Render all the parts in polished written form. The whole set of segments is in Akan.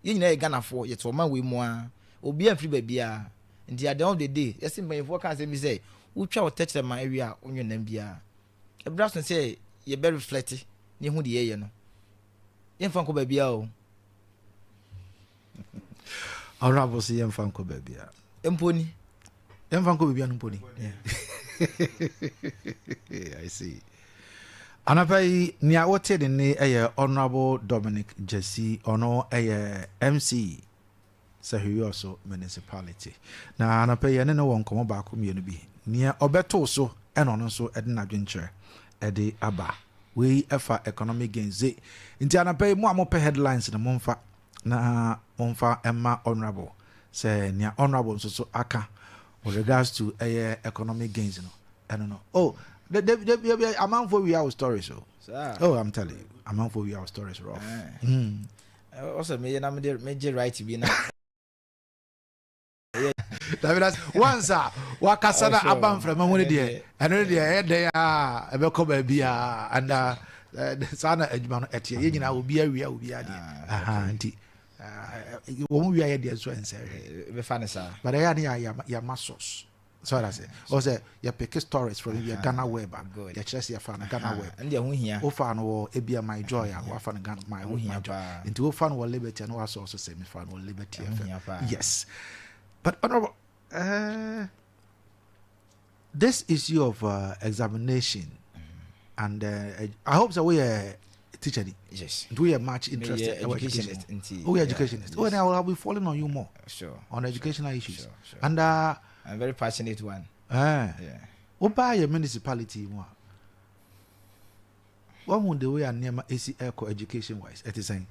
Yɛn nyinaa yɛ Ghanafoɔ, yɛte ɔman wei mu ara. Obiara mfiri baabiara. Nti at the end of the day, yɛse mpanyinfoɔ ka asɛm bi sɛ, wotwa wo tɛkyerɛma awie a, wonwe nam biara. Ɛberɛ aso sɛ yɛbɛ reflect na yɛhu deɛ yɛyɛ no. Yɛmfa nkɔ baabiara o. Honorable se yɛmfa nkɔ baabiara. Mpo ni. Yɛmfa nkɔ baabiara no mpo ni. I see. Anapa yi, nea wote ne nne yɛ Honorable Dominic Gyasi, ɔno yɛ MC Sahwirioso Municipality. Na anapa yi yɛne no wɔ nkɔmmɔ baako mmienu bi. Nea ɔbɛtow so na ɔno nso de n'adwenkyerɛ de aba. Wei ɛfa economic gains dze. Nti anapa yi mo a mopɛ headlines no momfa na momfa mma Honorable sɛ nea Honorable nso so aka with regards to ɛyɛ economic gains no ɛno no. Oh, de de de de amanfoɔ wia wo stories o. Oh, I'm telling you, amanfoɔ wia wo stories rough. Ɔsɛ meyɛ na mede megye right bi na. Dabi na once a wakasa na aba mframa mu no deɛ ɛno no deɛ ɛyɛ dɛn a ɛbɛkɔ baabi a and uh, saa na adwuma no ɛteɛ yɛn nyinaa obi awia obi adeɛ aha nti wɔn wia yɛ deɛ nso ɛnsɛ hwɛ bɛfa ne saa but ɛyɛ ne yɛ yɛama source so that's it ɔ sɛ yɛ pick stories from yɛ Ghana web a yɛkyerɛ sɛ yɛfa no Ghana web ɛnde ɛho hia wofa no wɔ ebia My Joy a wafa no Ghana My Joy nti wofa no wɔ Liberty a na wasɔ so sɛ mefa no wɔ Liberty FM yes. But honorable, this issue of examination and I hope so we are teacher. Yes. We are much interested in education. We are educationist. Yes. Oh, and I will be falling on you more. Sure. On educational issues. Sure. And I'm very passionate one. Yeah. Oba your municipality mu a. What the way and nneɛma esi ɛkɔ education wise? Ɛte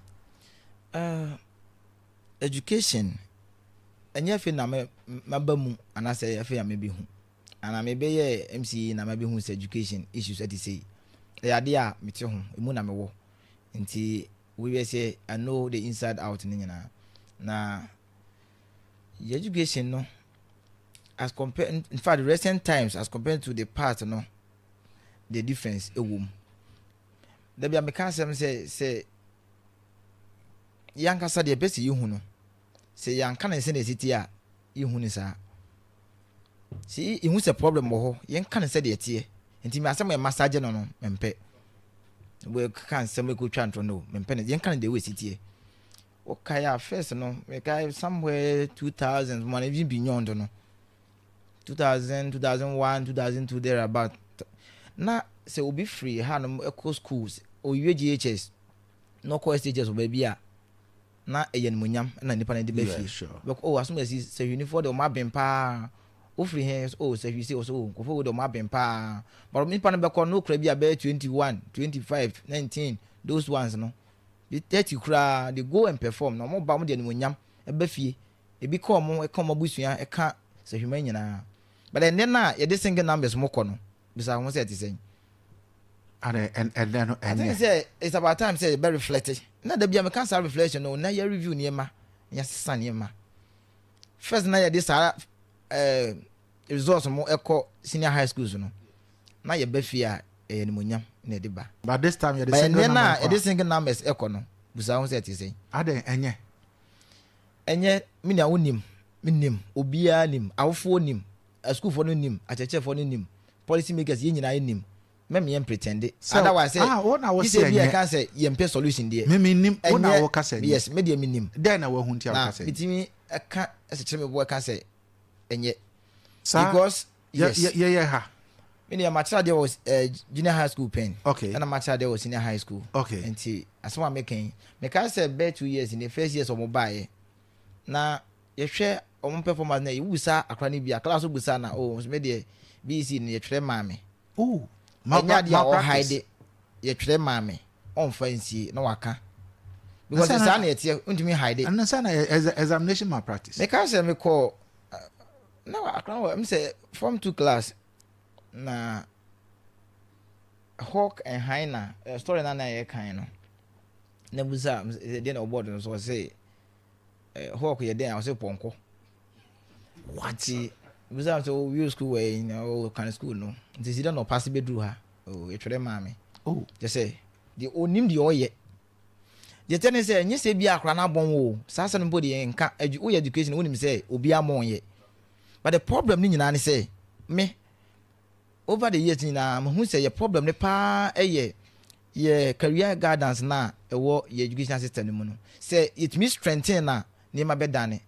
sɛn? Education ɛnyɛ afei na maba mu anaasɛ afei na mebɛhu anaa mebɛyɛ MCE na mabɛhu sɛ education issues ɛte sei. Ɛyɛ adeɛ a mete ho, emu na mewɔ. Nti woyɛ sɛ I know the inside out ne nyinaa. Na yɛ education no as compared, in fact recent times as compared to the past no, the difference ɛwɔ mu. Dabi a meka asɛm sɛ sɛ yɛankasa deɛ ɛpɛ sɛ yɛhu no, sɛ yɛanka no sɛdeɛ ɛsi teɛ a, yɛnhu no saa. Sɛ yɛhu sɛ problem wɔ hɔ, yɛnka no sɛdeɛ ɛteɛ. Nti me asɛm a ɛmasagye no no, mempɛ. Wɔkeka nsɛm ɛkɔtwa ntorɔ no, mempɛ no. Yɛnka no deɛ ɛsi teɛ. Wokae a first no, mekae somewhere 2000, more even beyond no. 2000, 2001, 2002 thereabout. Na sɛ obi firi hanom ɛkɔ schools, owie JHS, na ɔkɔ SHS wɔ baabi a, na ɛyɛ animuonyam na nipa no de ba fie. Bɛkɔ, oh, asom asi sɛhwinifoɔ de ɔmo aben paa. Wofiri he, oh, sɛhwi se, ɔsɛ, oh, nkurɔfoɔ wei de ɔmo aben paa. But nipa no bɛkɔ no okura bi a bɛyɛ 21, 25, 19, those ones no. Bi 30 koraa, they go and perform na ɔmo ba ɔmo de animuonyam ɛba fie. Ebi ka ɔmo, ɛka ɔmo abusua, ɛka sɛhwiman nyinaa. But ɛnnɛ no a yɛde single numbers mo kɔ no, bisa ho sɛ ɛte sɛn? Ɛnɛ no I think sɛ it's about time sɛ yɛbɛ reflect. Na da bia meka saa reflection no na yɛ review nneɛma na yɛasesa nneɛma. First na yɛde saa eh, results mo ɛkɔ senior high schools no na yɛba fie a ɛyɛ animonyam na ɛde ba. But this time yɛde single numbers kɔ a. Yɛde single numbers ɛkɔ no bisa ho sɛ ɛte sɛn? Adɛn ɛnyɛ? Ɛnyɛ me nua wonim, menim, obiara nim, awofoɔ nim, asukuufoɔ no nim, akyerɛkyerɛfoɔ no nim, policy makers yɛn nyinaa nim. Mɛm yɛn pretende. Otherwise sɛ ah, wo na wo gye sɛ sɛ bi a ɛnyɛ. ɛka sɛ yɛmpɛ solution deɛ. Me mennim, wo na Ɛnyɛ woka sɛ ɛnyɛ. yes, me deɛ menim. Dɛn na woahu nti a Na woka sɛ ɛnyɛ? metumi ɛka ɛkyekyere me bo ɛka sɛ ɛnyɛ. Saa Because yɛ yes. yɛ yɛyɛ ha. Me deɛ makyerɛ adeɛ wɔ eh, junior high school pɛn. Okay. Ɛna makyerɛ adeɛ wɔ senior high school. Okay. Nti asɛm a meka yi, mekae sɛ bɛyɛ 2 years ni, first years wɔn baeɛ. Na yɛhwɛ wɔn performance na yɛbusa akora no bi a, class busa na oh, me deɛ BEC no yɛtwerɛ maa me. Ooh, ɛnyɛ adeɛ a malpractice. ɔhide yɛtwerɛ maa me ɔmfa nsie na waka because Ɛsɛ na- saa na yɛteɛ ntumi hide. Ɛno sɛ na yɛ examination malpractice. Meka sɛ mekɔ na akora wɔ m sɛ form 2 class na hawk and hyena story na na yɛkan no na busa sɛ deɛ na ɔbɔɔdo no so ɔse hawk yɛ dɛn a ɔse pɔnkɔ. What? Nti busa sɛ owie school wɔ yi na ɔkan school no nti si dɛ na ɔpaase bɛduru ha, oh, yɛtwerɛ maa me. Oh. Kyɛ sɛ deɛ onim deɛ ɔyɛ. Deɛ ɛteɛ ne sɛ, ɛnyɛ sɛ ebia akwadaa no abɔn wo o, saa asɛm no mpo deɛ yɛnka, edu, woyɛ education wonim sɛ obi ammɔn yɛ. But the problem no nyinaa ne sɛ, me, over the years nyinaa, mahu sɛ yɛ problem no paa yɛ yɛ career guidance no a ɛwɔ yɛ educational system no mu no. Sɛ yɛtumi strengthen no a, nneɛma bɛdane.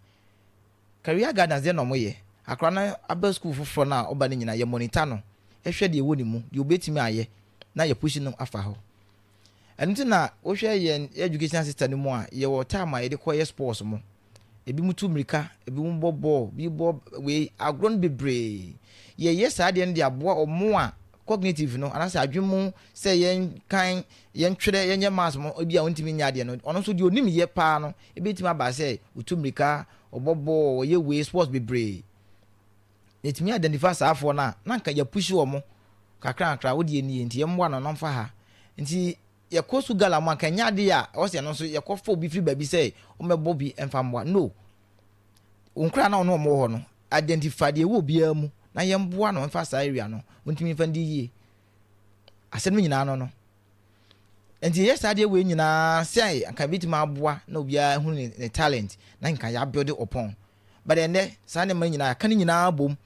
Career guidance deɛ na wɔyɛ, akwadaa no aba sukuu foforɔ no a ɔba no nyinaa, yɛ monitor no, hwɛ deɛ ɛwɔ ne mu, deɛ ɔbɛtumi ayɛ, na yɛ push no afa hɔ. Ɛno nti na wohwɛ yɛn education system no mu a, yɛwɔ time a yɛde kɔyɛ sports mo. Ebinom tu mmirika, ebinom bɔ bɔɔl, bi bɔ wei, agorɔ no bebree. Yɛyɛ saa adeɛ no de aboa wɔn a cognitive no anaasɛ adwene mu sɛ yɛnkan, yɛntwerɛ, yɛnyɛ maths mo, ebi a wɔntumi nyɛ adeɛ no, ɔno nso deɛ ɔnim yɛ paa no, ebɛtumi aba sɛ ɔtu mmirika, ɔbɔ bɔɔl, ɔyɛ wei, sports bebree. Yɛtumi identify saa afoɔ no a, na anka yɛapushi wɔn kakra kakra, wo deɛ nie nti yɛmmoa no na ɔmfa ha. Nti yɛkɔ su gala mu anka ɛnyɛ adeɛ a ɛwɔ sɛ yɛno nso yɛkɔfa obi firi baabi sɛ ɔmmɛbɔ bi mfa mmoa. No. Wo nkoraa na ɔne wɔn wɔ hɔ no, identify deɛ ɛwɔ obiara mu na yɛmmoa no mfa saa area no, ɔntumi mfa ndi yie. Asɛm no nyinaa no no. Nti yɛyɛ saa adeɛ wei nyinaa sɛ anka ebɛtumi aboa na obiara ahunu ne, ne talent na nka yɛabuild upon. But ɛnnɛ, saa nneɛma no nyinaa, yɛaka ne nyinaa abom.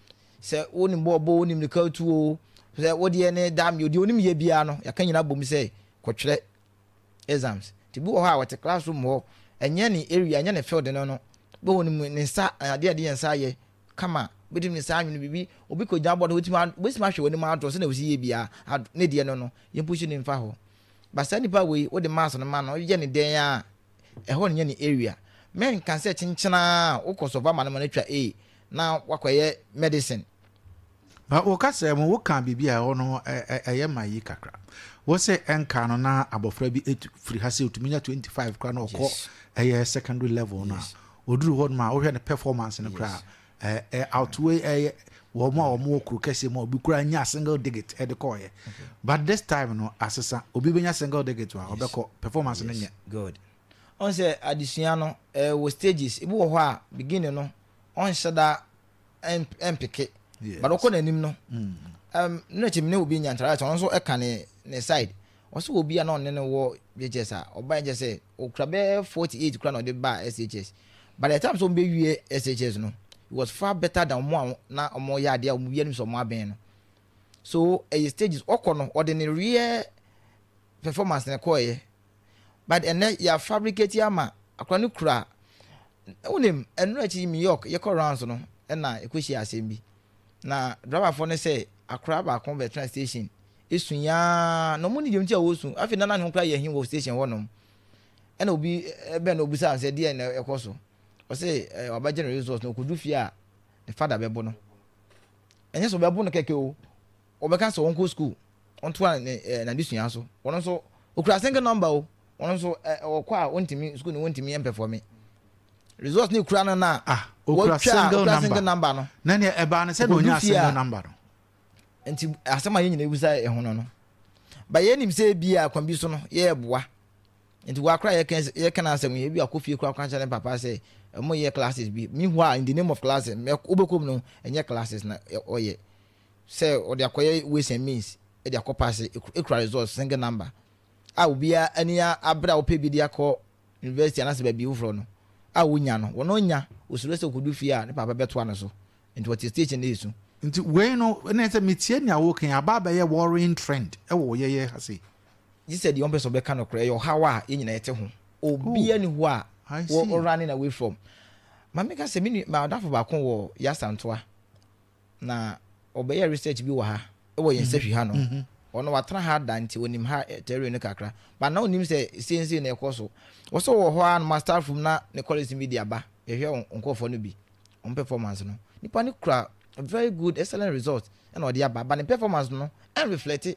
Sɛ wonim bɔɔl bɔ, wonim mirika tu o, sɛ wodeɛ ne dam, deɛ onim yɛ biara no, yɛaka nyinaa abom sɛ kɔtwerɛ exams. Nti bi wɔ hɔ a wɔte classroom hɔ, ɛnyɛ ne area, ɛnyɛ ne field no no, bi wɔ ne ne nsa, adeɛ a ɛde yɛn nsa ayɛ kama, wobɛtumi ne nsa anwene biribi, obi kɔgyina bɔɔl no, wobɛtumi wobɛtumi ahwɛ w'anim adrɔ sɛdeɛ wosi yɛ biara, ne deɛ no no, yɛmpushi no mfa hɔ. But saa nipa wei, wode maths no ma no, woyɛ ne dɛn a, ɛhɔ nyɛ ne area. Mɛnka sɛ kyenkyen ara wokɔ sɔfo ama no ma no atwa A na wakɔyɛ medicine. Ba wo kasa mu wo ka biribi a ɛhɔ no ɛyɛ ma yi kakra. Wo se ɛnka no na abɔfra bi etu firi ha sɛ otumi nya 25 koraa na ɔkɔ ɛyɛ secondary level no a oduru hɔ nom a wohwɛ ne performance no koraa ɛ outweigh ɛyɛ wɔn a wɔn wɔ kuro kɛseɛ mu a obi koraa nya single digit ɛde kɔɔyɛ. But this time no asesa obi bɛnya single digit a ɔbɛkɔ performance no nyɛ. Good. Ɔn sɛ adesua no ɛwɔ stages ebi wɔ hɔ a beginning no ɔnhyɛ da ɛmpeke but ɔkɔ n'anim no ɛm ne akyi ne obi nya interaction ɔno nso ɛka ne ne side ɔsɛ obi a na ɔne no wɔ JHS a ɔba nkyɛ sɛ okura bɛyɛ 48 kura na ɔde ba SHS by the time sɛ ɔmo bɛwie SHS no it was far better than ɔmo a na ɔmo yɛ adeɛ a ɔmo bi anim sɛ ɔmo abɛn no so ɛyɛ stages ɔkɔ no ɔde ne real performance na ɛkɔɔyɛ but ɛnɛ yɛ fabricate ama akora no kura wonim ɛno akyi New York yɛkɔ rounds no ɛna ɛkɔhyia asɛm bi na driverfoɔ no sɛ akora baako bɛtena station esu yaa na ɔmo ne deɛ nti a wɔsu afei nana ne ho kora yɛ hin wɔ station hɔnom ɛna obi ɛbɛn na obisa sɛ deɛ na ɛkɔ so ɔsɛ ɛɛ wabɛgye no results na ɔkɔdu fie a ne father bɛbo no ɛnyɛ sɛ ɔbɛbo no kɛkɛ o ɔbɛka sɛ ɔnkɔ school ɔntoa ne ɛɛ n'adesua so wɔn nso okura single number o wɔn nso ɛ ɔkɔ a wɔntumi school no wɔntumi mpɛfɔmi results ne kura no na ah okura single number single number no na nea ɛbaa no sɛ na onya single number no nti asɛm a yɛn nyinaa ebusa ɛho no no ba yɛn nim sɛ ebi a kwan bi so no yɛ boa nti wakora yɛka yɛka n'asɛm yi ebi akɔ fie kora kwan kyerɛ ne papa sɛ ɛmo yɛ classes bi meanwhile in the name of classes mɛ wobɛkɔ mu no ɛnyɛ classes na ɔyɛ sɛ ɔde akɔyɛ ways and means ɛde akɔ pass ekura results single number a obiara ani abere a wɔpɛ bi de akɔ university anaasɛ baabi foforɔ no a wonya no wɔn onya osuro sɛ okodu fie a ne papa bɛtoa no so nti wɔte station na esu. Nti wei no ɛna sɛ metie nea woka yi aba abɛyɛ worrying trend ɛwɔ yɛyɛ ha sei. Gye sɛ deɛ ɔmpɛ sɛ ɔbɛka nokorɛ ɛyɛ ɔhaw a yɛn nyinaa yɛte ho obiara ni hɔ a wɔ running away from. Maame ka sɛ me nua m'adamfo baako wɔ Yasantoa na ɔbɛyɛ research bi wɔ ha wɔ yɛn sahwi ha no ɔno watena ha da nti onim ha terrain no kakra but na onim sɛ seesei na ɛkɔ so wɔsɛ wɔ hɔ a no ma staff room na ne colleagues bi de aba yɛhwɛ nkurɔfoɔ no bi wɔn performance no nipa no kura very good excellent result ɛna ɔde aba but ne performance no ɛn reflect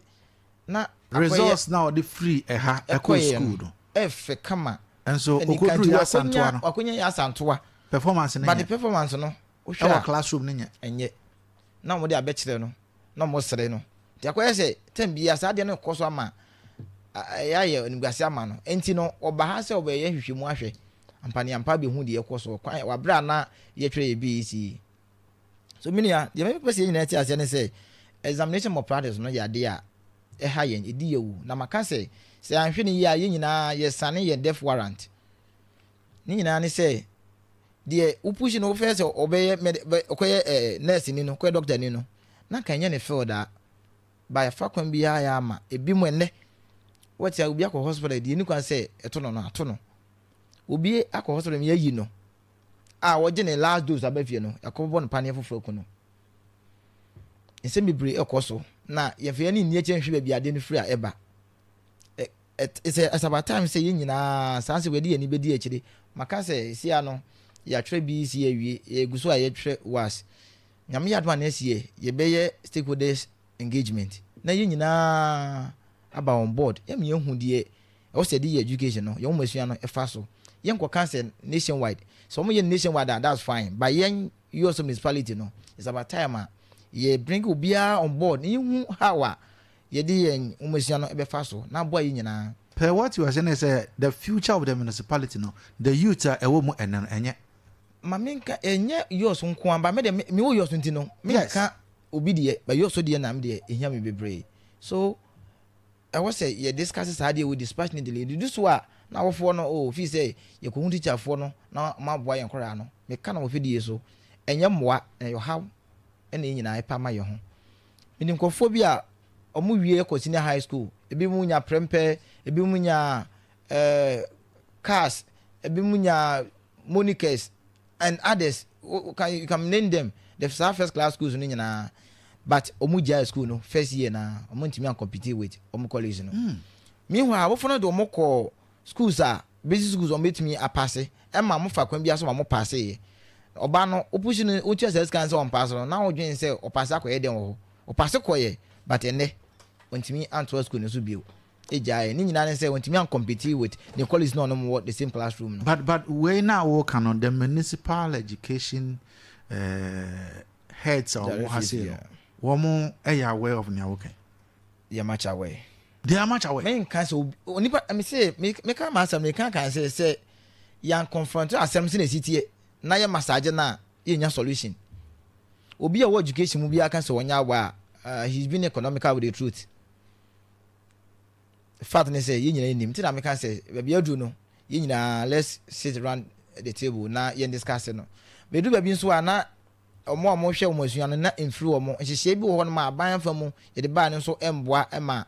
na results na ɔde firi ɛha ɛkɔ school no ɛfɛ kama nso okoduru yɛ asantoa no wakonya yɛ asantoa performance no but the performance no wohwɛ a ɛwɔ classroom no nyɛ ɛnyɛ na wɔde abɛkyerɛ no na wɔn sere no nti akɔyɛ sɛ tɛm bia saa adeɛ no kɔ so ama ɛyɛ ayɛ animguase ama no nti no ɔba ha sɛ ɔbɛyɛ nhwehwɛmu ahwɛ ampaneampa bɛhu deɛ ɛkɔ so kwan wabrɛ a na yɛtwerɛ yɛ BEC so menua deɛ mepɛ sɛ yɛn nyinaa te aseɛ ne sɛ examination malpractice no yɛ adeɛ a ɛha yɛn, ɛdi yɛn awu. Na maka sɛ, sɛ yɛanhwɛ no yie a, yɛn nyinaa yɛsane yɛn death warrant. Ne nyinaa ne sɛ, deɛ wo push no wofɛ sɛ ɔbɛyɛ med ɔkɔyɛ ɛɛ nurse ni no, ɔkɔyɛ doctor ni no, na nka ɛnyɛ ne field a, ba yɛfa kwan biara yɛ ama ebi mu ɛnnɛ. Wɔte a obi akɔ hospital deɛ ɛni kwan sɛ ɛto no no ato no. Obi akɔ hospital mu yɛayi no a wɔgye ne last dose aba fie no, yɛakɔbɔ no paneɛ foforɔ aku no. Nsɛm bebree ɛkɔ so na yɛmfa yɛn ani nni akyi nhwɛ baabi adeɛ no firi a ɛba. It's, a, it's about time sɛ yɛn nyinaa saa sɛ wɔde yɛn ani bɛdi akyire. Maka sɛ sia no yɛatwerɛ BEC awie, yɛgu so a yɛtwerɛ WAS. Nyame yɛ adom a next year yɛbɛyɛ stakeholders engagement na yɛn nyinaa aba on board yɛma yɛhu deɛ ɛwɔ sɛ yɛde yɛ education no, yɛn nwomasua no ɛfa so. Yɛnkɔka sɛ nationwide, sɛ wɔyɛ no nationwide a that's fine, but yɛn US municipality no, it's about time a yɛ bring obiara on board na yɛhu how a yɛde yɛn nwomasua no ɛbɛfa so na aboa yɛn nyinaa. Per what you are saying ne sɛ the future of the municipality no, the youth a ɛwɔ mu ɛnnɛ no ɛnyɛ. Ma menka, ɛnyɛ yours nko ara, but me deɛ mewɔ yours nti no, menka obi deɛ, but yours deɛ na me deɛ ɛhia me bebree. So ɛwɔ sɛ yɛ discuss saa adeɛ wei dispassionately. Ɛdudu so a, na awofoɔ no oh feel sɛ yɛkɔhu teacher foɔ no na wɔn aboa yɛn nkwadaa no. Meka no wɔ fidie so, ɛnyɛ mmoa, ɛyɛ ɔhaw ɛna yɛn nyinaa ɛpa ma yɛn ho. Menim nkurɔfoɔ bi a wɔn wie kɔ senior high school, ebi mu nya prɛmpɛ, ebi mu nya eh, cars, ebi mu nya monikers and others, you can, you can name them, the saa first class schools no nyinaa, but wɔn gyae school no first year na wɔn ntumi an compete with wɔn colleagues no. Meanwhile, awofo no de wɔn kɔ schools a basic schools wɔn betumi apase, ɛma wɔn fa kwan bi aso ma wɔn paase yɛ. Ɔba no, wopusi no, wotua saa sika no sɛ ɔmpaase no, na wodwen sɛ ɔpaase akɔyɛ dɛn wɔ hɔ. Ɔpaase kɔyɛ, but ɛnnɛ, ɔntumi antoa school no so bio. Gyae. Ne nyinaa ne sɛ ɔntumi ancompete with ne colleagues na ɔnom wɔ the same classroom no. But but wei no a woreka no, the municipal education eh, heads a wɔwɔ ha sei no, wɔn yɛ aware of nea woka yi? They are much aware. They are much aware. Menka sɛ obi, onipa, me se, me meka m'asɛm, meka kan sɛ sɛ yɛn confront asɛm sɛ na esi teɛ na yɛ massage no a, yɛnya solution. Obi a ɔwɔ education mu biara ka sɛ ɔnyɛ aware a, he's been economical with the truth. Fact ne sɛ yɛn nyinaa nim nti na meka sɛ baabi aduru no yɛn nyinaa let's sit round the table na yɛn discuss no. Bɛdu baabi nso a na wɔn a wɔhwɛ wɔn asua no na mfiri wɔn nhyehyɛe bi wɔ hɔ nom a aban afa mu yɛde baa no nso mboa ma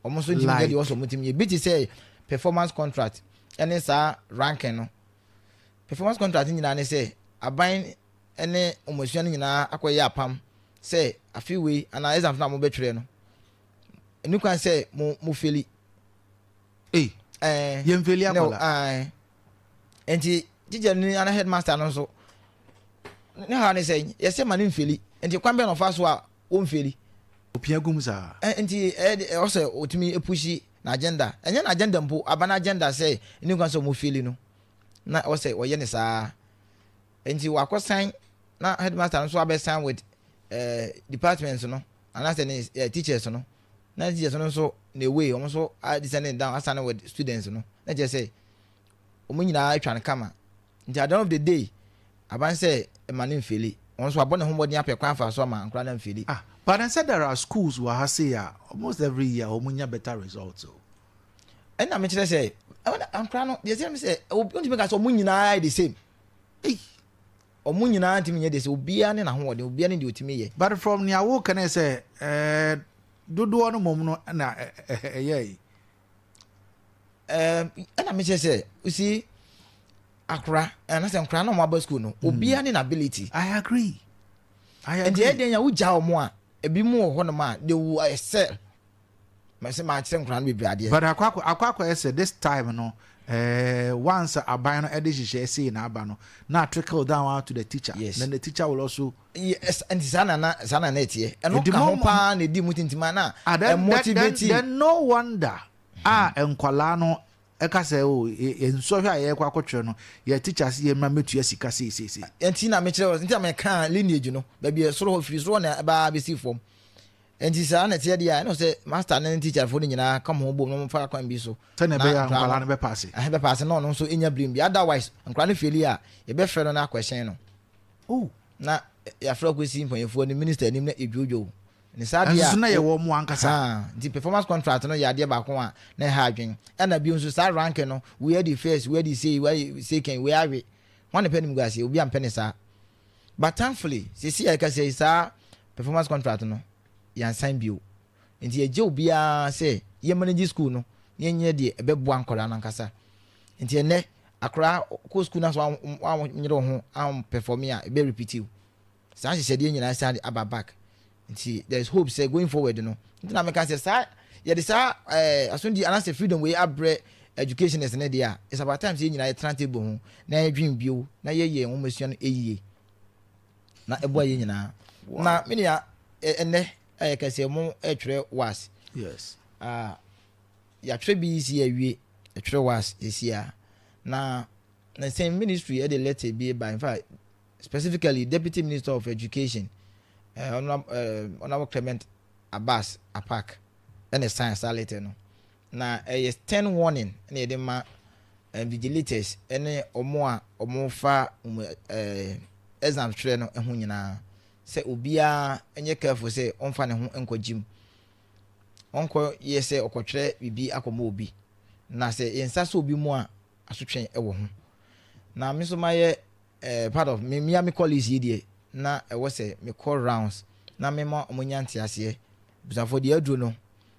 wɔn nso ntumi nyɛ deɛ wɔsɔ wɔn tumi yɛ bi te sɛ performance contract ɛne saa ranking no. Performance contract nyinaa ne sɛ aban ne wɔn asua no nyinaa akɔyɛ apam sɛ afe wei anaa exams no a wɔbɛtwerɛ no ɛni kwan sɛ mo mo feli. Ei, eh, yɛn feli akɔla. No, nti teacher ni ana headmaster no nso ne ha ne sɛ yɛsɛ ma ne mfeli nti kwan bɛn na ɔfa so a wɔmfeli. Opia gum saa. Nti ɛwɔ sɛ ɔtumi pushi n'agenda, ɛnyɛ n'agenda mpo, aba n'agenda sɛ ɛni kwan sɛ ɔmo feli no na ɛwɔ sɛ ɔyɛ ne saa. Nti wakɔ sign na headmaster no nso abɛ sign with eh, department no anaasɛ ne eh, teachers no na teachers no nso na away wɔn nso descending down asan with students no na kyerɛ sɛ wɔn nyinaa atwa no kama. Nti at the end of the day aban sɛ ɛma no mfeli, wɔn nso abɔ ne ho mmɔden apɛ kwan afa so ama nkora no amfeli. Ah, but then sɛ there are schools wɔ ha sei a almost every year wɔn nya better results o. Ɛna mekyerɛ sɛ nkora no deɛ sɛ sɛ wontumi ka sɛ wɔn nyinaa yɛ the same. Ei. Wɔn nyinaa ntumi nyɛ the same, obiara ne n'ahoɔden, obiara ne deɛ otumi yɛ. But from nea woka no sɛ ɛɛ dodoɔ no mmom no na ɛyɛ yi. Ɛna mekyerɛ sɛ you see akora anasɛ nkora na wɔn aba school no obiara ne n'ability. I agree. I agree. Nti ɛdɛn ya wogya wɔn a ebi mu wɔ hɔnom a they will excel. Mɛsɛ maa kyerɛ nkora no bebree adeɛ. But akɔ akɔ akɔ akɔ ɛsɛ this time no eh, once aban no ɛde hyehyɛ ɛsei na aba no na trickle down out to the teacher. Yes. Then the teacher will also. Yes, nti saa na na saa na na ɛteɛ. Ɛno ka ho paa na ɛdi mu tintima na ah, then, ɛmotivate. Then, then no wonder a nkwalaa no ɛka sɛ o nsɔhwɛ a yɛkɔ akɔtwerɛ no yɛ teacher se yɛ mmra mɛtua sika sei sei sei. Nti na mekyerɛ nti na meka lineage no baabi ɛsoro hɔ firi soro hɔ na ɛbaa bɛsi fam. Nti saa na ɛteɛ deɛ a, ɛna sɛ master ne teacher foɔ no nyinaa ka ho bom na wɔfa kwan bi so. Sɛnea ɛbɛyɛ a nkwadaa no bɛpaase. Ɛhɛn bɛpaase na ɔno nso nya blame bi. Otherwise, nkwadaa no faili a, yɛbɛfrɛ no na akɔhyɛn no. Oh. Na yɛafrɛ akɔsi mpanyinfoɔ anim, minister anim na yɛdwoodwoo. Ne saa deɛ a. Ɛnso na yɛ wɔn mo ankasa. Nti performance contract no yɛ adeɛ baako a na ɛha adwen. Ɛna bio nso saa rank no, wei adi first, wei adi sei, wei adi second, wei awe. Hwan na pɛ animguaseɛ? Obi ampɛ ne saa. But thankfully, seesei a yɛkasa yi, saa performance contract no, yɛansan bio. Nti yɛgye obiara sɛ yɛ manage school no na yɛnyɛ deɛ ɛbɛboa nkwadaa no ankasa. Nti ɛnnɛ, akwadaa kɔ school na sɛ wanyere wo ho ampɛfɔme a, ɛbɛ repeat wo. Saa nhyehyɛdeɛ nyinaa san de aba back. Nti there is hope sɛ going forward no, nti na meka sɛ saa yɛde saa ɛɛ eh, asomdie anaasɛ freedom wei abrɛ educationist ne deɛ a, it's about time sɛ yɛn nyinaa yɛtena table ho na yɛdwen bio na yɛyɛ nwomasua no yie na ɛboa yɛn nyinaa. Na me nua, ɛnɛ ɛyɛ kɛseɛ mo ɛtwerɛ was. Yes. Ah, yɛatwerɛ BEC awie, ɛtwerɛ was ɛsi a na na same ministry ɛde letter bi ba, in fact specifically Deputy Minister of Education, Honourable, Honourable Clement Abbas Apaak ɛna sign saa letter no. Na ɛyɛ stern warning na yɛde ma invigilators ɛne wɔn a wɔfa wɔn exams twerɛ no ho nyinaa sɛ obiara nyɛ careful sɛ ɔmfa ne ho nkɔ gym, ɔnkɔ yɛ sɛ ɔkɔtwerɛ biribi akɔma obi, na sɛ yɛn nsa sɔ obi mu a, asotwe wɔ ho. Na me nso mayɛ part of me mia me colleagues yi deɛ, na ɛwɔ sɛ mekɔ rounds na mema wɔn nya nteaseɛ. Busafoɔ deɛ aduro no,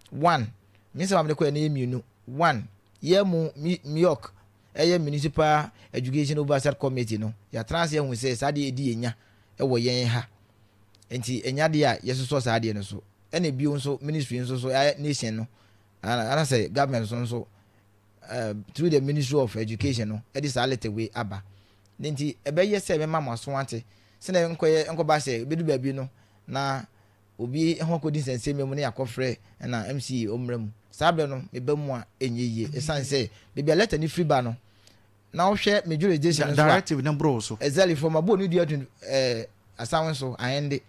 one, me nsɛm a mede kɔɛ no yɛ mmienu. One, yɛ mu MIOC, ɛyɛ Municipal Education Oversight Committee no, yɛatena ase ahu sɛ saa adeɛ ɛdi yɛn nya wɔ yɛn ha, nti ɛnya adeɛ a yɛsosɔ saa adeɛ no so. Ɛna bio nso, ministry nso so, ɛyɛ nation no anasɛ government nso nso through the Ministry of Education no ɛde saa letter wei aba. Ne nti ɛbɛyɛ sɛ mɛma mo aso ate sɛnɛ nkɔyɛ nkɔba sɛ ebedu baabi no na obi ho akɔdi nsɛnsɛm mu ne yɛakɔfrɛ na MC ɔmmra mu. Saa berɛ no meba mu a ɛnyɛ yie, ɛsiane sɛ baabi a letter no firi ba no, na wohwɛ me jurisdiction nso a, directive no boro so. Exactly, from abo ne dua to asawe so ahende.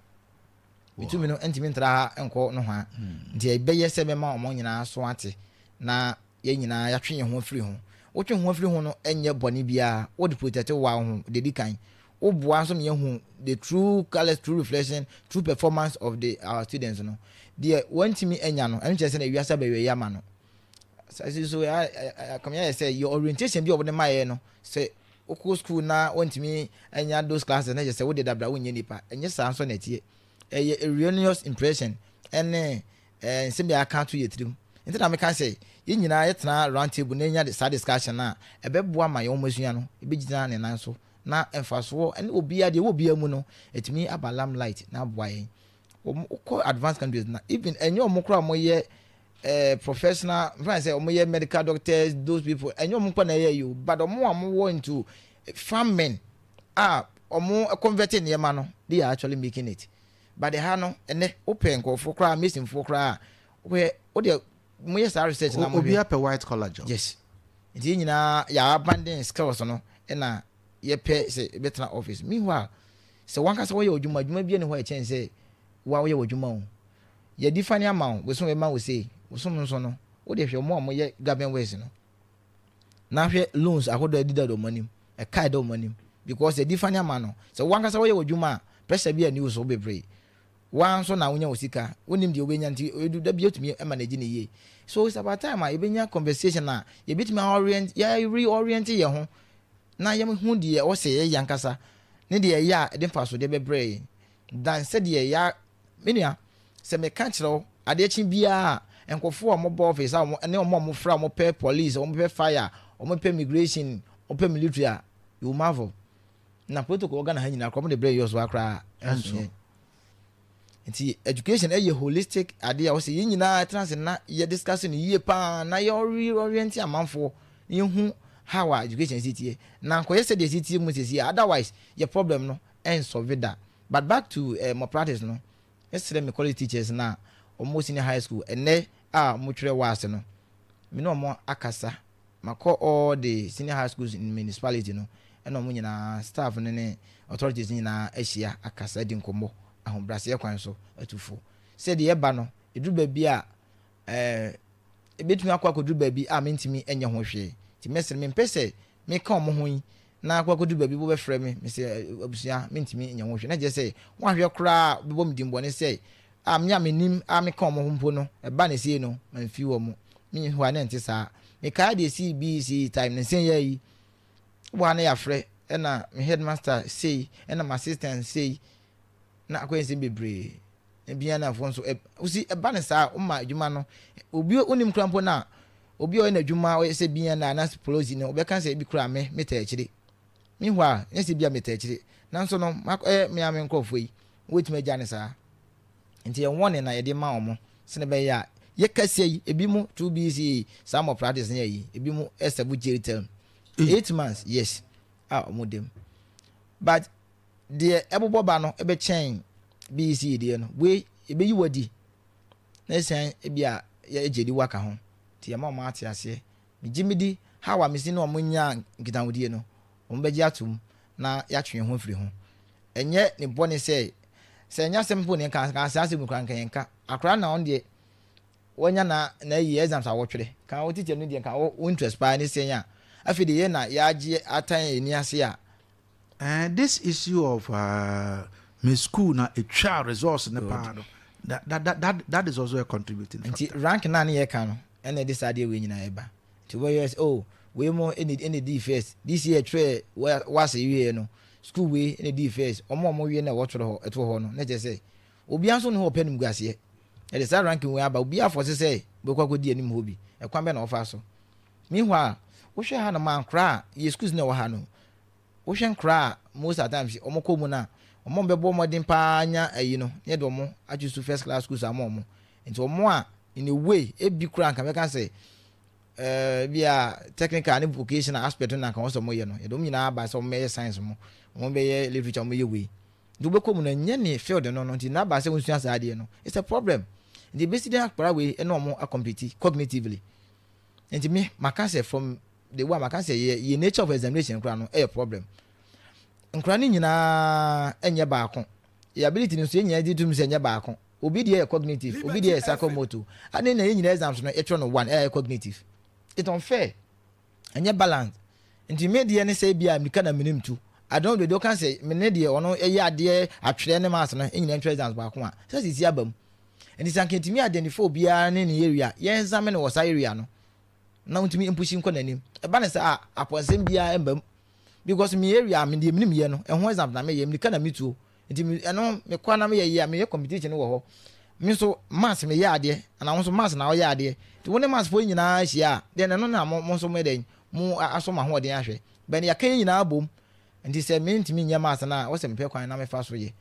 Metumi no ntumi ntra ha nkɔ nohoa. Nti ɛbɛyɛ sɛ mɛma wɔn nyinaa so ate na yɛn nyinaa yɛatwe yɛn ho afiri ho. Wotwe ho afiri ho no nyɛ bɔne biara, wode protect wo ho deɛ ɛdi kan. Woboa nso ma yɛhu the true colours, true reflection, true performance of the our students no. Deɛ wɔntumi anya no, ɛno kyerɛ sɛ na wiase abɛwieɛ ama no. Sase so kame ayɛ sɛ yɛ orientation bi a wɔde ma yɛ no, sɛ wokɔ school na wɔntumi anya those classes na kyerɛ sɛ wode dabra wonyɛ nipa. Ɛnyɛ saa nso na ɛteɛ. Ɛyɛ erroneous impression ɛne nsɛm bi a aka ato yɛ tirim. Nti na meka sɛ yɛn nyinaa yɛtena round table na yɛnya saa discussion no a, ɛbɛboa ma yɛn nwomasua no ɛbɛgyina ne nan so na mfasoɔ ɛne obiara deɛ ɛwɔ obiara mu no ɛtumi aba limelight na aboa yɛn. Wɔn wokɔ advanced countries na even ɛnyɛ wɔn koraa wɔyɛ professional, nfa sɛ wɔn yɛ medical doctors, those people ɛnyɛ wɔn kɔ na ɛyɛ yi o, but wɔn a wɔwɔ into farming a wɔn convert nneɛma no, they are actually making it. But ɛha no, ɛnɛ wopɛ nkurɔfoɔ koraa, masonfoɔ koraa, wopɛ wodeɛ moyɛ saa research na mohwɛ. Obiara pɛ white collar job. Yes, nti yɛn nyinaa yɛ abandon skills no ɛna yɛpɛ sɛ yɛbɛtena office. Meanwhile, sɛ wankasa wɔyɛ adwuma, adwuma bi ne hɔ a ɛkyɛn sɛ wa woyɛ w'adwuma o. Yɛdi fa ne ama wo, bosom bɛma wo sei, bosom nso no, wode hwɛ wɔn a wɔyɛ government works no, na hwɛ loans ahodoɔ a ɛdeda wɔn anim, ɛka ɛda wɔn anim, because yɛdi fa ne ama no, sɛ wankasa wɔyɛ w'adwuma a, pressure bi a ɛni wo so bebree. Wa nso na wonya wo sika, wonim deɛ wobɛnya nti edu da bi etumi manage ne yie. So it's about time a yɛbɛnya conversation a yɛbɛtumi orient, yɛ reorient yɛn ho na yɛhu deɛ ɛwɔ sɛ yɛyɛ ankasa ne deɛ ɛyɛ a ɛde mfasodeɛ bɛbrɛ yɛn dan sɛdeɛ ya. Me nua, sɛ meka kyerɛ wo adeɛ kye biara a, nkurɔfoɔ a wɔbɔ office a wɔn ne wɔn a wɔfra, wɔpɛ police, wɔpɛ fire, wɔpɛ immigration, wɔpɛ military a, you will marvel. Na protocol wɔ Ghana ha nyinaa koraa, wɔde brɛ yɛ so koraa ɛnso yɛn. Nti education ɛyɛ holistic adeɛ a wɔsɛ yɛn nyinaa tena ase na yɛ discuss no yie paa na yɛ orient amanfoɔ na yɛhu how a education si teɛ na nkɔyɛ sɛdeɛ si teɛ mu sisi, otherwise yɛ problem no ɛnsɔve da. But back to malpractice no, mesrɛ me college teachers na wɔn senior high school ɛnɛ a wɔtwerɛ WASSCE no, me ne wɔn akasa. Makɔ all the senior high schools in municipality no, ɛna wɔn nyinaa staff no ne authorities nyinaa ahyia akasa adi nkɔmmɔ ahobrɛaseɛ kwan so atu fo sɛ deɛ ɛba no ɛduru baabi a ɛbɛtumi akɔ akɔduru baabi a mentumi nyɛ ho hwee. Nti mɛsrɛ, mempɛ sɛ meka wɔn ho yi na akɔ akɔduru baabi wobɛfrɛ me mesɛ abusua mentumi nyɛ ho hwee, na kyerɛ sɛ woahwɛ koraa wobɛbɔ me dimbɔne sɛ A me a menim a meka wɔn ho mpo no, ɛba no sei no, mamfi wɔn. Me hɔ a na ɛnte saa. Mekae deɛ ɛsii BECE time no, nsɛn yɛ yi. Wɔ ha na yɛafrɛ, ɛna me headmaster sei, ɛna m'assistant sei, na akɔyɛ nsɛm bebree. Ebianafoɔ nso, ɛ, wosi ɛba no saa a, woma adwuma no, obi wonim koraa mpo no a, obi a ɔyɛ n'adwuma ɔyɛ sɛ biana anaasɛ polisi no, ɔbɛka sɛ ebi koraa me, metaa akyire. Me hɔ a, nyɛ sɛ bi a metaa akyire. Nanso no, makɔyɛ me ara me nkurɔfoɔ yi, wobɛtumi agya no saa. Nti yɛn warning na yɛde ma wɔn sɛdeɛ ɛbɛyɛ a yɛ kɛseɛ yi, ebi mo through BECE saa malpractice ne ayi, ebi mo ɛsɛbo jail term. 8 months, yes, a wɔn dem. But deɛ ɛbobɔ ba no ɛbɛkyɛn BECE deɛ no, wei ebeyi wadi na esan ebi a yɛgye di waka ho. Nti yɛma wɔn ate aseɛ. Megye me di how a mesi ne wɔn nya nkitahodie no, wɔn bɛgye atom na yɛatwe yɛn ho afiri ho. Ɛnyɛ ne bɔne sɛ ɛnyɛ asɛm mpo ne nka nka saa asɛm mu koraa nka yɛnka. Akwaraa na ɔno deɛ wanya na na ayi exams a wɔtwerɛ. Ka wo teacher no deɛ nka wo interest paa ne sɛn a afei deɛ yɛ na yɛagye atan yɛn ani ase a. This issue of me school na etwa results ne paa no, that is also a contributing Nti factor. Rank naa ne yɛka no ɛna ɛde saa adeɛ wei nyinaa ɛba. Nti wobɛyɛ sɛ, oh, wei mo ɛna ɛna dii first this year, twerɛ wase wieɛ no, school wei ɛna dii first. Ɔmo a ɔmo wie na wɔtwerɛ hɔ ɛto hɔ no, na kyerɛ sɛ obiara nso ne hɔ ɔpɛ nimguaseɛ. Ɛde saa ranking wei aba, obiara fɔ se sɛ bɛkɔ akɔdi anim hɔ bi. Ɛkwan bɛ na ɔfa so? Meanwhile, wohwɛ ha nom a, nkoraa a yɛ schools na ɛwɔ ha no, wohwɛ nkoraa a most of the times ɔmo kɔ mu no a, ɔmo bɛbɔ mmɔden paa nya ayi no na yɛde ɔmo atwi so first class schools ama ɔmo. Nti ɔmo a in a way ebi koraa nka bɛka sɛ bi a technical ne vocational aspect no na nka wɔn sɛ ɔmo yɛ no, yɛde ɔmo nyinaa aba sɛ ɔmo bɛyɛ science mo, ɔmo bɛyɛ literature, ɔmo bɛyɛ wei. Nti wobɛkɔ mu no, ɛnyɛ ne field no. Nti n'aba sɛ wonsua saa adeɛ no, it's a problem. Nti ebesi dɛn akwaraa wei ɛne ɔmo acompete cognitively? Nti me maka sɛ from the way maka sɛ yɛ nature of examination koraa no ɛyɛ problem. Nkwaraa no nyinaa ɛnyɛ baako. Yɛ ability no nso, yɛn nyinaa di tum sɛ ɛnyɛ baako. Obi deɛ yɛ cognitive, obi deɛ yɛ psychomotor. Ade na yɛn nyinaa exams no yɛtwerɛ no one, ɛyɛ cognitive. It's unfair, ɛnyɛ balance. Nti me deɛ ne sɛ ebi a mirika na menim tu adɔn deɛ ɔka sɛ me ne deɛ ɔno ɛyɛ adeɛ atwerɛ ne maths no nyinaa ntwerɛ exams baako a sɛ sisi aba mu. Nti sɛ anka ntumi identify obiara ne ne area, yɛn examine wɔ saa area no na ntumi mpush nkɔ n'anim. Ɛba ne sɛ a apɔnsɛm biara mba mu because me area, me deɛ menim yɛ no, ɛho exams na meyɛ, mirika na metuo. Nti me ɛno mekɔ na meyɛ yie a, meyɛ competition wɔ hɔ. Me nso maths meyɛ adeɛ, ana wo nso maths na ɔyɛ adeɛ. Nti wo ne maths foɔ nyinaa hyia a, deɛ ɛno na mo nso mo yɛ dɛn mo asɔ mo ahoɔden ahwɛ bɛn yɛaka yɛn nyinaa bom. Nti sɛ mentumi nyɛ maths no a, wɔsɛ mepɛ kwan na mefa so yɛ.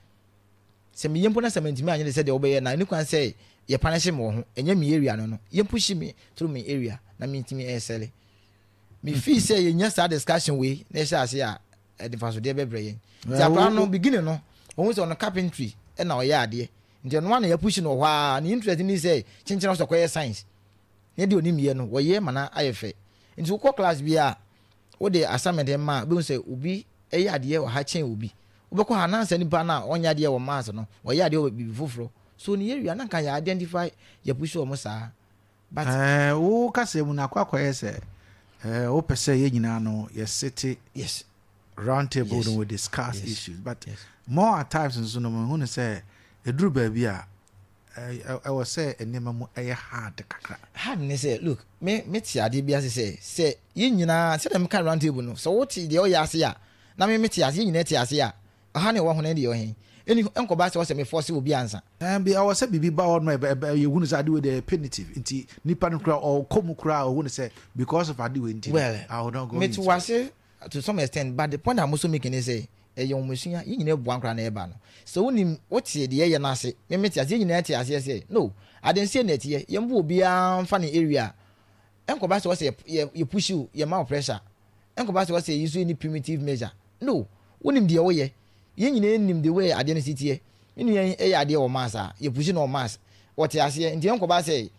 Sɛ meyɛ mpo na sɛ mentumi anyɛ de sɛ deɛ wobɛyɛ na ɛni kwan sɛ yɛ punish me wɔ ho. Ɛnyɛ me area no, yɛn push me through me area na mentumi ɛsɛle. Me feel sɛ yɛnya saa discussion wei na ɛhyɛ ase a, ɛde mfasodeɛ bɛbrɛ yɛn. Nti akwaraa no beginning no, ohun sɛ ɔno carpentry ɛna ɔyɛ adeɛ. Nti ɔno ana yɛpush no wɔ hɔ a, ne interest ni sɛ kyenkyena sɛ ɔkɔyɛ science ne deɛ onim yɛ no, wɔyɛ ma no ayɛ fɛ. Nti wokɔ class bi a, wode assignment ma a, wobɛhu sɛ obi ɛyɛ adeɛ wɔ ha kyɛn obi. Wobɛkɔ ha nansa nipa no a ɔnyɛ adeɛ wɔ maths no, ɔyɛ adeɛ wɔ biribi foforɔ. So ne yɛwia na nka yɛ identify, yɛpush wɔn saa, but Wo kasa mu no akɔyɛ sɛ wopɛ sɛ yɛn nyinaa no yɛsete round table no, we discuss issues, but more at times nso no, mehu no sɛ ɛduru baabi a ɛwɔ sɛ nneɛma mu ɛyɛ hard kakra. Hard ne sɛ, look, me te adeɛ bi ase sɛ yɛn nyinaa, sɛdeɛ meka round table no, sɛ wote deɛ ɔyɛ ase a, na me te ase, yɛn nyinaa te ase a, ɔha ne ɛwɔ ho no deɛ ɔhe ɛni nkɔba sɛ ɔsɛ me force obi ansa. Bi ɛwɔ sɛ biribi ba hɔ no, yɛhu no sɛ ade wei deɛ ɛyɛ punitive, nti nipa no koraa ɔkɔ mu koraa, ɔhu no sɛ because of ade wei nti no, well, I will not go mete into it. Wase to some extent, but the point I'm also making is sɛ ɛyɛ nwomasua yɛn nyinaa bua nkora na ɛba no sɛ wonim wote deɛ ɛyɛ no ase, me mete ase, yɛn nyinaa te aseɛ sɛ no ade nseɛ na ɛteɛ. Yɛn bo obiara mfa ne area nkɔba sɛ wɔsɛ yɛ push you, yɛ ma wo pressure, nkɔba sɛ wɔsɛ yi so ni primitive measure no. Wonim deɛ woyɛ, yɛn nyinaa nim the way adeɛ no si teɛ. Me nua yi ɛyɛ adeɛ wɔ maths a, yɛ push no wɔ maths, wɔte aseɛ. Nti ɛnkɔba sɛ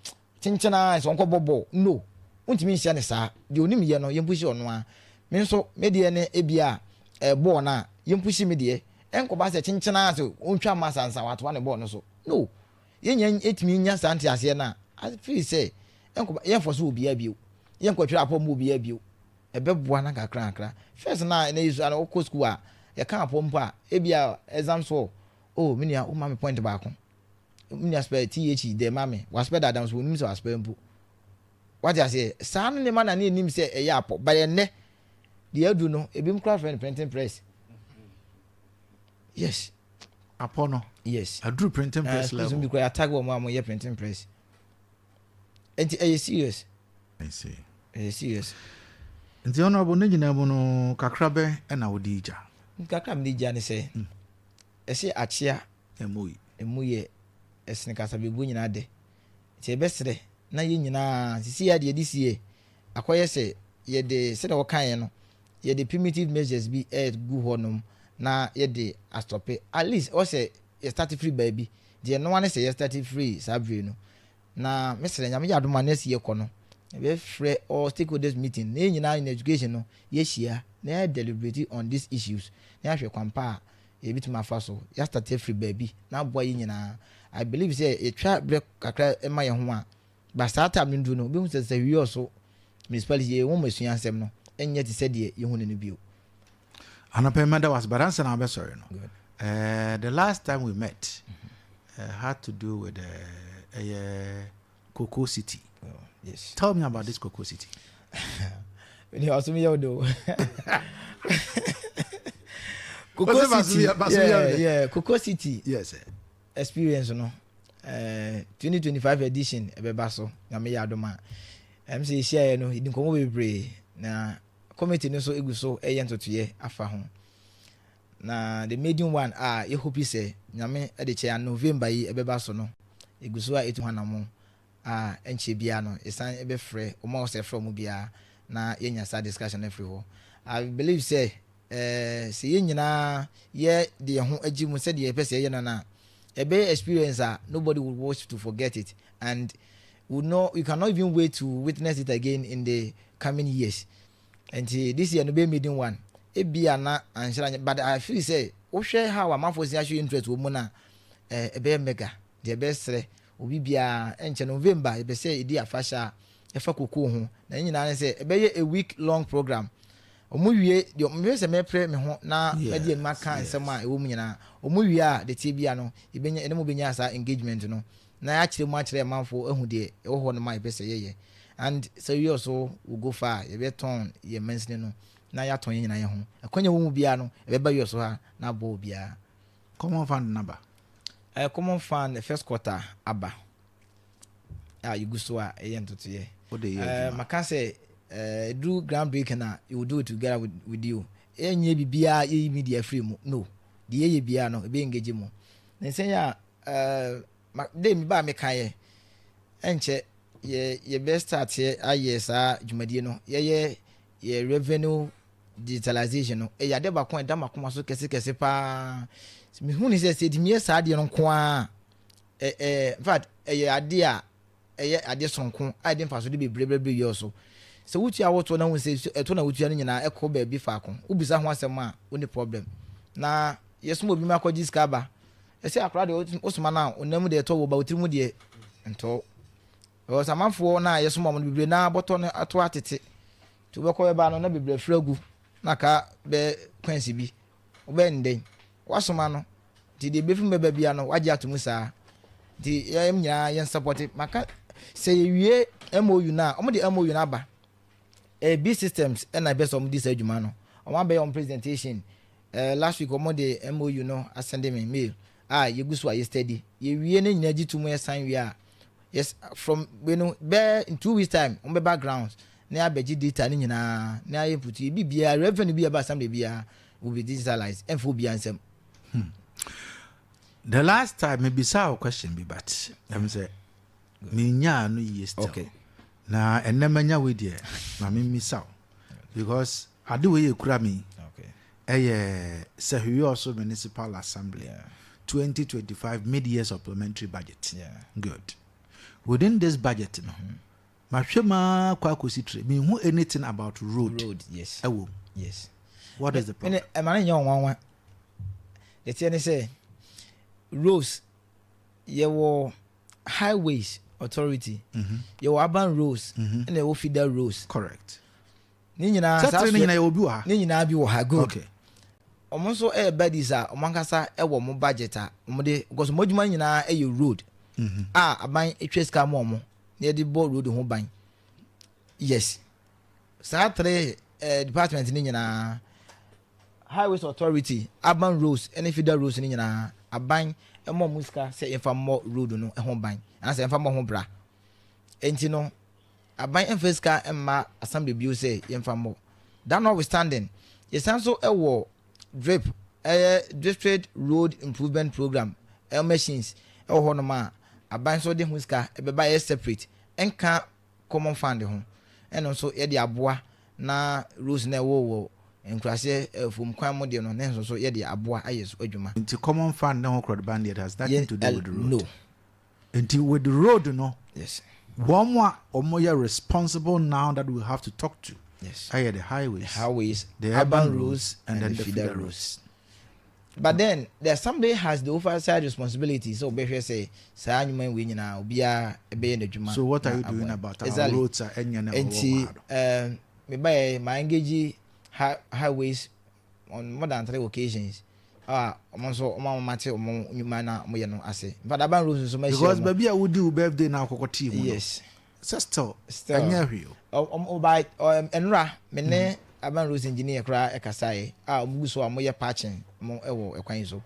kyenkyena sɛ ɔnkɔbɔ ball no, wontumi nhyɛ ne saa. Deɛ onim yɛ no, yɛn push ɔno a. Me nso me deɛ ne ebia ball no a, yɛn push me deɛ. Ɛnkɔba sɛ kyenkyena sɛ ɔntwa maths ansa watoa ne ball no so no. Yɛn nyinaa etumi nya saa nteaseɛ no a, afiri sɛ ɛnkɔba yɛnfɔ so wɔ obiara bio, yɛnkɔtwerɛ apɔ mu obiara bio. Ɛbɛboa no kakra kakra. First na ɛna yi so ana wokɔ school a, yɛka apɔ mpo a, ebia exam so, oh, me nua, woma me point baako. Nua spell TH dɛ ma me. Waspell dada nso onim sɛ waspell mpo. Wate aseɛ? Saa no nneɛma na ne yɛnim sɛ ɛyɛ apɔ. But ɛnnɛ, deɛ adu no, ebinom koraa frɛ no printing press. Yes. Apɔ no? Yes. Aduru printing press level. Schools bi koraa yɛatag wɔn a wɔyɛ printing press. Nti ɛyɛ serious. I see. Ɛyɛ serious. Nti honorable ne nyinaa mu no kakra bɛn na wode gya? Kakra a mede gya ne sɛ, ɛsɛ akyea Emu yi. Emu yɛ ɛsene kasabebuo nyinaa dɛ. Nti yɛbɛsrɛ na yɛn nyinaa, sisi a deɛ yɛde si yɛ, akɔyɛ sɛ yɛde, sɛdeɛ wɔkaeɛ no, yɛde primitive measures bi regu hɔ nom na yɛde astɔpe. At least ɛwɔ sɛ yɛ start firi baabi. Nti ɛno ara ne sɛ yɛ start firi saa bere no. Na mesrɛ, Nyame yɛ adom a next year kɔ no, yɛbɛfrɛ all stakeholders meeting na yɛn nyinaa in education no yɛahyia na yɛ deliberate on these issues na yɛahwɛ kwan pa a yɛbɛtumi afa so yɛastarte afiri baabi na aboa yɛn nyinaa. I believe sɛ yɛtwa berɛ kakra ma yɛn ho a, ba saa time no duru no, wobɛhu sɛ sɛ Wiɔso municipality yɛn nwomasua nsɛm no nyɛ te sɛ deɛ yɛhu no no bio. Anɔpa yi mɛda wo ase but ansa na wabɛsɔre no uh, the last time we met had to do with ɛyɛ Cocoa City. Oh, yes. Tell me about this Cocoa City. Ni ɔsom yɛ do. Cocoa City. Yeah, yeah, Cocoa City. Yes. Experience no. 2025 edition ɛbɛba so na meyɛ adom a. Ɛm sɛ yɛhyiaeɛ no yɛdi nkɔmmɔ bebree na committee no nso egu so ɛyɛ ntotoeɛ afa ho. Na the maiden one a yɛ hope sɛ Nyame de kyɛ a November yi ɛbɛba so no, yɛgu so a yɛtu ho anamon a ɛnkyɛ biara no yɛsan bɛfrɛ wɔn a wɔsɛ yɛfrɛ wɔn biara na yɛanya saa discussion no afiri hɔ. I believe sɛ eh, sɛ yɛn nyinaa yɛ de yɛn ho agye mu sɛdeɛ yɛpɛ sɛ yɛyɛ no no a, ɛbɛyɛ experience a nobody would wish to forget it and we know you cannot even wait to witness it again in the coming years. Nti this year no bɛyɛ maiden one ebia na anhyɛ anyɛ but I feel sɛ wohwɛ how amanfoɔ si ahwɛ interest wɔ mu no a ɛbɛyɛ mega deɛ ɛbɛsrɛ obi biara ɛnkyɛ November yɛpɛ sɛ yɛdi afahyɛ a ɛfa kokoo ho na ne nyinaa ne sɛ ɛbɛyɛ a week long program wɔn wie deɛ mehwɛ sɛ mɛpere me ho na mɛde anim aka nsɛm a ɛwɔ mu nyinaa wɔn wie a deɛ tie bia no yɛbɛnya ɛne mo bɛnya saa engagement no na yɛakyerɛ mu akyerɛ amanfoɔ ahu deɛ ɛwɔ hɔ nom a yɛpɛ sɛ yɛyɛ and sɛ we also will go far yɛbɛtɔn yɛn mansini no na yɛatɔn yɛn nyinaa yɛn ho akwanya wɔ mu biara no ɛbɛba wiɔ so ha na aboa obiara. Common fund no aba? Common fund first quarter aba a yɛgu so a ɛyɛ ntotoeɛ. Wode yɛ adwuma? Maka sɛ ɛduru ground breaking a we will do it together with, with you. Ɛnyɛ biribiara yɛyi media firi mu no deɛ yɛyɛ biara no ɛbɛ engage mu. Ne nsɛn a Eh, ma, dɛ me baa me kaeɛ, ɛnkyɛ yɛ, yɛbɛ starteɛ ayɛ saa dwumadie no, yɛyɛ yɛ revenue digitalization no, ɛyɛ adeɛ baako a ɛda m'akoma so kɛse kɛse paa. Mehu ne sɛ, sɛ yɛtumi yɛ saa adeɛ no nko ara a, ɛ, ɛ, in fact, ɛyɛ adeɛ a ɛyɛ adeɛ sononko a ɛde mfaso de bebree bɛbrɛ wiase so. Sɛ wotua wo toɔ na wohu sɛ ɛtoɔ na wotua no nyinaa ɛkɔ baabi faako, wobisa ho asɛm a, wonni problem. Na yɛsoma obi ma akɔgye sika aba, ɛsɛ akwadaa deɛ wosoma no a, ɔnam mu deɛ ɛtɔ wo ba, wo tiri mu deɛ ntɔ. Because amanfoɔ no a yɛsoma wɔn no bebree naa bɔtɔ no ato atete. Nti wobɛkɔ bɛba no na bebree afiri agu na aka bɛ kwansi bi. Wobɛyɛ no dɛn? Woasoma no. Nti deɛ ɛbɛfiri mu bɛba biara no, wagye ato mu saa. Nti yɛn nyinaa yɛn support. Maka sɛ yɛwie MOU no a, wɔn de MOU no aba. Ɛyɛ B systems ɛna ɛpɛ sɛ wɔn di saa adwuma no. Wɔn abɛyɛ wɔn presentation. Eh, last week wɔn de MOU no asɛnde me mail a yɛgu so a yɛ study. Yɛwie ne nyinaa gye to mu yɛ sign wie a, yes, from wei no bɛɛ in 2 weeks time wɔn bɛba grounds na yɛabɛgye data no nyinaa na yɛayɛ input yɛ biribiara revenue bi a ɛba assembly biara will be digitalized ɛmfa obiara nsam. The last time mebisa wo question bi but ɛm sɛ menyaa no yie still. Okay. Na ɛnɛ manya wei deɛ ma memmisa wo because ade wei yɛ kura me Okay. ɛyɛ Sahwiɔso Municipal Assembly Yeah. 2025 mid-year supplementary budget. Yeah. Good. Within this budget no, mahwɛ mu ara kɔ akɔsi tire menhu anything about road Road, yes. ɛwɔ mu. Yes. What is the problem? Ɛma no nyɛ ɔnwanwa. Deɛ teɛ ne sɛ roads yɛwɔ highways authority yɛwɔ urban roads ɛna yɛwɔ feeder roads. Correct. Ne nyinaa saa tire ne nyinaa yɛwɔ bi wɔ ha. Ne nyinaa bi wɔ ha good. Okay. Wɔn nso ɛyɛ buddies a wɔn ankasa ɛwɔ wɔn budget a wɔn de because wɔn adwuma nyinaa ɛyɛ road. a aban atwa sika ma ɔmo na yɛde bɔ road ho ban. Yes, saa three department ne nyinaa, Highways Authority, Urban Roads ɛne Feeder Roads ne nyinaa, aban ɛmɔ ɔmo sika sɛ yɛmfa mmɔ road no ho ban anaasɛ yɛmfa mmɔ ho bra. Nti no aban mfa sika mma assembly bio sɛ yɛmfa mmɔ. That notwithstanding, yɛsan so ɛwɔ DRIP, ɛyɛ District Road Improvement Program, ɛwɔ machines ɛwɔ hɔnom a aban nso de ho sika ɛbɛba, ɛyɛ separate, ɛnka Common Fund ho. Ɛno nso yɛde aboa na roads na ɛwɔ wɔ nkuraseɛ ɛfom kwan mu deɛ no ne nso so yɛde aboa ayɛ so adwuma. Nti Common Fund ne ho korɔde deɛ has nothing to do with the road? No. Nti with the road no, Yes. wɔn a wɔn yɛ responsible now that we have to talk to ɛyɛ the highways, the highways, the urban roads and then the feeder roads. But then the assembly has the oversight responsibility, so obɛhwɛ sɛ saa nnwuma wei nyinaa obiara ɛbɛyɛ n'adwuma. So what are you doing about our roads a ɛnyɛ na ɛwɔ Nti wɔ ha no? Mebaeɛ ma engage highways on more than three occasions a ɔmo nso ɔmo amamate ɔmo nnwuma na ɔmo yɛ no ase. In fact, urban roads nso ma Because hyia ɔmo. Baabi a wodi wo birthday na akɔkɔ tii mu no, sɛ still Still. ɛnyɛ hwee o. Ɔmo by nnura me ne urban roads engineer koraa ɛkasaeɛ a ɔmo gu so a ɔmo yɛ patching ɔmo ɛwɔ ɛkwan yi so.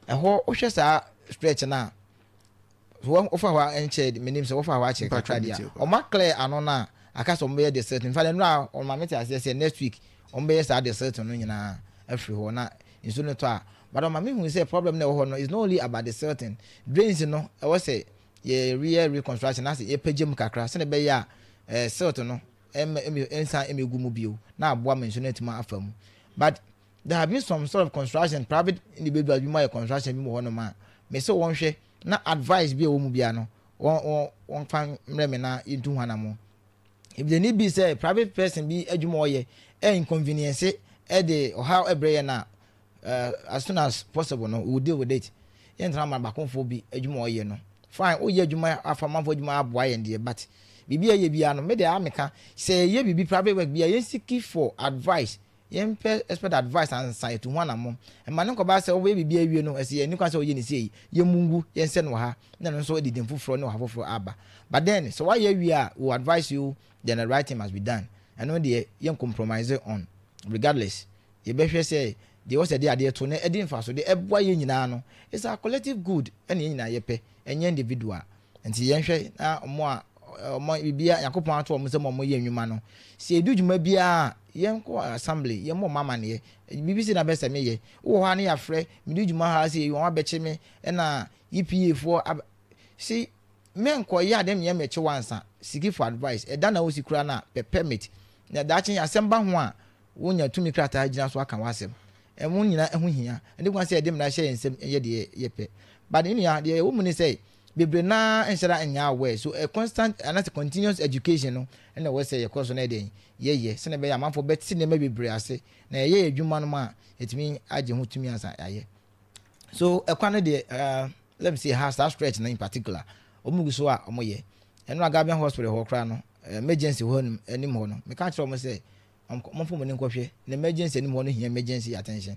Ɛhɔ wohwɛ saa stretch na wofa hɔ a ɛnkyɛ, menim sɛ wofa hɔ akyɛ Mpatwa kakra mi deɛ tie a paa. ɔmo aclear ano no a aka sɛ ɔmo bɛyɛ desilting. In fact, nnura ɔmo maame te aseɛ sɛ next week ɔmo bɛyɛ saa desilting no nyinaa afiri hɔ na nsuo no tɔ a. But ɔmo maame hu sɛ problem na ɛwɔ hɔ no is not only about desilting. Drains no, ɛwɔ sɛ yɛ rear reconstruction na sɛ yɛpagya mu kakra sɛnɛ ɛbɛyɛ a silt no ɛmɛ ɛmɛ ɛnsan ɛmɛ egu mu bio na aboa ma nsuo no atumi afa mu. But there have been some sort of construction, private individuals bi mu ayɛ construction bi mu wɔ hɔnom a mɛ sɛ wɔn hwɛ na advice bi a ɛwɔ mu bia no, wɔn fa mmerɛ mi na yɛntu ho anamɔ. If the need be sɛ private person bi adwuma ɔyɛ ɛ inconvenience, ɛde ɔhaw ɛbrɛ yɛn na as soon as possible no, we will deal with it. Yɛn tena ma bakonfoɔ bi adwuma ɔyɛ no, fine, woyɛ adwuma afa amanfoɔ adwuma aboa yɛn deɛ, but biribi a yɛ biara no, me deɛ ameka sɛ yɛ biribi private work bi a, yɛn seek for advice, yɛn pɛ expert advice ansa yɛtu ho anamɔ. Ɛma ne nkɔba sɛ wɔbɛyɛ biribi awie no, ɛsɛ yɛn nikwa sɛ ɔyɛ ne se yi, yɛn mu ngu yɛn sɛ no wɔ ha na no nso didi foforɔ ne ɔha foforɔ aba. But then sɛ wayɛ awie a, we will advise you, then the right thing must be done. Ɛno deɛ yɛn compromise on regardless. Yɛbɛhwɛ sɛ deɛ wɔsɛ de adeɛ to na ɛde nfa so de ɛboa yɛn nyinaa no, it's a collective good ɛna yɛn nyinaa yɛpɛ, ɛnyɛ individual. Nti yɛnhwɛ na ɔmo a ɔmo biribiara Nyankopɔn ato ɔmo sɛ ɔmo yɛ nnwuma no, sɛ edu dwuma biara, yɛnkɔ assembly, yɛmmɔ ɔmo amaneɛ biribi si na bɛsɛ meyɛ wowɔ hɔ a ne yɛafrɛ mede dwuma ha sɛ wɔn abɛkye me ɛna EPA foɔ ab si menkɔ yɛ ade meɛ mɛkye wansa. Seek for advice. Ɛda na wosi kura na pɛ permit na daakye asɛm ba ho a, wonya tumi krataa gyina so aka w'asɛm. Ɛmo nyinaa ɛho hia. Ɛde kwan sɛ yɛde mmara hyɛ yɛn nsam ɛyɛ deɛ yɛpɛ, but ne nua deɛ ɛwɔ mu ne sɛ bebree naa nhyɛra nyɛ aware. So a constant anaasɛ continuous education no ɛna ɛwɔ sɛ yɛkɔ so na ɛdeɛ yɛyɛ sɛnɛ ɛbɛyɛ amanfoɔ bɛte nneɛma bebree ase na yɛyɛ yɛ adwuma no mu a, yɛtumi agye ho tumi ansa ayɛ so. Ɛkwan no deɛ, let me say ha saa stretch no in particular, wɔn gu so a wɔn yɛ ɛno a Gabian Hospital hɔ koraa no, emergency hɔ anim hɔ no, meka kyerɛ wɔn sɛ wɔn fɔ wɔn ani nkɔhwɛ na emergency anim hɔ no hia emergency attention.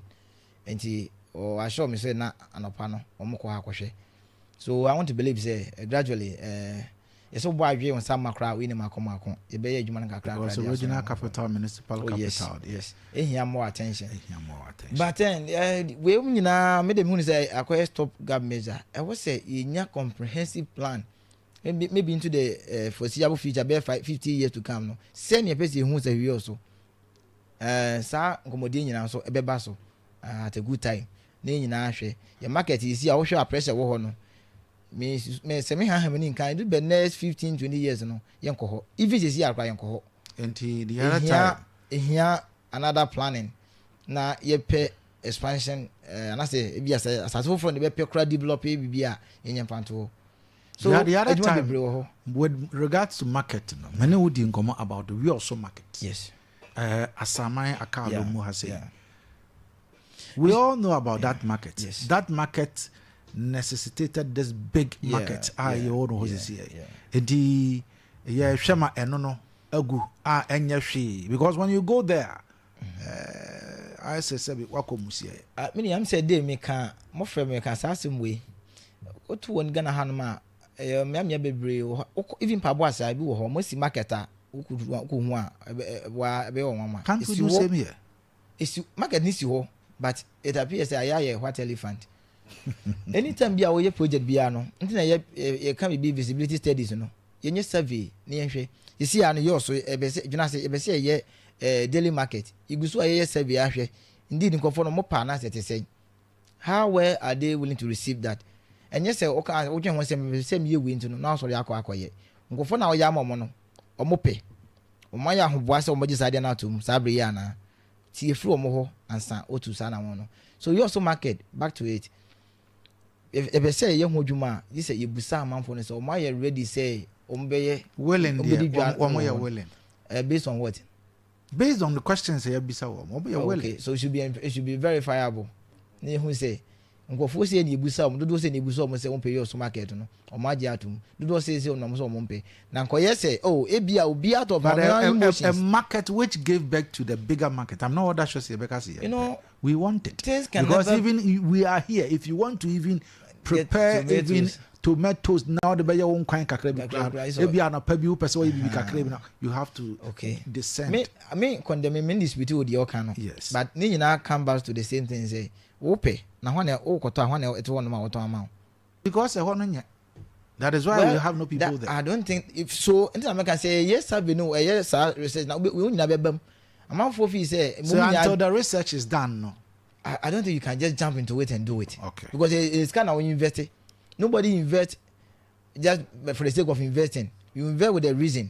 Nti ɔ assure me sɛ na anɔpa no wɔn kɔ ha akɔhwɛ. So I want to believe say gradually yɛsɛ wobɔ adwe wɔn nsa ma koraa woyi ne mako mako, yɛbɛyɛ adwuma no kakra. Because regional capital, municipal oh, capital. Yes, ehia more attention. Ehia more attention. But then wei mu nyinaa me de mi hu sɛ akɔyɛ stop gap measure. Ɛwɔ sɛ yɛnya comprehensive plan maybe into the foreseeable future, bɛyɛ 5, 50 years to come no, sɛnea ɛpɛ sɛ ehu sɛ hwee so saa nkɔmɔdie nyinaa nso ɛbɛba so at a good time na yɛn nyinaa hwɛ yɛ market yi si a wohwɛ a pressure wɔ hɔ no. Me sɛ me haha mi ni nkan edu bɛ next 15, 20 years no, yɛn kɔ hɔ. Even sisi akora, yɛn kɔ hɔ. Nti the other time ehia another planning na yɛpɛ expansion anasɛ ebi asɛ asase foforɔ na yɛbɛpɛ kora develop bibi a yɛnyɛ mfantoɔ so. The other adwuma time bebree wɔ hɔ. With regards to market no, mene wo di nkɔmmɔ about the Wiawso market. Yes. Asaman Akalo mu ha sei. We all know about that market. That market necessitated this big market a yɛwɔ no hɔ sisi yɛ. Nti yɛhwɛ ma ɛno no agu a ɛnyɛ hwee, because when you go there, ayɛ sɛ sɛbi wakɔ musie. Ah, me nua, sɛ de meka mɔfrɛ me ka saa asɛm wei woto wɔ Ghana hanom a Ɛyɛ mmeammea bebree wɔ hɔ. Wokɔ even mpaboa saa ebi wɔ hɔ. Wɔasi market a wokɔhu a ɛbɛ wa ɛbɛyɛ wɔn nwanwa. Can't we Esi do hɔ. same here? Esi market no si hɔ but it appears sɛ ayɛ ayɛ white elephant. Anytime bi a woyɛ project biara no, nti na yɛ yɛka biribi visibility studies no. Yɛnyɛ survey na yɛnhwɛ. Sisi a no yɛ ɔso ɛbɛ sɛ dwena ase yɛbɛ sɛ yɛyɛ eh, daily market. Yɛgu so a yɛyɛ survey ahwɛ. Indeed nkurɔfoɔ no wɔpɛ anaasɛ ɛte sɛn. How well are they willing to receive that? Ɛnyɛ sɛ woka wodwen ho sɛ mepɛ sɛ meyɛ wei nti no na wasɔre akɔ akɔyɛ. Nkurɔfoɔ no a woyɛ ama wɔn no, wɔpɛ. Wɔayɛ ahoboa sɛ wɔbɛgye saa adeɛ no atom saa bere yi anaa? Tie firi wɔn hɔ ansa wotu saa anamɔn no. So you also market, back to it. Yɛpɛ sɛ yɛyɛ ho adwuma a, gye sɛ yɛbusa amanfoɔ no sɛ wɔn ayɛ ready sɛ wɔn bɛyɛ Willing wɔn bɛdi deɛ dwa wɔn wɔ yɛ hɔ. willing. Based on what? Based on the questions a yɛbisa wɔn, wɔn yɛ willing. Okay, so it should be verifiable. Na ehu sɛ nkurɔfoɔ sɛ na ebusa wɔn dodoɔ sɛ na ebusa wɔn sɛ wɔn pɛ yɛ ɔso market no, wɔn agye atum. Dodoɔ sɛ wɔn nam sɛ wɔn mpɛ. Na nkɔyɛ sɛ, oh, ebi a obi out of But my a emotions. market which gave birth to the bigger market, I'm not other sure say because we want it. Things can because never even we are here. If you want to even prepare even tomatoes. tomatoes now, the better one kind kakra bi Kakra kra. bi, Ebi anɔpa bi wopɛ sɛ wɔyɛ biribi kakra bi na you have to descend. Me condemn me dispute wo deɛ ɔka no. But ne nyinaa come back to the same thing sɛ wopɛ na hɔ na wokɔtɔ a, hɔ na ɛte hɔ nom a wɔtɔn ama wo. Because ɛhɔ no nyɛ. That is why Well, we have no people that, there. I don't think if so nti na mɛka sɛ ɛyɛ survey no, ɛyɛ saa research na wo nyinaa bɛba mu amanfoɔ fi sɛ So until the research is done, no. I don't think you can just jump into it and do it. Because it's kind of invest. Nobody invest just for the sake of investing. You invest with a reason.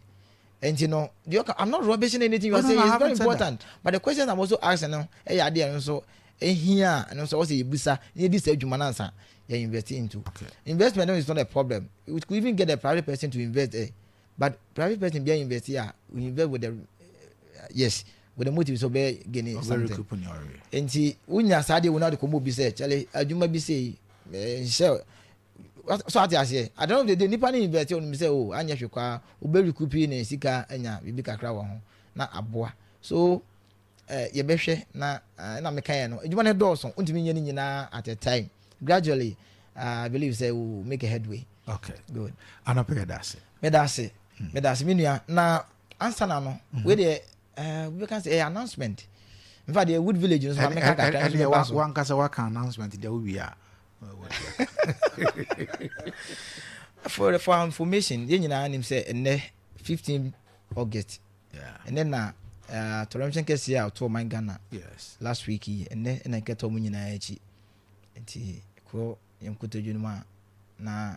And I'm not rubbishing anything you Oh, are no, saying. no, I It's very haven't said that. important. But the questions I'm also asking now, eh, idea and so here and also also yɛbusa na yɛdi saa adwuma no ansa yɛ invest into. Investment no is not a problem. We could even get a private person to invest there. But private person be invest here, we invest with the yes, with the motive so be gaining Ɔbɛ something. recoup ne ɔre. Nti wonya saa deɛ wo na de kɔmmɔ obi sɛ kyɛle adwuma bi sei nhyɛ so ate aseɛ. At the end of the day, nipa ne invest, onim sɛ o anyɛ hwɛ koraa wobɛ recoup ne sika anya biribi kakra wɔ ho na aboa. So yɛbɛhwɛ na na meka yɛ no, adwuma no dɔɔso, wontumi nyɛ no nyinaa at a time. Gradually, I believe sɛ we will make a headway. Good. Anɔpa, yɛda ase. Meda ase, meda ase, me nua. Na ansa na no wei deɛ wobɛka sɛ ɛyɛ announcement. In fact, deɛ Wood Village no so ma meka kakra nso Ɛne mɛba so. wankasa waka announcement deɛ wowie a For our information, yɛn nyinaa nim sɛ ɛnɛ 15 August, ɛnɛ na torɔmhyɛn kɛseɛ a ɔtɔ ɔman Ghana last week yi, ɛnɛ ɛna nkɛtɔ mu nyinaa akyi. Nti kɔ yɛn nkotodwe no mu a na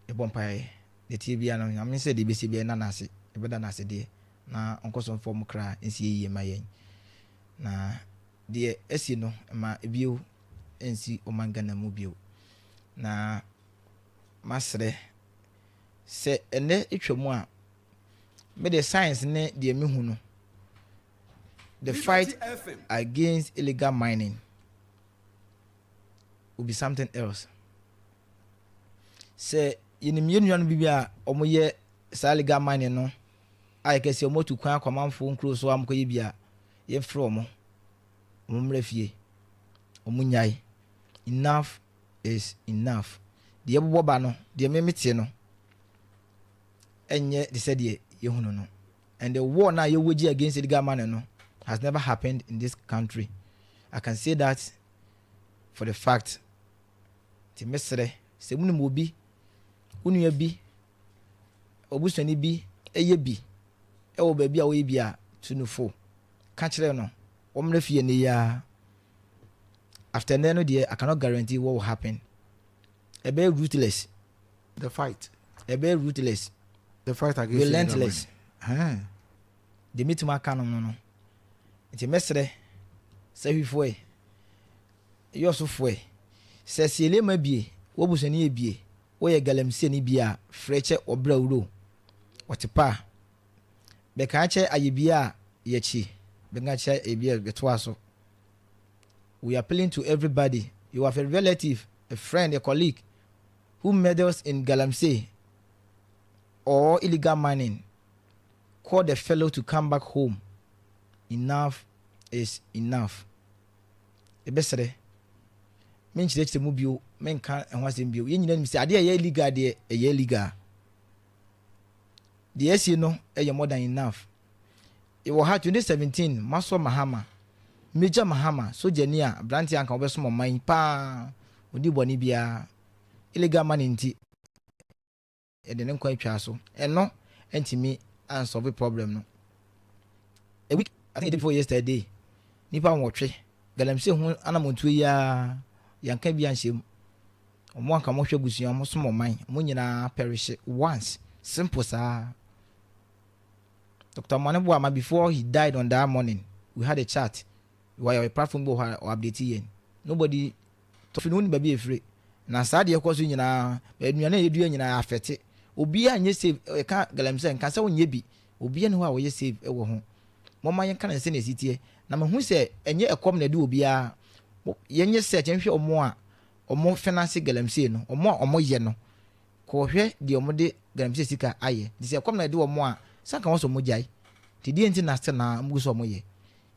yɛbɔ mpaeɛ deɛ tie bia no, Nyame sɛ deɛ ɛbɛsi bia ɛna n'ase, yɛbɛda n'ase deɛ na ɔnkɔ so mfɔ mu kra nsi yie ma yɛn na deɛ asi no ma ebio nsi ɔman Ghana mu bio. Na masrɛ sɛ ɛnɛ atwa mu a, mede science ne deɛ mehu no, the fight against illegal mining will be something else. Sɛ yɛnim yɛn nuanom bi a wɔyɛ saa illegal mining no a, yɛkɛ sɛ wɔatu kwan akɔ amanfoɔ nkuro so a wɔkɔyɛ bi a, yɛmfrɛ wɔn, wɔn mmerɛ fie, wɔn nyae. Enough is enough. Deɛ ɛbobɔ ba no deɛ meme te no ɛnyɛ te sɛ deɛ yɛhunu no, and the war na yɛwɔgyi against illegal mining no has never happened in this country. I can say that for the fact. Nti mesrɛ sɛ munim obi, wo nua bi, obusuani bi ɛyɛ bi ɛwɔ baabi a wɔyɛ bi a, tu no fo, ka kyerɛ no wɔmmrɛ fie ne yia. After then no deɛ, I cannot guarantee what will happen. Ɛbɛyɛ ruthless. The fight. Ɛbɛyɛ ruthless. The fight against Relentless. illegal mining. Deɛ mɛtumi aka no, nti mɛsrɛ sɛhwifoɔ yi, yɔsofoɔ yi, sɛ siele ma bie wɔbusuani yɛ bie, wɔyɛ galamsey ni bi a, frɛ kyɛ ɔbrɛ wuro ɔte pa a bɛka kyɛ ayɛ bi a yɛkyi bɛka kyɛ ebi a bɛtoa so. We are appealing to everybody. You have a relative, a friend, a colleague who meddles in galamsey or illegal mining, call the fellow to come back home. Enough is enough. Ebɛsrɛ. Menkyerɛkyerɛ mu bio, menka ɛho asɛm bio. Yɛn nyinaa nim sɛ adeɛ a ɛyɛ illegal deɛ, ɛyɛ illegal. Deɛ asie no yɛ more than enough. Yɛwɔ ha 2017, Masɔ Mahama, Major Mahama, sogyani a aberanteɛ a anka ɔbɛsom ɔman yi paa, ɔdi bɔne biara, illegal money nti, yɛde ne nkwa twaa so. Ɛno ntumi ansolve problem no. A week, I think a day before yesterday, nipa 8, galamsey ho anamontuo yi ara, yɛnka bi anhyɛ mu. Ɔmo anka mo hwɛ abusua, ɔmo som ɔman, ɔmo nyinaa perish once. Simple saa. Dr. Mane Boama, before he died on that morning, we had a chat. Wɔyɛ platform bi wɔ hɔ a ɔupdate yɛn. Nobody tɔfi no, wonim baabi efiri. Na saa deɛ ɛkɔ so nyinaa, nnuane a yɛdua nyinaa afɛte. Obiara nyɛ safe, ɛka galamsey nka sɛ wonyɛ bi. Obiara ne hɔ a wɔyɛ safe ɛwɔ ho. Mɔmma yɛnka ne sɛ na esi teɛ. Na mehu sɛ ɛnyɛ ɛkɔm na ɛde obiara. Yɛnyɛ search, yɛnhwɛ ɔmo a ɔmo finance galamsey no, ɔmo a ɔmo yɛ no. Kɔhwɛ deɛ ɔmo de galamsey sika ayɛ. Nti sɛ ɛkɔm na ɛde ɔmo a, sanka wɔn sɛ ɔmo gyae. Nti deɛ nti na still na ɔmo gu so ɔmo yɛ.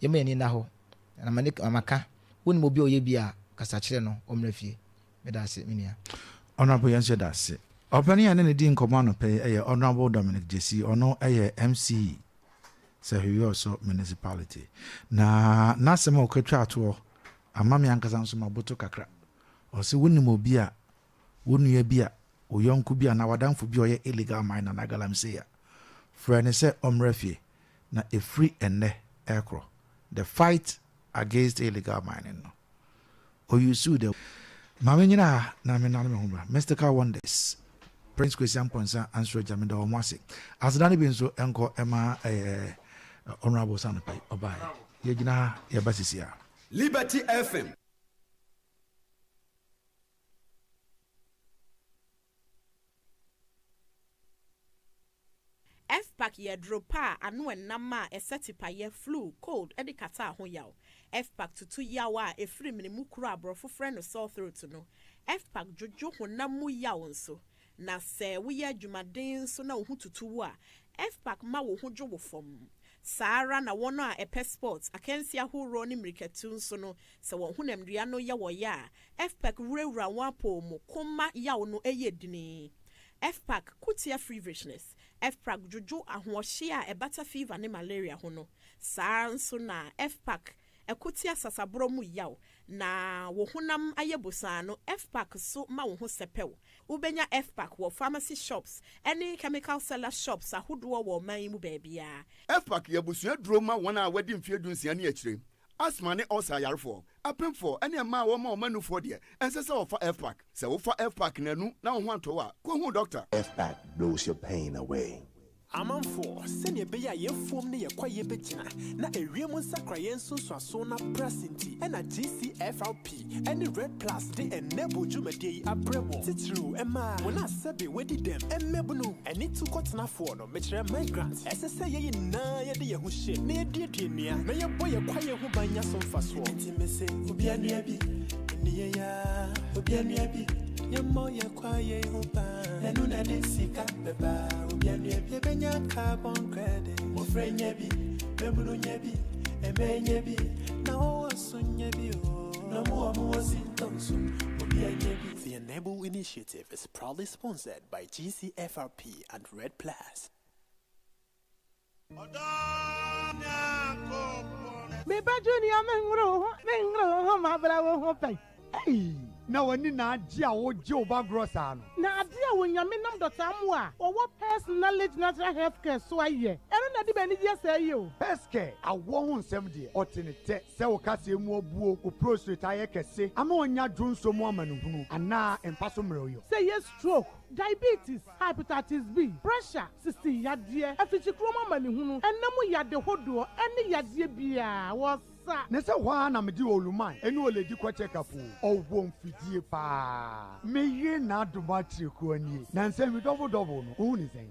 Yɛma yɛn ani na hɔ. Na ma ne maka, wonim obi a ɔyɛ bi a, kasa kyerɛ no, ɔmmra fie. Meda ase, me nua. Honorable, yɛn nso da ase. Ɔpanin a ne ne di nkɔmmɔ anɔpɛ yi yɛ Honorable Dominic Gyesi. Ɔno yɛ MCE Sefwi Municipality. Na n'asɛm a ɔkatwa atoɔ ama me ankasa nso maboto kakra. Ɔsɛ wonim obi a, wo nua bi a, wo yɔnko bi a na wadamfo bi a ɔyɛ illegal miner na galamsey a, frɛ ne sɛ ɔmmra fie na ɛfiri ɛnnɛ ɛkorɔ, the fight against illegal mining no ɔyusu the maame nyina ha na menane me ho bra. Mystical Wonders, Prince Kwesi Ampɔnsa ansoro agya, meda wɔn ase. Aseda no bi nso nkɔ ɛma ɛyɛ Honorable Sanope ɔbaeɛ. Yɛgyina ha, yɛba sisi a. Liberty FM. Fpac yɛ duro pa a ano ɛnam a ɛsɛ tipayɛ, flu, cold ne kata ho yaw. Fpac tutu yaw a ɛfiri mene kuro a aborɔfo frɛ no sore throat no. Fpac dwodwo honam mu yaw nso. Na sɛ woyɛ adwumaden nso na wo ho tutu wo a, Fpac ma wo ho dwo wo fam. Saa ara na wɔn a ɛpɛ sports, akansi ahoroɔ ne mmirikatu nso no, sɛ wɔn honamdua no yɛ wɔyɛ a, Fpac wurawura wɔn apɔw mu koma yaw no yɛ dini. Fpac kutia feverishness. Fpac dwodwo ahoɔhye a ɛbata fever ne malaria ho no. Saa nso na Fpac ɛkotia sasaborɔ mu yaw na wo honam ayɛ bosaa no. Fpac so ma wo ho sɛpɛw. Wobɛnya Fpac wɔ pharmacy shops ɛne chemical seller shops ahodoɔ wɔ ɔman yi mu baabiara. Fpac yɛ abusua duro ma wɔn a wɔadi mfeɛ 16 ne akyire, asthma ne ulcer ayarefoɔ, apemfoɔ ne mmaa a wɔma wɔn anufoɔ deɛ, ɛnsɛ sɛ wɔfa Fpac. Sɛ wofa Fpac nanu na wo ho antɔ wo a, kɔhu doctor. Fpac blows your pain away. Amanfoɔ, sɛnea ɛbɛyɛ a yɛfuom ne yɛkɔyɛ bɛgyina na ewiem nsakraeɛ nsonsoaso no aprase nti, ɛna GCFRP ɛne Red Plus de Enable dwumadie yi abrɛ mo. Titiriw ɛmaa wɔn a sɛbe wɔadi dɛm, mmɛbunu ɛne tukɔtenafoɔ no, mekyerɛ migrant, ɛsɛ sɛ yɛn nyinaa yɛde yɛn ho hyɛ na yɛduadua nnua na yɛbɔ yɛ kwaeɛ ho ban nya so mfasoɔ. Nti mese obi anua bi nniyɛ ya, obi anua bi, yɛmmɔ yɛ kwaeɛ ho ban, ɛno na de sika bɛba. Obi anua bi, yɛbɛnya carbon credit. Mmɔfra nya bi, mmɛbunu nya bi, ɛmɛ nya bi, na wɔwɔ so nya bi o, na ɔmo wɔ mo wɔ sintɔ so, obi anya bi. The Enable Initiative is proudly sponsored by GCFRP and Red Plus. Meba Junior, menworo wo ho, menworo wo ho, mabra wo ho pɛn. Ei, na w'ani na agye a wogye wo ba gorɔ saa no. Na ade a Onyame nam Dɔkta Amoa a ɔwɔ Pers Knowledge Natural Health Care so ayɛ, ɛno na de m'anigye sɛɛ yi o. Pers Care awoɔ ho nsɛm deɛ, ɔte ne tɛ sɛ wo kaseɛ mu abuo, wo prostate ayɛ kɛse ama ɔnya dwonso mu amanehunu anaa mpa so mmerɛwyɔ. Sɛ yɛ stroke, diabetes, hepatitis B, pressure, sisi yadeɛ, afikyikurom amanehunu, ɛnam yade hodoɔ ɛne yadeɛ biara wɔ sa. Ne sɛ hɔ ara na mede oluman ɛne oledi kɔ check up o. Ɔwɔ mfidie paa. Meyere n'adom akyerɛkuo nie na nsɛm mi double double no, wohu ne sɛn?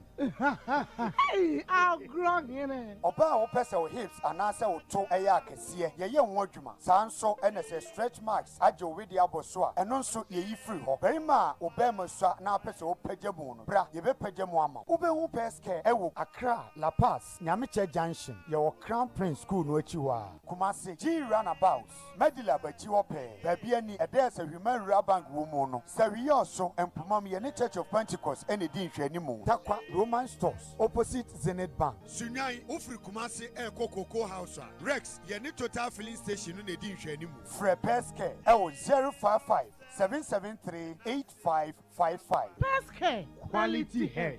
Ei, agorɔ hene. Ɔbaa a wopɛ sɛ wo hips anaasɛ wo to ɛyɛ akɛseɛ, yɛyɛ ho adwuma. Saa nso ɛna sɛ stretch marks agye wo wedeɛ abɔ so a, ɛno nso yɛyi firi hɔ. Barima a wo bɛrima sua na apɛ sɛ wopagya mu no, bra, yɛbɛpagya mu ama wo. Wobɛhu Pers Care ɛwɔ Accra, La Paz, Nyamekyɛ Junction. Yɛwɔ Crown Prince School no akyi hɔ a. Kumase. Kumasi, G Runabout, Medilab akyi hɔ pɛɛ, baabi ani ɛdɛɛ Sahwiman Rural Bank wɔ mu no. Sahwi-Yɔɔso, Mpomam, yɛne Church of Pentecost na ɛdi nhwɛanimu. Tarkwa, Roman Stores, opposite Zenith Bank. Sunyani, Wofiri Kumasi rekɔ Cocoa House a, Rex, yɛne Total Filling Station no na ɛdi nhwɛanimu. Frɛ Pɛskɛ wɔ 055 773 8555. Pɛskɛ, quality hair.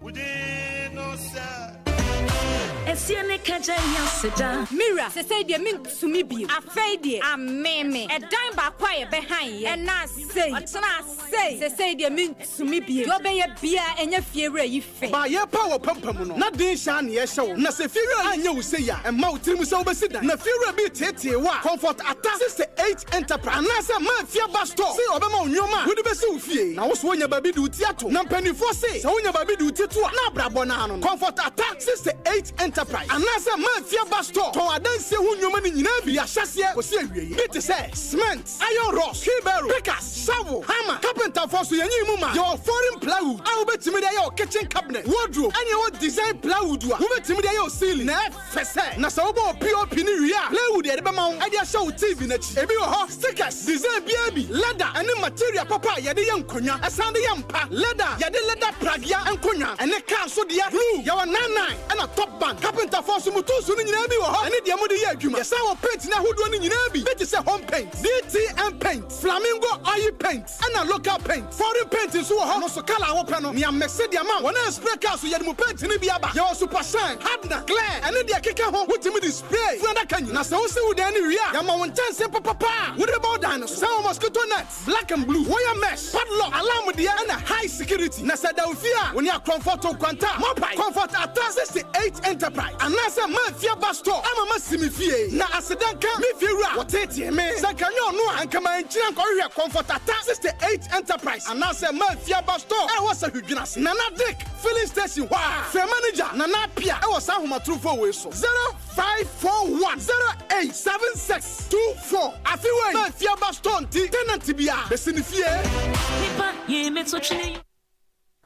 Me wura, sesei deɛ mentumi bio. Afei deɛ, amee me. Ɛdan baako a yɛbɛhan yɛ. Ɛna sei, ɔkyena sei. Sesei deɛ mentumi bio. Deɛ ɔbɛyɛ biara, ɛnyɛ fie wura yi fɛ. Ba yɛpa wɔ pampam no na den hyɛ a ne yɛhyɛ wo na sɛ fiewura anyɛ wo sei a ɛmma wo tirim sɛ wobɛsi dan na fiewura bi teetee wo a Comfort Ata 68 Enterprise anaasɛ Mafia Bus Store se ɔbɛma wo nneɔma a wode bɛsi wo fie na wo so wonya baabi de wo ti ato na mpanimfoɔ se sɛ wonya baabi de wo ti to a na abrabɔ no ano no Comfort Ata 68 Enterprise anaasɛ Mafia Bus Store tɔn adansie ho nneɔma no nyinaa bi ahyɛseɛ kɔsi awiei bi te sɛ cement, iron rods, wheelbarrow, pickaxe, shovel, hammer, carpenterfoɔ so yɛnyi mu ma yɛwɔ foreign plywood a wobɛtumi de ayɛ wo kitchen cabinet, wardrobe, ɛne ɛwɔ design plywood a wobɛtumi de ayɛ wo ceiling na ɛfɛ sɛ na sɛ wobɔ wo POP ne wie a plywood yɛde bɛma wo ɛde ahyɛ wo TV n'akyi. Ebi wɔ hɔ stickers, design biara bi, leather ɛne material papa a yɛde yɛ nkonnwa, ɛsan de yɛ mpa, leather, yɛde leather pragea nkonnwa ɛne car so deɛ glue, yɛwɔ 99 ɛna top band. Carpenterfoɔ so mu tools no nyinaa bi wɔ hɔ ɛne deɛ mode yɛ adwuma. Yɛsan wɔ paint ne ahodoɔ no nyinaa bi te sɛ home paint, DTM paint, flamingo oil paint ɛna local paint. Foreign paint nso wɔ hɔ no so colour a wopɛ no nea mɛse deɛ ma wɔn a spray car so yɛde mu paint no bi aba. Yɛwɔ super shine, hardener, clear ɛne deɛ keka ho. Wotumi de spray funu adaka nyina na sɛ wosi wo dan no wie a yɛma wo nkyɛnse papapa a wode bɛbɔ wo dan no so. Sɛ wɔ mosquito net, black and blue, wire mesh, padlock, alarm deɛ ɛna high security. Na sɛ da wo fie a wo ne akorɔmfoɔ to nkwanta mobile Comfort Ata 68 Enterprise anaasɛ Mafia Bus Store ama ma si me fie na asedanka me fie wura wɔteetee me sɛ nka nyɛ ɔno a nka ma nkyina nkɔhwehwɛ Comfort Ata 68 Enterprise anaasɛ Mafia Bus Store ɛwɔ sɛ hwedwena ase Nana Dick filling station hɔ a frɛ manager Nana Apia ɛwɔ saa ahomatorofo wei so 0541 087624. Afi wei Mafia Bus Store nti tenant bia bɛsi ne fie.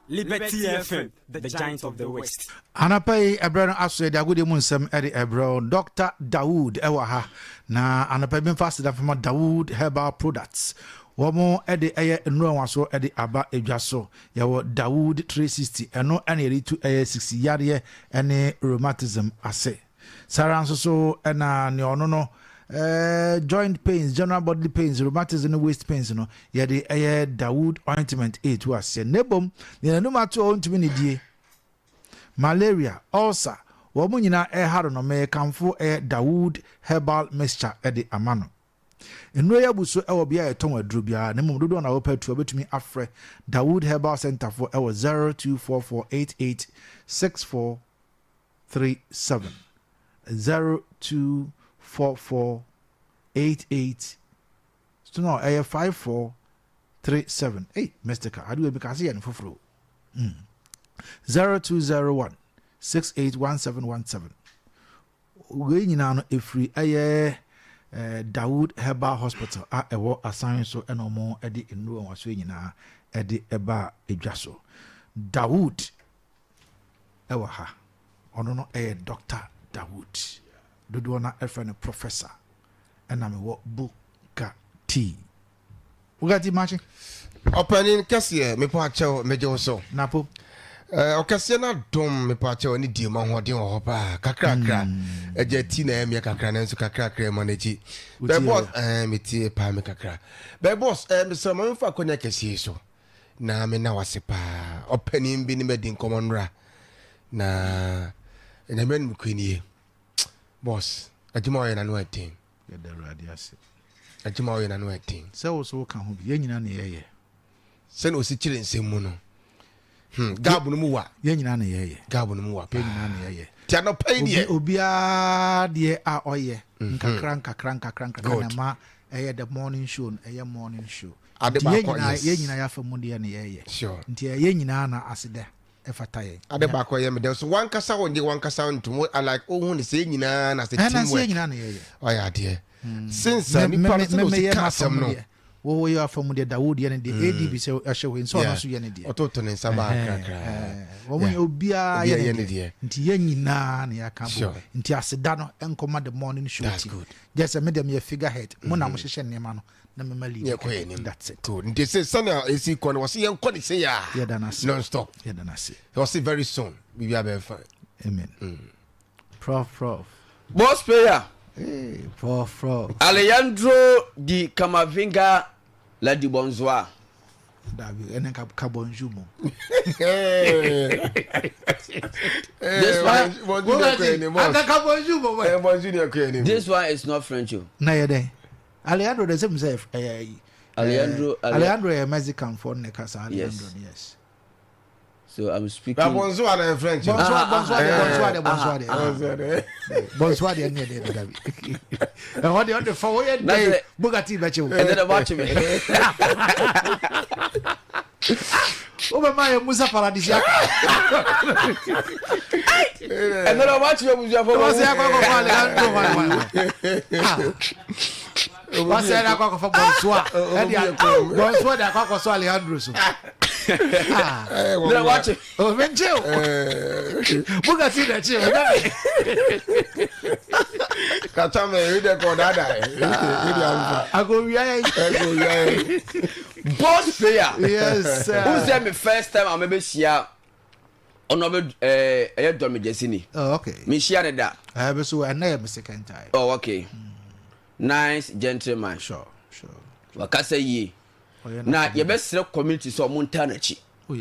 Liberty FM, the giant of the West. Anapa yi ɛberɛ no aso yɛde agodie mu nsɛm ɛde ɛberɛ Dr. Dawood ɛwɔ ha na anapa yi memfa aseda fama Dawood Herbal Products. Wɔn ɛde ɛyɛ nnuro nwaso ɛde aba edwa so. Yɛwɔ Dawood 360, ɛno ɛna yɛde tu ɛyɛ sisi yareɛ ɛne rheumatism ase. Saa nso so ɛna nea ɔno no joint pains, general bodily pains, rheumatism ne waist pains no yɛde ɛyɛ Dawood ointment ɛɛtu aseɛ. Na ebom nea n'anum ato a ɔntumi ne die, malaria, ulcer, wɔn mo nyinaa ɛha no, mɛkamfo ɛyɛ Dawood herbal mixture ɛde ama no. Nnuro yi abu so ɛwɔ bea a yɛtɔn aduro biara na mmom dodoɔ na wɔpɛ atu wobɛtumi afrɛ Dawood Herbal Center fo ɛwɔ 0244 88 6437, 0244 88 so no ɛyɛ 5437. Ei, mystical ade wei bi ka se yɛ no foforɔ 0201 681717. Wei nyinaa no ɛfiri ɛyɛ Dawood Herbal Hospital a ɛwɔ asan so ɛna ɔmo ɛde nnuro nwaso yi nyinaa ɛde ɛba edwa so. Dawood ɛwɔ ha, ɔno no ɛyɛ Dr. Dawood, dodoɔ na ɛfrɛ no Professor, ɛna mewɔ Bugatti. Bugatti makye. Ɔpanin kɛseɛ, mepɔ akyɛw, megye wo so. Napo. Ɔkɛseɛ no adom, mepɔ akyɛw ne die mu ahoɔden wɔ hɔ paa kakrakra. Agya ti na ɛmeɛ kakra nanso kakrakra ma n'akyi. Wotie bɛɛ boss, metie paa me kakra. Bɛɛ boss, mesrɛ ma memfa akɔnya kɛseɛ yi so na mena wase paa. Ɔpanin bi ne madi nkɔmmɔ nnora na Nyame anim kɔ nie. Boss, adwuma a ɔyɛ n'ano ɛden. Yɛda Awurade ase. Adwuma a ɔyɛ n'ano ɛden. Sɛ wo so woka ho bi, yɛn nyinaa na yɛyɛ. Sɛnea osi kyerɛ nsɛm mu no, gab no mu wa. Yɛn nyinaa na yɛyɛ. Gab no mu wa paa. Yɛn nyinaa na yɛyɛ. Ti anɔpa yi deɛ. Obiara deɛ a ɔyɛ nkakra nkakra nkakra nkakra na ma ɛyɛ the morning show no ɛyɛ morning show. Ade Nti yɛn baako, nyinaa yes. yɛn nyinaa yɛafa mu deɛ na yɛyɛ. Nti ɛyɛ nyinaa na aseda ɛfata yɛn. Ade baako yɛ me dɛ so wankasa wɔn gye wankasa ntom I like ohun ne sɛ yɛn nyinaa na sɛ Ɛna sɛ teamwork. yɛn nyinaa na yɛyɛ. Ɔyɛ adeɛ. Since a nipa no sɛ me osi meyɛ ka m'afa asɛm mu no. deɛ. Wo yɛ afa mu deɛ Dawood yɛ ne deɛ ADB sɛ ɛhyɛ hɔ nso ɔno nso yɛ ne deɛ. Ɔtoto ne nsa baa kakra. Wɔn yɛ obiara yɛ ne deɛ nti yɛn nyinaa na yɛaka bɔ nti aseda no nkɔma the morning show team. Gye sɛ me deɛ meyɛ figure head mo na mo hyehyɛ nneɛma no na mema lead. Yɛkɔ yɛn anim. That's it. Good. Nti sɛ sɛnea esi kɔ no wɔsi yɛn kɔ ne se yɛ a. Yɛda no ase. Non stop. Yɛda no ase. Wɔsi very soon biribi abɛn fine. Amen. Prof prof. Boss player. Hey, prof prof. Alejandro di Camavinga la di Bonzoa. Dabi, ɛnɛ ka ka bonjour mu. This one, Aka ka bonjour mu. Bonjour ni ɛkɔ yɛ This one is not French o. Na yɛ dɛ. Alejandro de sɛ mi sɛ ɛyɛ. Alejandro Alejandro yɛ Mexican fo ne kasa Alejandro yes. So I'm speaking. Ba bonsoir na French. Bonsoir, bonsoir, bonsoir, bonsoir, bonsoir. Bonsoir de ne de dabi. Eh what de de fa wo ye de Bugatti be che wo. E de ba che me. Wo be ma ye Musa Paradisi aka. E de ba che me Musa fa. Wo se akwa ko fa Alejandro wa wa. Wo se akwa ko fa bonsoir. E de bonsoir de akwa ko so Alejandro so. Na wakye. O me nkyɛ o. Bugatti na kyɛ o. Kata me ebi de kɔ dada ebi de anfa. Akowia yɛ. Akowia yɛ. Boss prayer. Yes sir. Who said me first time a mebe hyia ɔno bɛ ɛɛ ɛyɛ dɔmi jɛsi ni. Oh okay. Me hyia ne da. Ɛɛ bɛ so ɛnna yɛ mi second time. Oh okay. Nice gentleman. Sure sure. Wakasa yie. Na yɛbɛsrɛ community sɛ ɔmo ntaa n'akyi. Oh,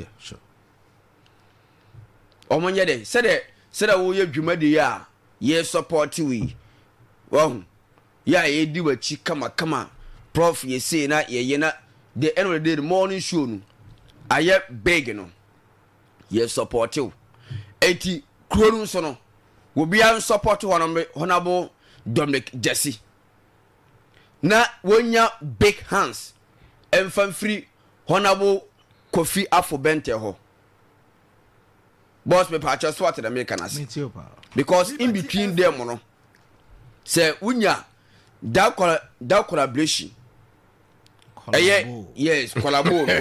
ɔmo nyɛ dɛ sɛdeɛ sɛdeɛ woyɛ dwumadi yi a yɛ support wo yi wahu yɛ a yɛdi w'akyi kamakama prof yɛsei na yɛyɛ na the end of the day the morning show no ayɛ big no yɛ support wo eti kuro no nso no obiara support hɔ honorable Dominic Jesse na wɔnya big hands mfa mfiri Honourable Kofi Afo Bɛntɛ hɔ. Boss mepaakyɛ so ate na meka no ase. Because in between them no, sɛ wonya that, that collaboration ɛyɛ yes collabo no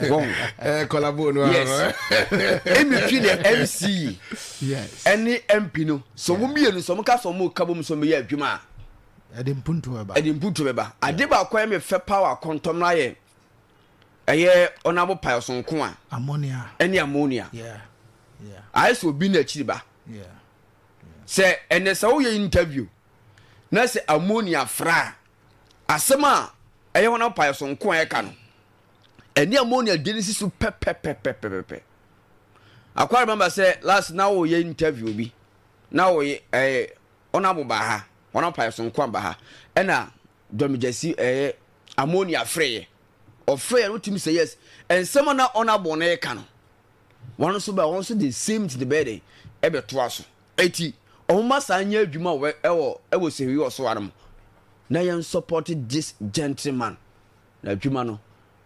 wɔn eh, collabo no yes in between the mce yes ɛne mp no so wɔn mmienu so wɔn ka so wɔn ka bom so wɔn yɛ adwuma a ɛde mpuntu bɛba ɛde mpuntu bɛba ade baako yɛ mi fɛ power kɔntɔmla yɛ ɛyɛ ɔnabo pae ɔsonko a ammonia ɛne ammonia ayɛ sɛ obi na akyiri ba sɛ ɛnɛ sɛ woyɛ interview na sɛ ammonia fra a asɛm a ɛyɛ wɔn apae so nko a ɛka no ɛne ammonia di ne si so pɛpɛpɛpɛpɛ akwa remember sɛ last na woyɛ interview bi na woyɛ ɛyɛ wɔn abo ba ha wɔn apae so nko aba ha ɛna dɔmgyasi ɛyɛ ammonia frɛyɛ ɔfrɛyɛ no tumi sɛ yes nsɛm a na wɔn abo no ɛka no wɔn nso ba wɔn nso de same ti de bɛyɛ de ɛbɛtoa so eti wɔn ma saa nyɛ adwuma wɔ ɛwɔ ɛwɔ sɛwi wɔ so anom na yɛn support this gentleman na adwuma no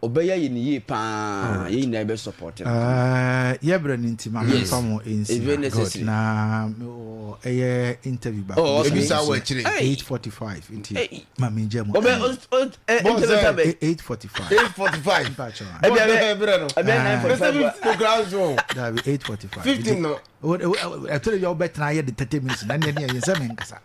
ɔbɛyɛ yɛ ne yie paa yɛn nyinaa bɛ support no. Yɛ brɛ no nti ma memfa mo nsi na ɛyɛ interview baako oh, okay. Ebisa wɔ akyire. 8:45 nti ma mengya mu. Ɔbɛ 8:45 8:45 Ɛbi ɛbɛ no ɛbɛ 9:45 Dabi 8:45 15 no ɛtɔ de bi a wobɛtena ayɛ de 30 minutes na neɛ neɛ yɛ sɛ menkasa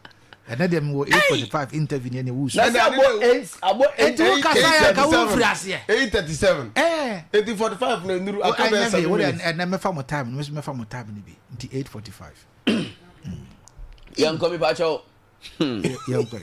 ɛnɛ deɛ mewɔ 8:45 interview neɛ neɛ wusu na sɛ abɔ 8 abɔ 8 nti wo kasa yɛ ka wo mfiri aseɛ 8:37 ɛɛ 8:45 na nuru aka bɛyɛ 7 minutes ɛnɛ mɛfa mo time no mɛfa mo time no bi nti 8:45 yɛnkɔ mi pakyɛw yɛnkɔ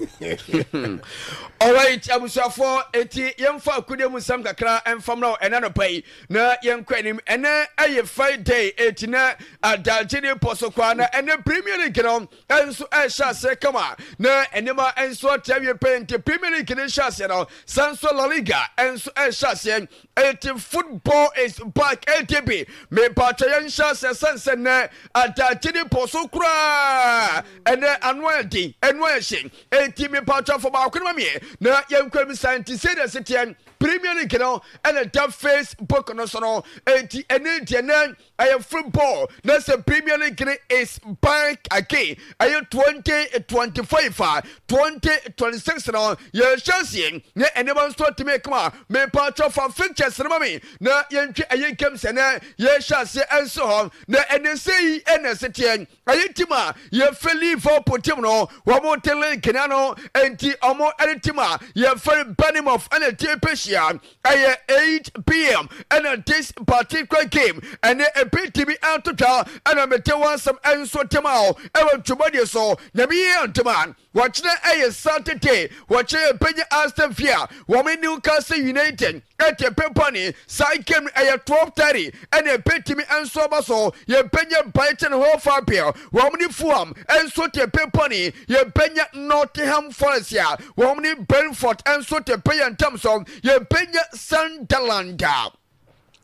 alright abusuafoɔ eti yɛmfa akudeɛ mu nsɛm kakra ɛmfa mmra ɛnɛ nɔpa yi na yɛnkɔ anim ɛnɛ ɛyɛ Friday eti na adagye ne pɔ so koraa na ɛnɛ Premier League no nso ɛhyɛ aseɛ kama na nneɛma nso ate awie pɛn nti Premier League no hyɛ aseɛ no san so La Liga nso ɛhyɛ aseɛ eti football is back ATP mepatwa yɛn hyɛ aseɛ sɛnsɛ nɛ adagye ne pɔ so koraa ɛnɛ ano ayɛ den Ɛno ayɛ hye. Enti mepatwa fa baako no ma meɛ na yɛnkɔ mu saa. Nti sɛdeɛ ɛse teɛ Premier League no ɛna ɛda Facebook no so no. Enti ɛne deɛ na ɛyɛ football na sɛ Premier League no is back again. Ɛyɛ 2025 a 2026 no yɛhyɛ aseɛ na nneɛma nso atumi kama. Mepatwa fa fixtures no ma me na yɛntwe ɛyɛ games ɛnɛ yɛhyɛ aseɛ ɛnso hɔ na ɛne sɛ yi ɛna ɛse teɛ. Ɛyɛ team a yɛfrɛ Liverpool team no, wɔn te league no ano, enti wɔn ɛne team a yɛfrɛ Bournemouth ɛna tie pɛhyia. Ɛyɛ 8 pm ɛna this particular game ɛne ebi timi ato twa ɛna mete wɔn asɛm ɛnso tem a ɛwɔ dwumadie so. Nyame yɛ ntoma wɔkyerɛ ɛyɛ Saturday, wɔkyerɛ ɛbɛnya Aston Villa wɔn Newcastle United ɛte pepani. Saa game ɛyɛ 12:30 ɛna ɛbɛtumi nso aba so. Yɛbɛnya Brighton Hove Albion wɔn ne Fulham nso te pepani. Yɛbɛnya Nottingham Forest a wɔn ne Brentford nso te pe yɛn ntam so. Yɛbɛnya Sunderland a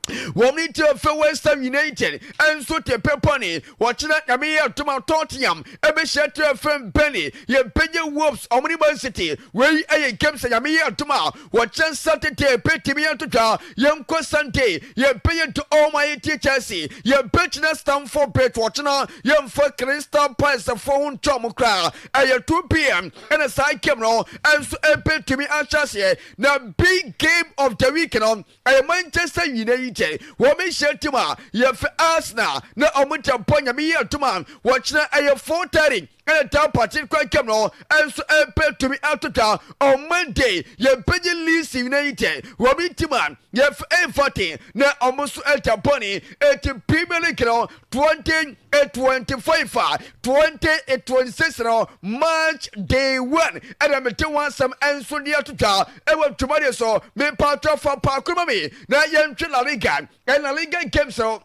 wɔn ne ti fɛ West Ham United nso te pepani. Wɔkyerɛ Nyame yɛ toma Tottenham ɛbɛhyia ti fɛ Burnley. Yɛbɛnya Wolves wɔn ne Man City. Wei ɛyɛ games a Nyame yɛ toma wɔkyerɛ Saturday bɛtumi yɛn totwa. Yɛnkɔ Sunday, yɛbɛyɛ to almighty Chelsea, yɛbɛgyina Stamford Bridge. Wɔkyena yɛmfa Crystal Palace foɔ ho ntɔ mo koraa. Ɛyɛ 2 pm ɛna saa game no ɛnso ɛbɛtumi ahyɛ aseɛ. Na big game of the week no ɛyɛ Manchester United wɔn hyɛ team a yɛfɛ Arsenal na wɔn tɛ bɔ. Nyame yɛ atum a wɔkyerɛ ɛyɛ 4:30 ɛna taa particular game no ɛnso ɛbɛtumi atotwa. On Monday yɛbɛgye Leeds United wɔn team a yɛfɛ Everton na wɔn nso ɛtɛ bɔ ne. Eti Premier League no 2025 a 2026 no match day one ɛna mete wɔn asɛm ɛnso de atotwa ɛwɔ dwumadie so. Mepatɔ fa paako ma mi na yɛntwe La Liga. Ɛna La Liga games no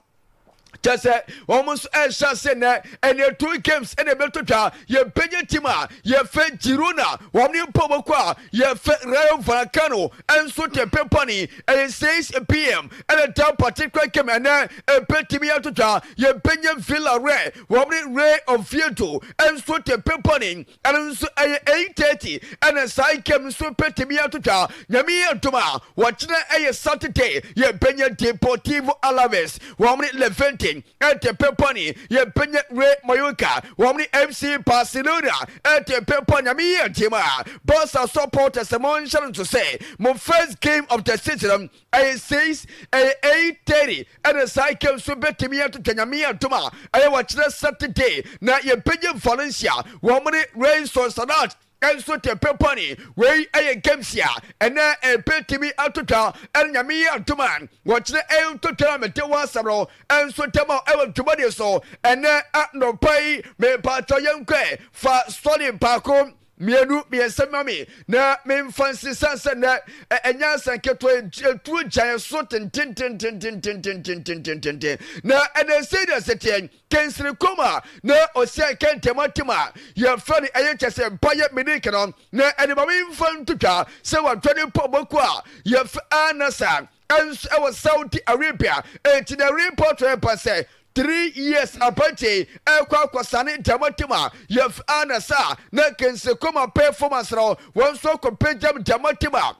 kyɛ sɛ wɔn nso ɛhyɛ ase nnɛ. Ɛnɛ two games ɛna ɛbɛtɔ twa. Yɛbɛnya team a yɛfɛ Girona wɔn ne mpɔ bɔkɔ a yɛfɛ Rayo Vallecano ɛnso te pepani. Ɛyɛ 6 pm ɛna that particular game ɛnɛ ɛbɛtumi ato twa. Yɛbɛnya Villarreal wɔn ne Real Oviedo ɛnso te pepani. Ɛno nso ɛyɛ 8:30 ɛna saa game nso bɛtumi ato twa. Nyame yɛ dom a wɔkyerɛ ɛyɛ Saturday, yɛbɛnya Deportivo Alaves wɔn ne Levante ɛte pepani. Yɛbɛnya Real Mallorca wɔn ne FC Barcelona ɛte pepɔ. Nyame yɛ team a Barca supporters, mo nhyɛ no nso sɛ mo first game of the season ɛyɛ 6, ɛyɛ 8:30 ɛna saa game nso bɛtumi ato twa. Nyame yɛ dom a ɛyɛ wɔkyerɛ Saturday. Na yɛbɛnya Valencia wɔn ne Real Sociedad ɛnso te pepɔne. Wei ɛyɛ games a ɛnɛ ɛbɛtumi atotwa. Ɛne Nyame yɛ adom a wɔkyerɛ ɛntotwa na mete wɔ asɛm no ɛnso tɛm a ɛwɔ dwumadie so ɛnɛ anɔpa yi. Mepatɔ yɛnkɔ fa sɔre baako, mmienu, mmiɛnsa ma me na memfa nsesa sɛ nnɛ ɛnyɛ asɛn ketewa. Etuo gyaeɛ so tentententententententententen na ɛnɛ sɛ deɛ sɛ teɛ Kingsley Coman na ɔsɛ kɛntɛma team a yɛfrɛ no ɛyɛ kyɛ sɛ Bayern Munich no na ɛde ma memfa ntotwa sɛ watwa ne mpɔbɔku a yɛfrɛ Al-Nassr ɛnso ɛwɔ Saudi Arabia. Enti na report ɛba sɛ 3 years aberanteɛ ɛkɔ akɔsane dama team a yɛfrɛ Al-Nassr na Kingsley Coman performance no wɔn nso akɔpɛgyam dama team a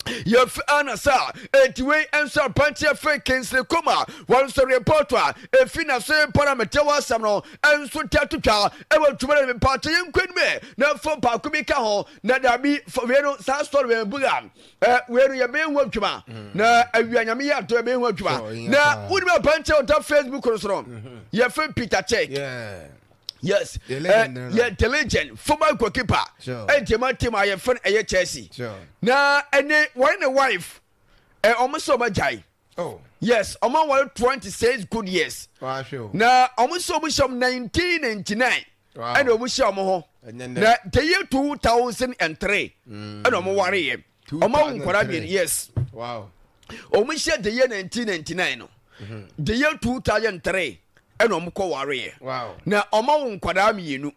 yɛfi Al-Nassr. Enti wei nso aberanteɛ fɛ Kingsley Coman wɔn nso report a efi na so paramete wɔ asɛm no nso tɛ twitwa ɛwɔ ntoma no. Mpakyɛ yɛn nkwa nim na fo baako bi ka ho na dabi wei no saa story wei bu a ɛ wei no yɛbɛyɛ ho adwuma na awia Nyame yɛ ato yɛbɛyɛ ho adwuma. Na wonim aberanteɛ ɔda Facebook no so no yɛfɛ Peter Cech. Yes, yeah, the legend, former goalkeeper ɛnti team a yɛfɛ no ɛyɛ Chelsea na ɛne wɔne ne wife ɔmo sɛ ɔmo agyae. Yes, ɔmo aware 26 good years na ɔmo sɛ ɔmo hyɛ ɔmo 1999 ɛna ɔmo hyɛ ɔmo ho na the year 2003 ɛna ɔmo ware yɛ. Ɔmo awo nkwadaa mmienu. Yes, ɔmo hyɛ the year 1999 no, the year 2003 ɛna ɔmo kɔ ware yɛ na ɔmo awo nkwadaa mmienu.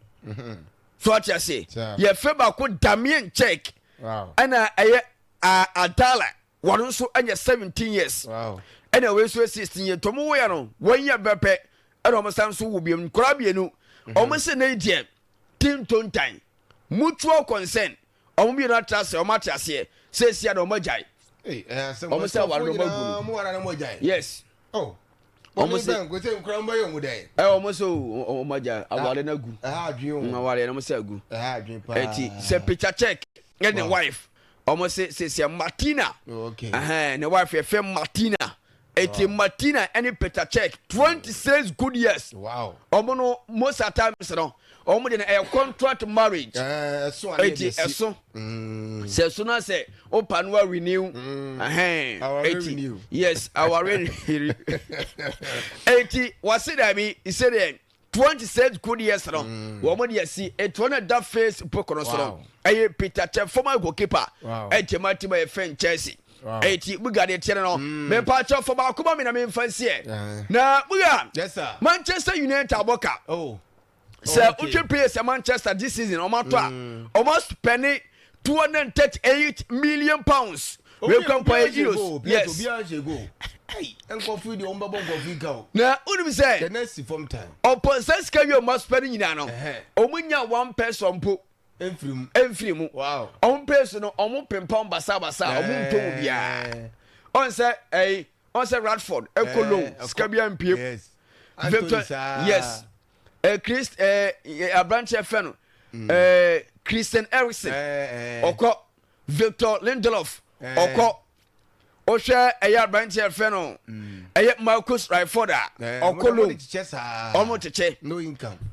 So ate ase, yɛfɛ baako Damien Cech ɛna ɛyɛ Adala. Wɔn nso ɛnyɛ 17 years ɛna wɔn nso 16 years. Tɔmo wɔ yɛ no wɔn yɛ bɛpɛ ɛna wɔn san so wɔ mmienu, nkwadaa mmienu. Wɔn sɛ ne deɛ tintontan. Mutual consent. Wɔn mmienu atra ase, wɔn ate aseɛ. Seesia na wɔn agyae. Wɔn sɛ aware no wɔn agu no. Yes. Oh. Wɔn sɛ ɛ wɔn sɛ wɔn agyae aware no agu. Aware no wɔn sɛ agu. Eti sɛ Peter Cech ne wife wɔn sɛ seesia Martina. Ɛhɛn ne wife yɛ fɛ Martina. Eti Martina ɛne Peter Cech 26 good years. Wow. Ɔmo no most at times no ɔmo de no ɛyɛ contract marriage. Ɛso adeɛ Eti ɛso. Sɛ ɛso na sɛ opa no wa renew. Ɛhɛn. Eti yes aware Eti wase daabi sɛ deɛ 26 good years no mm. wɔn de asi etuo no da Facebook no so no ɛyɛ Peter Cech former goalkeeper ɛkyɛ ma ti ma yɛ fɛn Chelsea eti buga deɛ tiɛ no mm. mepa kyɛw fɔ baako ma mi na mi nfa nsiɛ na buga Manchester United abɔ ka oh. sɛ wotwe players sɛ Manchester this season wɔn atɔ a wɔn asupɛne 238 million pounds wei kura mpo ayɛ euros yes nkɔfo yi deɛ wɔn bɛbɔ nkɔfo yi ka o na wonim sɛ the next form time ɔpɔ nsa sika wie ɔmo asopɛ no nyinaa no ɔmo nya one person mpo mfiri mu mfiri mu wow ɔmo players no ɔmo pempam basabasa ɔmo ntɔ mu biara ɔn sɛ ɛyi ɔn sɛ Radford ɛkɔ loan sika bi ampie yes Victor yes ɛ Chris ɛ aberanteɛ fɛ no ɛ Christian Eriksen ɔkɔ Victor Lindelof ɔkɔ wohwɛ ɛyɛ aberanteɛ fɛ no ɛyɛ Marcus Rashford a ɔkɔ loan ɔmo kyekyɛ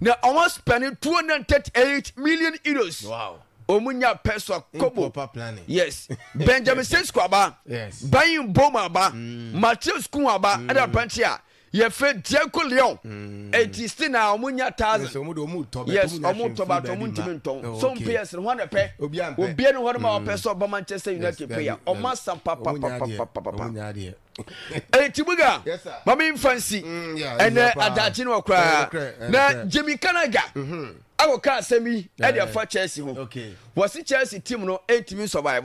na ɔmo spend 238 million euros ɔmo nya pɛsɔ kobo yes Benjamin Sesko aba Bayern Boma aba Matheus Cunha aba ɛna aberanteɛ a Yɛfrɛ Diego Leon. Eti still na ɔmo nya thousand. Yes, ɔmo tɔ but ɔmo ntumi ntɔn. So players no hɔn na pɛ. Obia ni hɔ no ma ɔpɛ sɛ ɔba Manchester United player. Ɔmo asa papapapapapa. Eti Buga, ma mi nfa nsi. Ɛnɛ adagye no wɔ koraa. Na Jamie Carragher akɔka asɛm yi ɛde afa Chelsea ho. Wɔsi Chelsea team no ntumi survive.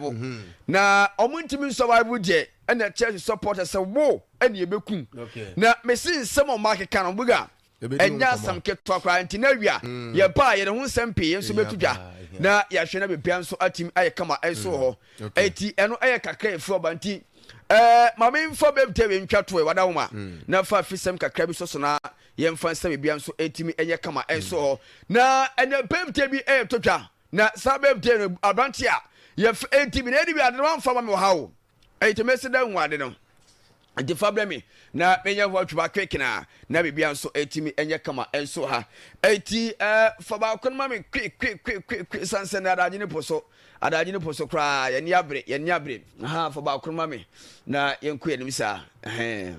Na ɔmo ntumi survive deɛ ɛna Chelsea supporters sɛ wo ɛne ɛbɛkum na mese nsɛm a ɔma akeka no buga ɛnyɛ asɛm ketewa koraa nti na awia mm. yɛba a yɛde ho nsɛm pii nso bɛto dwa na yɛahwɛ na biribiara nso atim ayɛ kama nso wɔ hɔ ɛti ɛno ɛyɛ kakra ɛfiri ɔba nti ɛɛ maame nfa bɛbitɛ wei ntwa toɛ wada homa mm. na fa afisɛm kakra bi soso na yɛmfa nsɛm biribiara nso ɛtumi ɛnyɛ kama nso hɔ na ɛnɛ bɛbitɛ bi ɛyɛ to dwa na saa bɛbitɛ no aberante a yɛfɛ ɛti bi na ɛdi bi ade no wamfa ma me wɔ ha o Enti mesi dɛn hu ade no? Nti fa brɛ me na menyɛ ho adwuma quick na na biribiara nso ɛtumi ɛnyɛ kama nso ha. Enti ɛɛ fa baako no ma me quick quick quick quick quick san sɛ na adagye ne po so adagye ne po so koraa yɛn ani abere yɛn ani abere ha fa baako no ma me na yɛnkɔ yɛn anim saa ɛhɛn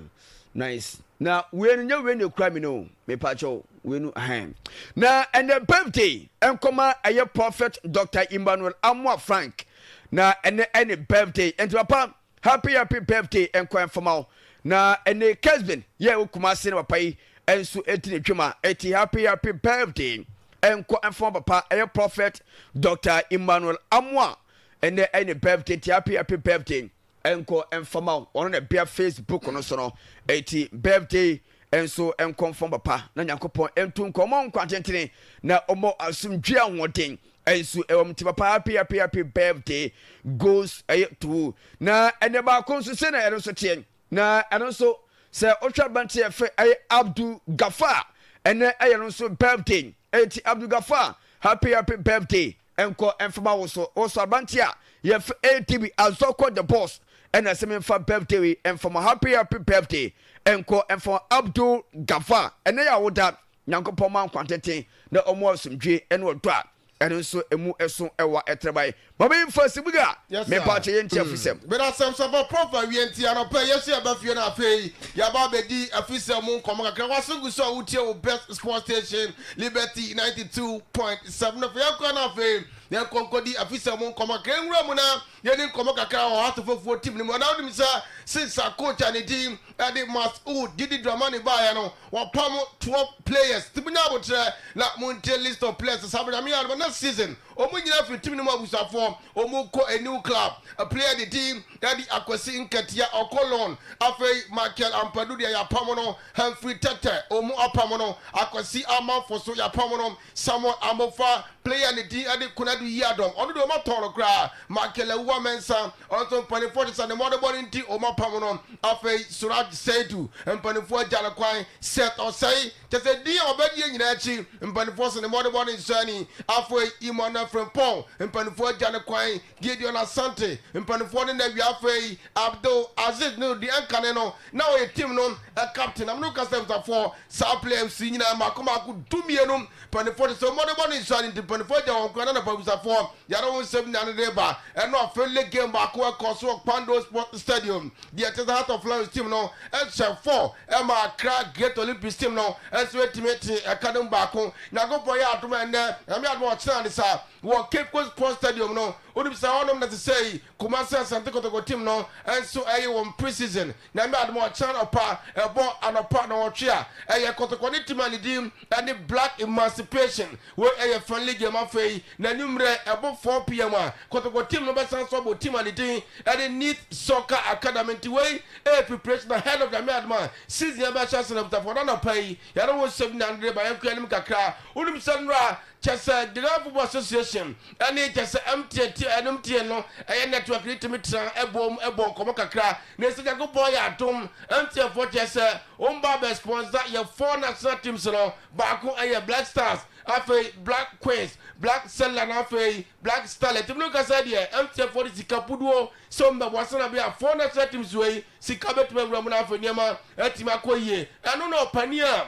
nice na wei no nyɛ wei na ekura mi no mepa kyɛw wei no ɛhɛn na ɛnɛ birthday nkɔma ɛyɛ prophet Dr. Emmanuel Amoah Frank. Na ɛnɛ ɛne birthday nti papa happy happy birthday nkɔ ɛmfama wo na ɛne Kesbin yɛ wo Kumasi na papa yi nso ɛti ne twema ɛti happy happy birthday nkɔ ɛmfama papa ɛyɛ prophet Dr. Emmanuel Amoah ɛnɛ ɛne birthday nti happy happy birthday nkɔ mfama wo ɔno na ɛbea Facebook no so no eti birthday nso nkɔ mfam papa na Nyankopɔn nto nkɔ ɔmɔ nkwa tentene na ɔmɔ asomdwe ahoɔden nso ɛwɔ mu ti papa happy happy happy birthday goes ɛyɛ to na ɛnɛ baako nso sɛ na ɛno nso teɛ na ɛno nso sɛ wohwɛ aberanteɛ yɛfrɛ ɛyɛ Abdul Gafar ɛnɛ ɛyɛ no nso birthday eti Abdul Gafar happy happy birthday Nkɔ mfama wo so wo so aberanteɛ a yɛfrɛ ATB Azɔkɔ the boss ɛna sɛ memfa birthday wei mfama happy happy birthday nkɔ mfama Abdul Gafar ɛnɛ yɛ awoda Nyankopɔn ma nkwa tenten na ɔmo asomdwie ɛne ɔdɔ a ɛno nso emu ɛso ɛwa ɛtrɛbae ma memfa sibuga Yes sir. mepa kyɛ yɛnti afisɛm. Meda asɛm so aba Prof awie nti anɔpa yi yɛso yɛba fie no afei yɛaba abɛdi afisɛm mu nkɔmmɔ kakra Waso gu so a wotie wo best sports station Liberty 92.7 afei yɛnkɔ na afei yɛnkɔ nkɔdi afisɛm mu nkɔmmɔ kakra nwura mu na yɛni nkɔmmɔ kakra wɔ Hasefofoɔ team no mu ɛna wonim sɛ since a coach a ne din ɛde Masoud Didi Dramani baeɛ no wɔpam 12 players nti monya abotrɛ na montie list of players saa bɛnyame yɛ adoma next season. Wɔn nyinaa firi team no mu abusuafoɔ. Wɔn kɔ a new club. Player de din de Akwasi Nketia ɔkɔ loan. Afei Michael Ampadu deɛ yɛapam no. Humphrey Tete wɔn apam no. Akwasi Amanfo nso yɛapam no. Samuel Amofa, player ne din de Konadu Yiadom, ɔno deɛ wɔatɔn no koraa. Michael Awuah Mensah, ɔno nso mpanimfoɔ te sɛ ne mmɔdebɔ no nti wɔapam no. Afei Suraj Seidu, mpanimfoɔ agya no kwan. Seth Osei, kyerɛ sɛ din a wɔbɛgyeɛ nyinaa akyi, mpanimfoɔ se ne mmɔdebɔ no nsɔ ani. Afei Emmanuel Frimpong, mpanimfoɔ agya no kwan. Gideon Asante, mpanimfoɔ ne no awia. Afei Abdul Aziz Nurudeen, ɛnkane no na ɔyɛ team no captain. Na mene wo kasa abusuafoɔ, saa players yi nyinaa mmaako mmaako dumienu, mpanimfoɔ te sɛ wɔn mmɔdenbɔ ne nsuo ano nti mpanimfoɔ agya wɔn kwan na anɔpa abusuafoɔ yare ho nsɛm nyinaa no de ba. Ɛno afei league game baako ɛkɔ so wɔ Kpando Sports Stadium. Deɛ ɛte sɛ Heart of Lions team no hyɛ 4 ɛma Accra Great Olympics team no nso ɛtumi te ɛka no mu baako. Nyankopɔn yɛ adom a ɛnnɛ, Nyame adom a ɔkyena ne saa wɔ Cape Coast Sports Stadium no. Wonim sɛ hɔnom na sesei Kumasi Asante Kotoko team no nso ɛyɛ wɔn pre-season. Nyame adom a ɔkyena anɔpa ɛbɔ anɔpa nnɔnwɔtwe a, ɛyɛ Kotoko ne team a ne din ne Black Emancipation. Wei ɛyɛ friendly game. Afei n'anwummerɛ ɛbɔ 4pm a, Kotoko team no bɛsan nso abɔ team a ne din ne Neat Soccer Academy. Nti wei ɛyɛ preparation ahead of Nyame adom a season ɛbɛhyɛ ase no. Abusuafoɔ, na anɔpa yi yɛne wo nsɛm nyinaa no de ba. Yɛnkɔ yɛn anim kakra. Wonim sɛ nnora Kyɛ sɛ Ghana Football Association ne kyɛ sɛ MTN ti ɛno MTN no ɛyɛ network no tumi tena ɛbom ɛbɔ nkɔmɔ kakra na ɛsɛ Nyankopɔn yɛ adom MTN foɔ kyɛ sɛ wɔn ba bɛ sponsor yɛ four national teams no baako ɛyɛ Black Stars afei Black Queens Black Stella na afei Black Starlet mu no kasa deɛ MTN foɔ de sika puduo sɛ wɔn bɛboa sɛnea bɛyɛ a four national teams wei sika bɛtumi awura mu na afei nneɛma atumi akɔ yie ɛno na ɔpanin a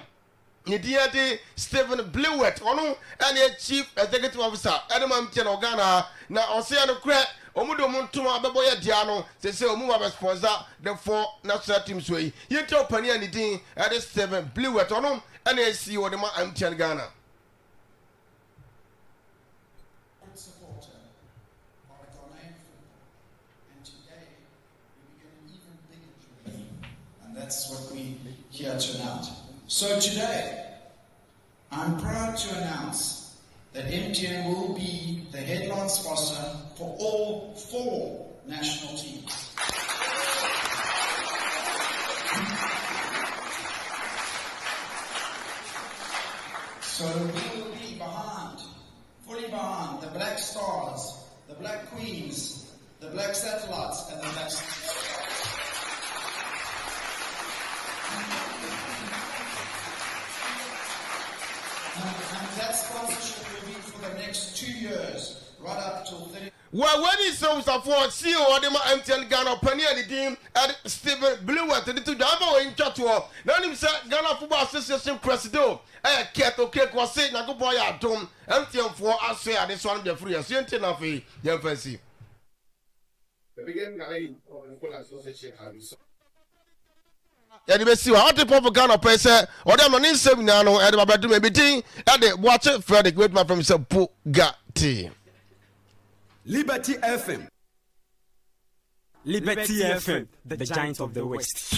Ne din de Stephen Blewett, ɔno ne Chief Executive Officer de ma MTN wɔ Ghana ha, na ɔse ɛnokorɛ wɔn de wɔn ntoma bɛbɔ yɛ dea no, seesei wɔn ba bɛ sponsor the four national teams wei. Yɛntie ɔpanin a ne din de Stephen Blewett, ɔno ne CEO de ma MTN Ghana. supporter of Ghanaian football, and today we begin an even bigger journey, and that's what we here tonight. So today, I'm proud to announce that MTN will be the headline sponsor for all four national teams. So we will be behind, fully behind the Black Stars, the Black Queens, the Black Satellites, and the Black And, and that sponsorship will be for the next two years, right up till 30. Wɔ wei ne sɛ Obusafoɔ, CEO a ɔde ma MTN Ghana, ɔpanin a ne din de Stephen Blewett de to dwa ɛmfa wei ntwa toɔ. Na wonim sɛ Ghana Football Association Presido yɛ Kurt Okraku, ɔse Nyankopɔn ayɛ adom, MTN foɔ asoɛ adesoa no de afiri yɛn so, yɛntie na afei yɛmfa nsi. Yɛde bɛsi hɔ a, ɔte pɔfo Ghana ɔpɛ sɛ ɔde ama ne nsɛm nyinaa no ɛde ba bɛdom ebi din ɛde Boakye Fredrick wetumi afrɛ me sɛ Bugatti. Liberty FM. Liberty FM, the giant of the West.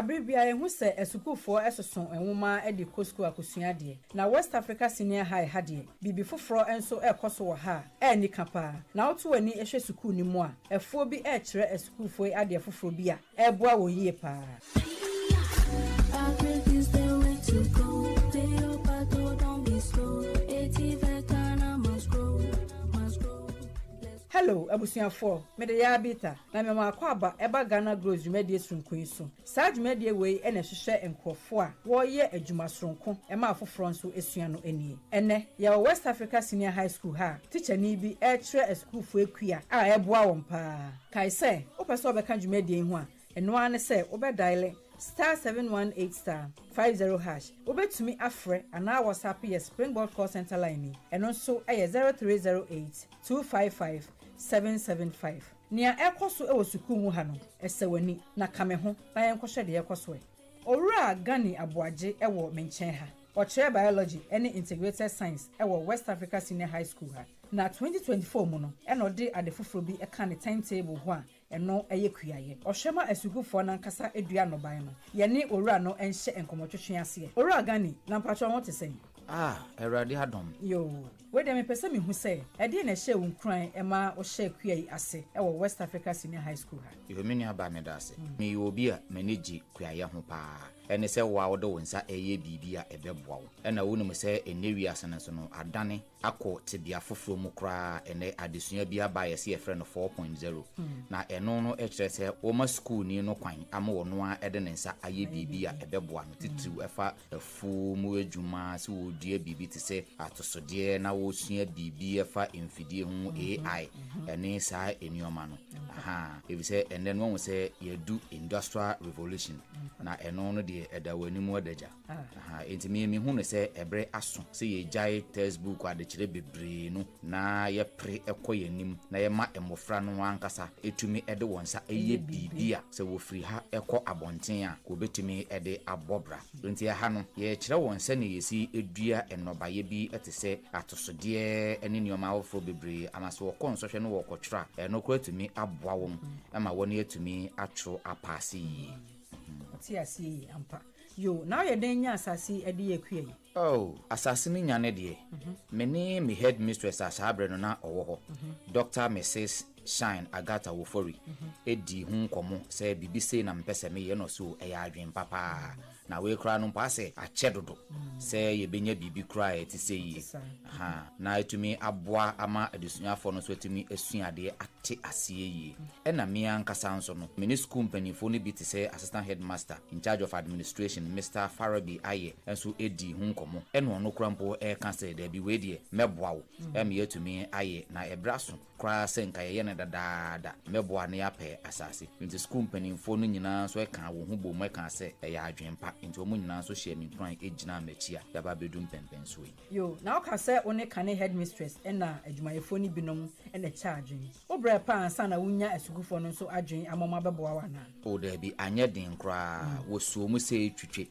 Bere biara yɛhu sɛ asukuufoɔ soso nwoma de kɔ sukuu akɔsua adeɛ. Na West Africa Senior High ha deɛ, biribi foforɔ nso rekɔ so wɔ ha a ɛyɛ anika pa ara. Na woto w'ani hwɛ sukuu no mu a, afuo bi rekyerɛ asukuufoɔ yi adeɛ foforɔ bi a ɛreboa wɔn yie pa ara. Hello abusuafoɔ, mede Yaa Bitha, na mema akwaaba ɛba Ghana Grows dwumadie soronko yi so. Saa dwumadie wei na ɛhwehwɛ nkorɔfoɔ a wɔreyɛ adwuma soronko ma afoforɔ nso sua no nie. Ɛnnɛ, yɛwɔ West Africa Senior High School ha a tikyani bi rekyerɛ asukuufoɔ akua a ɛreboa wɔn pa ara. Kae sɛ, wopɛ sɛ wobɛka dwumadie yi ho a, ɛno ara ne sɛ wobɛ dial *718*50#. Wobɛtumi afrɛ anaa WhatsApp yɛ Springboard call center line yi, ɛno nso yɛ 0308 255 775. Nea ɛrekɔ so wɔ sukuu mu ha no, ɛsɛ w'ani, na ka me ho na yɛnkɔhwɛ deɛ ɛrekɔ so ɛ. Owura Gani Aboagye wɔ me nkyɛn ha. Ɔkyerɛ Biology ne Integrated Science wɔ West Africa Senior High School ha. Na 2024 mu no, ɛna ɔde ade foforɔ bi ka ne timetable ho a ɛno yɛ kuayɛ. Ɔhwɛ ma asukuufoɔ no ankasa dua nnɔbae no. Yɛne owura no nhyɛ nkɔmmɔtwetwe aseɛ. Owura Gani, na mpakyɛw wo ho te sɛn? Ah, Awurade adom. Yoo. Wei deɛ mepɛ sɛ mehu sɛ, ɛdeɛn na ɛhyɛɛ wo nkuran ma wohyɛɛ kua yi ase wɔ West Africa Senior High School ha? Yoo, me nua baa meda ase. Meyɛ obi a m'ani gye kuayɛ ho paa. Ɛne sɛ wo a wode wo nsa reyɛ biribi a ɛbɛboa wo. Ɛna wonim sɛ ɛnnɛ wiase no nso no, adane akɔ tebea foforɔ mu koraa. Ɛnnɛ adesua bi aba a yɛse yɛfrɛ no 4.0. Na ɛno no kyerɛ sɛ woma sukuuni no kwan ama ɔno ara de ne nsa ayɛ biribi a ɛbɛboa no, titiriw ɛfa afuo mu adwuma, sɛ wɔredua biribi te sɛ atosodeɛ na wɔresua biribi ɛfa mfidie ho, AI, ɛne saa nneɛma no. Aha, ɛfiri sɛ ɛnnɛ no wahu sɛ yɛadu industrial revolution, na ɛno no deɛ ɛda wɔ anim adagya. Aha, enti me mehu no sɛ ɛberɛ aso sɛ yɛgyae textbook adekyerɛ bebree no na yɛpere kɔ yɛn anim na yɛma mmɔfra no ankasa tumi de wɔn nsa yɛ biribi a sɛ wɔfiri ha kɔ abɔnten a wɔbɛtumi de abɔ bra. Enti ɛha no, yɛrekyerɛ wɔn sɛnea yɛsi dua nnɔbaeɛ bi te sɛ atosodeɛ ne nneɛma afoforɔ bebree ama sɛ wɔkɔ nsɔhwɛ no wɔrekɔtwerɛ a, ɛno koraa atumi aboa wɔn ma wɔatumi atwerɛ apaase yie. Ɔte aseɛ yie ampa. Yoo, na woyɛ dɛn nya asase yi de yɛ kua yi? Oh, asase no nya no deɛ, me ne me headmistress a saa berɛ no na ɔwɔ hɔ, Dɔkta Misis Shine Agatha Wofori, dii ho nkɔmmɔ sɛ biribi sei na mepɛ sɛ meyɛ, ɛna ɔse oh, ɛyɛ adwene pa paa, na wei koraa no mpo asɛ akyɛ dodo sɛ yɛbɛnya biribi koraa a ɛte sɛ yie, ahaa, na atumi aboa ama adesuafoɔ no nso atumi asua adeɛ ate aseɛ yie. Ɛna me ankasa nso no, me ne sukuu mpanimfoɔ no bi te sɛ Assistant Headmaster in charge of Administration, Mister Farabi Ayɛ nso dii ho nkɔmmɔ. Ɛna ɔno koraa mpo reka sɛ, Dabi, wei deɛ, mɛboa wo ma yɛatumi ayɛ, na ɛberɛ aso koraa sɛ nka yɛyɛ no dadaada. Mɛboa na yɛapɛ asase. Enti sukuu mpanimfoɔ no nyinaa nso kaa wɔn ho boom kaa sɛ ɛyɛ adwene pa. Enti wɔn nyinaa nso hyɛɛ me nkuran gyinaa m'akyi a yɛaba abɛdu mpɛnpɛnsoɔ yi. Yo, na woka sɛ wo ne kane headmistress na adwumayɛfoɔ no binom na ɛkyɛ adwene. Wo brɛɛ paa ansa na wonya asukuufoɔ no nso adwene ama wɔn abɛboa wo anaa? Oh daabi, anyɛ den koraa. Wɔsoo mu sɛ twitwe.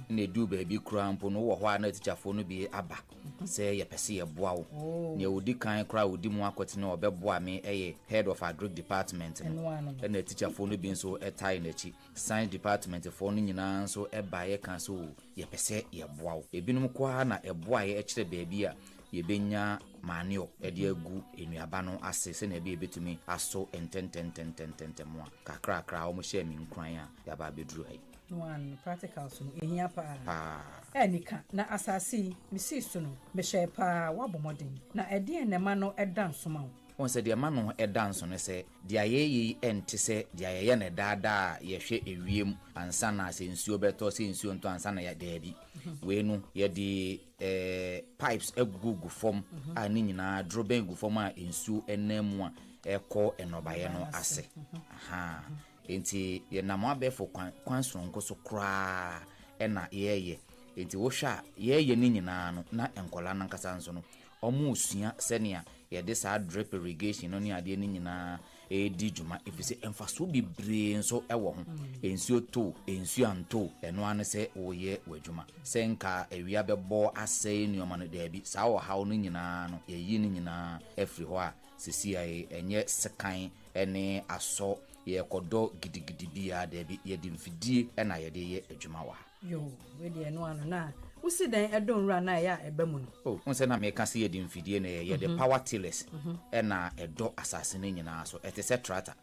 Na ɛduu baabi koraa mpo no, wowɔ hɔ a na atikyafoɔ no bi aba sɛ yɛpɛ sɛ yɛboa wo. Nea ɔdi kan koraa a ɔdi mu akɔtene a ɔbɛboa me yɛ head of agric department no. Ɛna atikyafoɔ no bi nso tae n'akyi. Science department foɔ no nyinaa nso baeɛ kaa sɛ oh yɛpɛ sɛ yɛboa wo. Ebinom koraa na ɛboaeɛ kyerɛ baabi a yɛbɛnya manure de agu nnuaba no ase sɛnea ɛbɛyɛ ɛbɛtumi aso ntɛntɛntɛntɛntɛm a kakrakra wɔhyɛɛ me nkuran a yɛaba abɛduru ha yi. No ano practicals no ɛhia paa. Paa. Ɛnika, na asase yi mesii so no mehyɛɛ paa, woabɔ mmɔden. Na ɛdeɛn na ɛma no da nso ma wo? Wohu sɛ deɛ ɛma no da nso ne sɛ, deɛ yɛyɛ yi nte sɛ deɛ yɛyɛ no daa daa a yɛhwɛ ewiem ansa na sɛ nsuo bɛtɔ, sɛ nsuo ntɔ ansa na yɛ, daabi. Wei no, yɛde eh, pipes agugugu fam a ne nyinaa dorobɛn gu fam a nsuo nam mu a ɛkɔ nnɔbaeɛ no ase. Aha. Enti yɛnam abɛɛfo kwan, kwan soronko so koraa ɛna yɛyɛ. Enti wohwɛ a yɛyɛ ne nyinaa no, na nkwadaa no ankasa nso no, Wɔresua sɛnea yɛde saa drip irrigation no ne adeɛ no nyinaa redi dwuma ɛfiri sɛ mfasoɔ bebree nso wɔ ho. Nsuo tɔ o, nsuo antɔ o, ɛno ara ne sɛ woreyɛ w'adwuma. Sɛ nka awia bɛbɔ asɛe nneɛma no, daabi, saa ɔhaw no nyinaa no, yɛayi ne nyinaa afiri hɔ a seesei ɛnyɛ sekan ne asɔ yɛrekɔdɔ gidigidi biara, daabi, yɛde mfidie na yɛde yɛ adwuma wɔ ha. Yoo, wei deɛ ɛno ano na. Wosi dɛn dɔ nwura no a ɛyɛ a ɛba mu no? Oh, wohu sɛ na meka sɛ yɛde mfidie na ɛyɛ, yɛde power tillers na ɛdɔ asase no nyinaa so, ɛte sɛ tractor.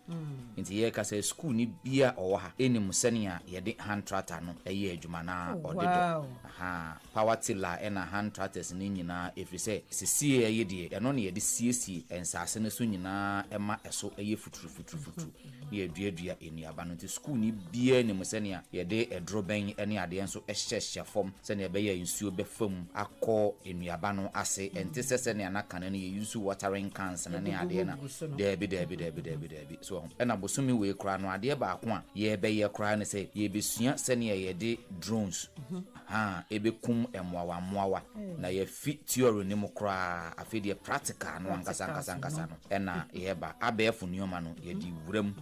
Nti yɛreka sɛ sukuuni biara a ɔwɔ ha nim sɛnea yɛde hand tractor no yɛ adwuma na ɔde dɔ. Ahaa, power tiller ɛna hand tractors no nyinaa ɛfiri sɛ sesie yi deɛ ɛno na yɛde siesie nsase no so nyinaa ɛma ɛso yɛ futuru futuru futuru na yɛduadua nnuaba no. Nti sukuuni biara nim sɛnea yɛde dorobɛn ne adeɛ nso hyehyɛ fam sɛnea ɛbɛyɛ a nsuo bɛfa mu akɔ nnuaba no ase. Ɛnte sɛ sɛnea na kane no yɛ use watering cans no ne adeɛ no a, daabi daabi daabi daabi daabi. So wahu? Ɛna bosome wei koraa no adeɛ baako a yɛrebɛyɛ koraa ne sɛ yɛrebɛsua sɛnea yɛde drones ahaa ɛbɛkum mmoawa mmoawa. Na yɛafi theory no mu koraa, afei deɛ practical no ankasa ankasa ankasa no ɛna yɛreba. Abɛɛfo nneɛma no yɛde wura mu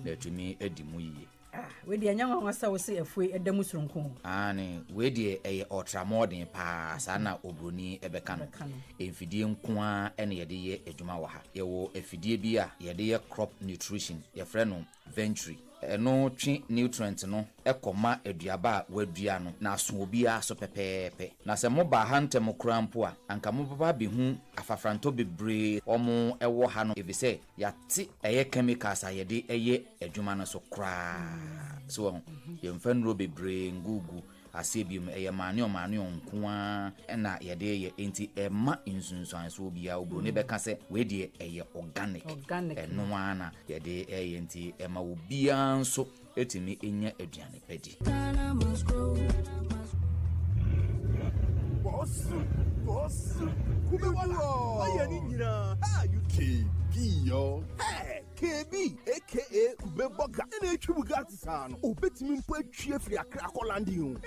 na atumi adi mu yie. Ah, wei deɛ ɛnyɛ nwanwa sɛ wose afue ɛda mu soronko o. Aane, wei deɛ ɛyɛ ultramodern paa, saa na obroni bɛka no. Mfidie nko ara na yɛde yɛ adwuma wɔ ha. Yɛwɔ afidie bi a yɛde yɛ crop nutrition, yɛfrɛ no Venturi. Ɛno twe nutrient no kɔ ma aduaba a wɔadua no, na aso obiara so pɛpɛɛpɛ. Na sɛ mobaa ha ntɛm koraa mpo a, anka mobɛba abɛhu afafrantɔ bebree wɔn wɔ ha no, efisɛ Yɛate ɛyɛ chemicals a yɛde yɛ adwuma no so koraa. So wahu? Yɛmfa nnuro bebree ngugu aseɛ biom. Ɛyɛ manure manure nko ara na yɛde yɛ. Enti ɛmma nsunsuansoɔ biara. Oburoni bɛka sɛ wei deɛ ɛyɛ organic. Ɛno ara na yɛde yɛ. Nti ɛma obiara nso tumi nya aduane pa di. Bɔsu, bɔsu, kube wala, wayɛ ne nyinaa, ha you KB yo. Hey, KB, aka Kube Bɔga, ɛna etwi Bugatti saa no, obetumi mpo atwi afiri Accra akɔ London o.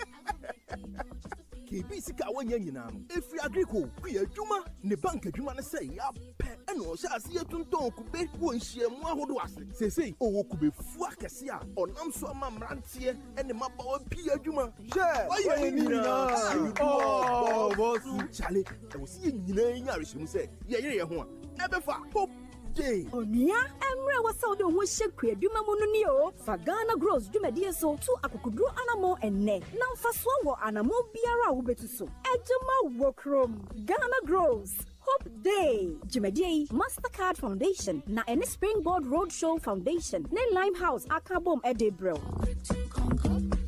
KB sika a wanya nyinaa no, efiri Agrico, kua adwuma, ne bank adwuma no sɛ yapɛ ɛna ɔhyɛ aseɛ tontɔn kube wɔ nhyiamu ahodoɔ ase. Seesei ɔwɔ kubefuo akɛse a ɔnam so ama mmeranteɛ ne mmabaawa pii adwuma. Hwɛ! Wayɛ ne nyinaa! Ɔɔ, Kyale, ɛwɔ sɛ yɛn nyinaa nya awerɛhyɛmu sɛ yɛyere yɛn ho a, ɛbɛfa. Pop! Gye! Onua, mmerɛ a ɛwɔ sɛ wode wo ho hyɛ kuadwuma mu no nie o! Fa Ghana Grows dwumadie so tu akokoduro anammɔn ɛnnɛ, na mfasoɔ wɔ anammɔn biara a wobɛtu so. Adwuma wɔ kurom! Ghana Grows, Hope Day! Dwumadie yi, Mastercard Foundation na ɛne Springboard Roadshow Foundation ne Limehouse aka abom de rebrɛ wo.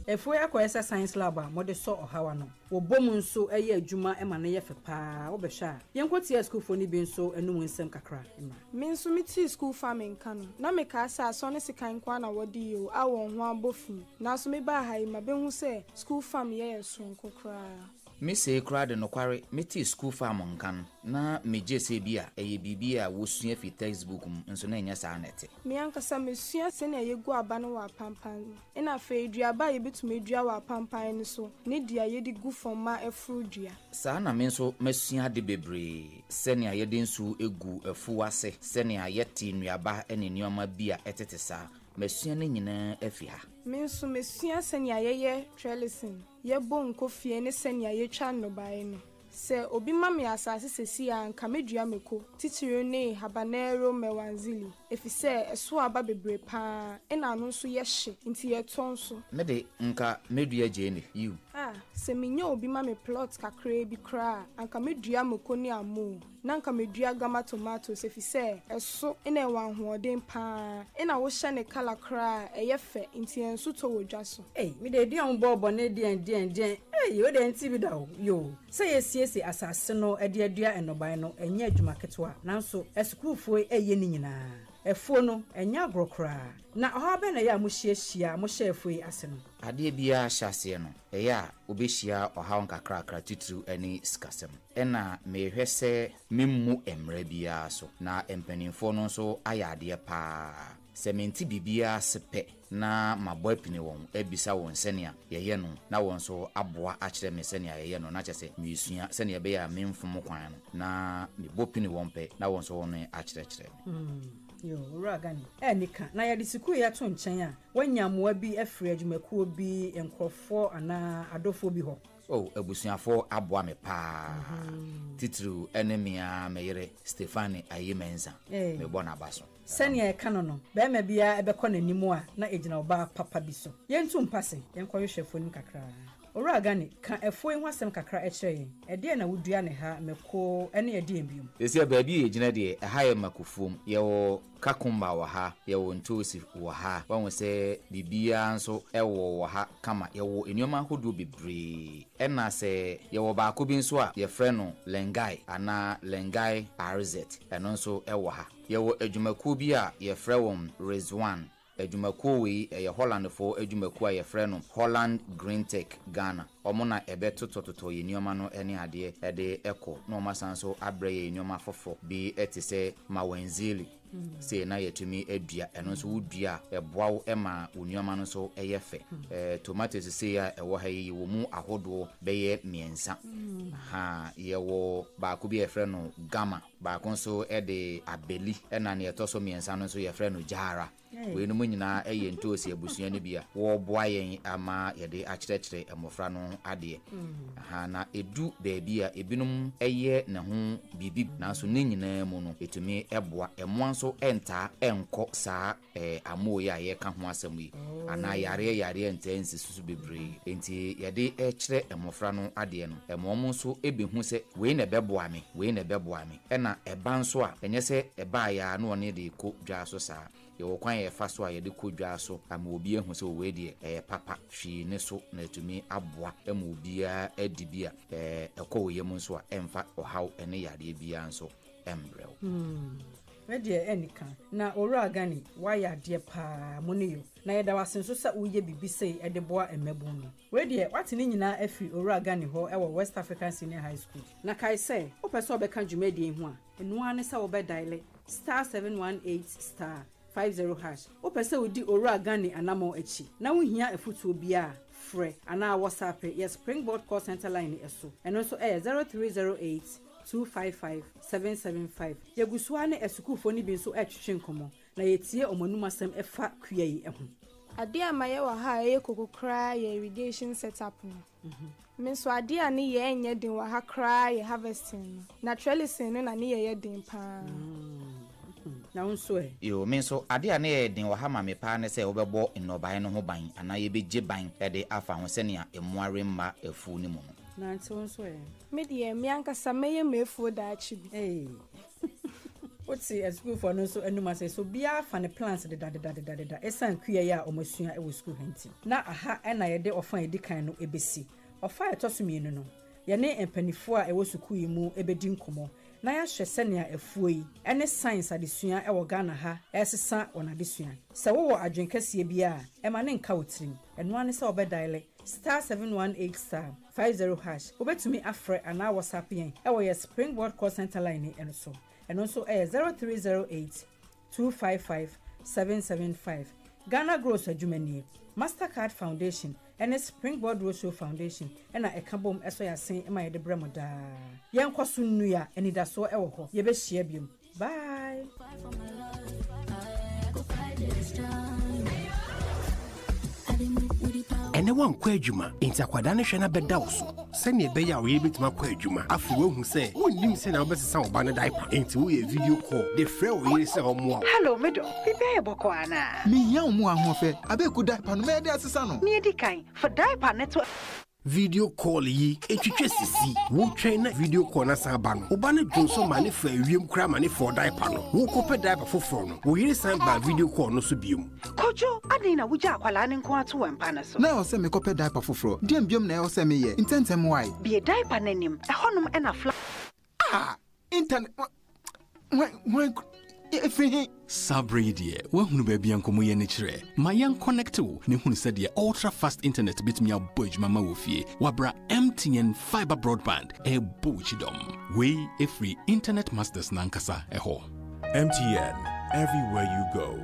Afue akɔyɛ sɛ science lab a mode sɔ ɔhaw ano. Wɔbom nso yɛ adwuma ma no yɛ fɛ paa. Wobɛhwɛ a, yɛnkɔtie asukuufoɔ no bi nso anom nsɛm kakra mmra. Me nso metee school farming nka no, na mekaa sɛ asɔ ne sekan nko ara na wɔde yɛ o a wɔn ho abɔ fi. Nanso mebaa ha yi, mabehu sɛ school farm yɛ yɛ soronko koraa. Me sei koraa de nokware metee school farm nka no, na megye sɛ ebia ɛyɛ biribi a wosua fi textbook mu, nso na ɛnyɛ saa na ɛte. Me ankasa mesua sɛnea yegu aba no wɔ apampan mu. Ɛna afei duaba a yɛbɛtumi adua wɔ apampan no so ne dua a yɛde gu fam ma ɛforo dua. Saa na me nso masua ade bebree, sɛnea yɛde nsu gu afuw ase, sɛnea yɛte nnuaba ne nneɛma bi a ɛtete saa. Masua ne nyinaa afi ha. Me nso masua sɛnea yɛyɛ trellising, yɛbɔ nkofie ne sɛnea yɛtwa nnɔbae no. Sɛ obi ma me asase seesei a anka medua mako, titiriw ne habanero mewanzili, efisɛ ɛsow aba bebree paa, ɛna ano nso yɛ hye, nti yɛtɔ nso. Me de, nka medua gyeene, yiw. Ah, sɛ minya obi ma me plot kakraa bi koraa a, anka medua mako ne amoo. Na anka medua gama tomatoes efisɛ ɛso na ɛwɔ ahoɔden paa, ɛna wohyɛ ne colour koraa a, ɛyɛ fɛ nti ɛnso tɔ wɔ dwa so. Ei me deɛ aduan ho bɔɔ bɔne deɛn deɛn deɛn ei wei deɛ nte bi da o yoo. Sɛ yɛsiesie asase no de adua nnɔbae no ɛnyɛ adwuma ketewa nanso asukuufoɔ yi ɛyɛ ne nyinaa. Afuo no ɛnyɛ agorɔ koraa. Na ɔhaw bɛn na ɛyɛ a mohyiahyia a mohyɛ afuo yi ase no? Adeɛ biara hyɛ aseɛ no, ɛyɛ a wobɛhyia ɔhaw nkakrakra titiriw ne sikasɛm. Ɛna merehwɛ sɛ memmu mmara biara so, na mpanimfoɔ no nso ayɛ adeɛ pa ara. Sɛ mente biribiara ase pɛ na mabɔ apini wɔn abisa wɔn sɛnea yɛyɛ no na wɔn nso aboa akyerɛ me sɛnea yɛyɛ no, na kyerɛ sɛ meresua sɛnea ɛbɛyɛ a memfom kwan no, na mebɔ pini wɔn pɛ na wɔn nso wɔakyerɛkyerɛ me. Yoo, Owura Gani, anika. Na yɛde sukuu yi ato nkyɛn a, woanya mmoa bi afiri adwumakuo bi, nkurɔfoɔ anaa adɔfoɔ bi hɔ? Oh, abusuafoɔ aboa me paa, titiriw ne me ara me yere Stephanie Ayi Mensah, mebɔ n'aba so. Sɛnea yɛka no no, barima biara bɛkɔ n'anim a na egyina ɔbaa papa bi so. Yentu mpase, yɛnkɔhwehwɛ afuo no mu kakra. Owura Gani, ka afuo yi ho asɛm kakra kyerɛ yɛn. Ɛdeɛn na wodua ne ha, mako ne ɛdeɛn bio? Seesei baabi a yɛgyina deɛ, ɛha yɛ makofuom. Yɛwɔ kakumba wɔ ha, yɛwɔ ntoosi wɔ ha. Woahu sɛ biribiara nso wɔ wɔ ha kama. Yɛwɔ nneɛma ahodoɔ bebree. Ɛna sɛ yɛwɔ baako bi nso a yɛfrɛ no Lengai anaa Lengai RZ, ɛno nso wɔ ha. Yɛwɔ adwumakuo bi a yɛfrɛ wɔn Rizwan. Adwumakuo wei, ɛyɛ Hollandfoɔ adwumakuo a yɛfrɛ no Holland Green Tech Ghana. Wɔn na ɛbɛtotɔtotɔ yɛn nneɛma no ne adeɛ de kɔ, na wɔasan nso abrɛ yɛn nneɛma foforɔ bi te sɛ Mawenzili sei na yɛatumi adua. Ɛno nso wodua a, ɛboa wo ma wo nneɛma no nso yɛ fɛ. Tomatoes sei a ɛwɔ ha yi, yɛwɔ mu ahodoɔ bɛyɛ mmiɛnsa. Ahaa, yɛwɔ baako bi a yɛfrɛ no Gama. Baako nso de abeli, ɛna nea ɛtɔ so mmiɛnsa no nso yɛfrɛ no gyara. Weinom nyinaa yɛ ntoosi abusua no bi a wɔreboa yɛn ama yɛde akyerɛkyerɛ mmɔfra no adeɛ. Aha, na ɛdu baabi a ebinom yɛ ne ho biribi, nanso ne nyinaa mu no, ɛtumi boa. Mmoa nso ntaa nkɔ saa eh, amoo yi a yɛreka ho asɛm yi, anaa yareɛ yareɛ ntaa nsi so so bebree. Enti yɛde kyerɛ mmɔfra no adeɛ no, ɛma wɔn nso bɛhu sɛ wei na ɛbɛboa me, wei na ɛbɛboa me. Ɛna ɛba nso a, ɛnyɛ sɛ ɛbaeɛ ara na wɔne de rekɔ dwa so saa. Yɛwɔ kwan a yɛfa so a yɛde kɔ dwa so ama obi ahu sɛ wei deɛ ɛyɛ papa, hwee nni so na atumi aboa ma obiara adi bi a, ɛkɔ wo yam nso a, ɛmfa ɔhaw ne yareɛ biara nso mbrɛ wo. Hmm, me deɛ ɛnni ka. Na Owura Gani, woayɛ adeɛ paa, mo ne yo. Na yɛda wo ase nso sɛ woyɛ biribi sei de boa mmabun no. Wei deɛ, woate ne nyinaa afiri Owura Gani hɔ wɔ West African Senior High School. Na kae sɛ, wopɛ sɛ wobɛka dwumadie yi ho a, ɛno ara ne sɛ wobɛ daele star 718 star 50 hash. Wopɛ sɛ wodi Owura Gani anammɔn akyi na wohia afutuo biara a, frɛ anaa wɔsape yɛ Springboard Call Centre line no so. Ɛno nso yɛ 0308 255 775. Yɛgu so ara ne asukuufoɔ no bi nso retwetwe nkɔmmɔ, na yɛtie wɔn anom asɛm ɛfa kua yi ho. Adeɛ a mayɛ wɔ ha a ɛyɛ koko koraa yɛ irrigation set up no. Me nso adeɛ a ne yɛ nyɛ den wɔ ha koraa yɛ harvesting no. Na trellising no na ne yɛ yɛ den paa. Na wo nso ɛ? Yoo, me nso, adeɛ a ne yɛ den wɔ ha ma me paa ne sɛ wobɛbɔ nnɔbaeɛ no ho ban anaa yɛbɛgye ban de afa ho sɛnea mmoa remma afuo no mu no. Nante wo nso ɛ? Me deɛ, me ankasa mɛyɛ m'afuo daakye bi. Ei. Wote asukuufoɔ no nso anom ase sɛ obiara fa ne plans dedadedadedada ɛsiane kua yi a wɔasua wɔ sukuu ha nti. Na aha na yɛde ɔfa a ɛdi kan no bɛsi. Ɔfa a ɛtɔ so mmienu no, yɛne mpaninfoɔ a ɛwɔ sukuu yi mu bɛdi nkɔmmɔ na yɛahwɛ sɛnea afuo yi ne science adesua wɔ Ghana ha resesa wɔn adesua. Sɛ wowɔ adwene kɛseɛ biara a, ɛma no nka wo tirim. Ɛno ara ne sɛ wobɛdaele star 718 star 50 hash. Wobɛtumi afrɛ anaa WhatsApp yɛn wɔ yɛn Springboard Call Centre line no so. Ɛno nso yɛ 0308 255 775. Ghana Gross adwuma nie. Mastercard Foundation ne Springboard Roadshow Foundation na ɛka bom sɔ yɛn asen ma yɛde brɛ mo daa. Yɛnkɔ so nnua, anidasoɔ wɔ hɔ. Yɛbɛhyia biom. Bye! Ɛnɛ woankɔ adwuma, enti akwadaa no hwɛ no abɛda wo so sɛnea ɛbɛyɛ a wo yere bɛtumi akɔ adwuma. Afei woahu sɛ wonnim sɛnea wobɛsesa wo ba no diaper, enti woyɛ video call de frɛ wo yere sɛ ɔmmoa wo. Hello, me dɔ. Biribi ayɛ bɔkɔɔ anaa? Mehia wo mmoa ahoɔfɛ. Abeku diaper no, mɛyɛ dɛn asesa no? Nea edi kan, fa diaper no to. Video call yi etwitwa sisi. Wotwɛn na video call no asan aba no, wo ba no dwonsɔ ma ne fa ewiem koraa ma ne fɔɔ diaper no. Wokɔpɛ diaper foforɔ no, wo yere san baa video call no so biom. Kojo, adɛn na wugyaa akwadaa no nko ara to wɔ mpa no so? Na ɛwɔ sɛ mekɔpɛ diaper foforɔ. Deɛn biom na ɛwɔ sɛ meyɛ? Ntɛmntɛm wai? Bue diaper no anim, ɛhɔnom na fla. Ah! Internet hwan hwan ɛfiri he? Saa berɛ yi deɛ, woahunu baabi a nkɔmmɔ yi ani kyerɛ. Ma yɛnkɔnɛkte wo na hunu sɛdeɛ ultra fast internet bɛtumi abɔ adwuma ma wɔ fie wɔ MTN Fiber Broadband ɛrebɔ wo kyidɔm. Wei ɛfiri Internet Masters no ankasa ɛhɔ. MTN, everywhere you go.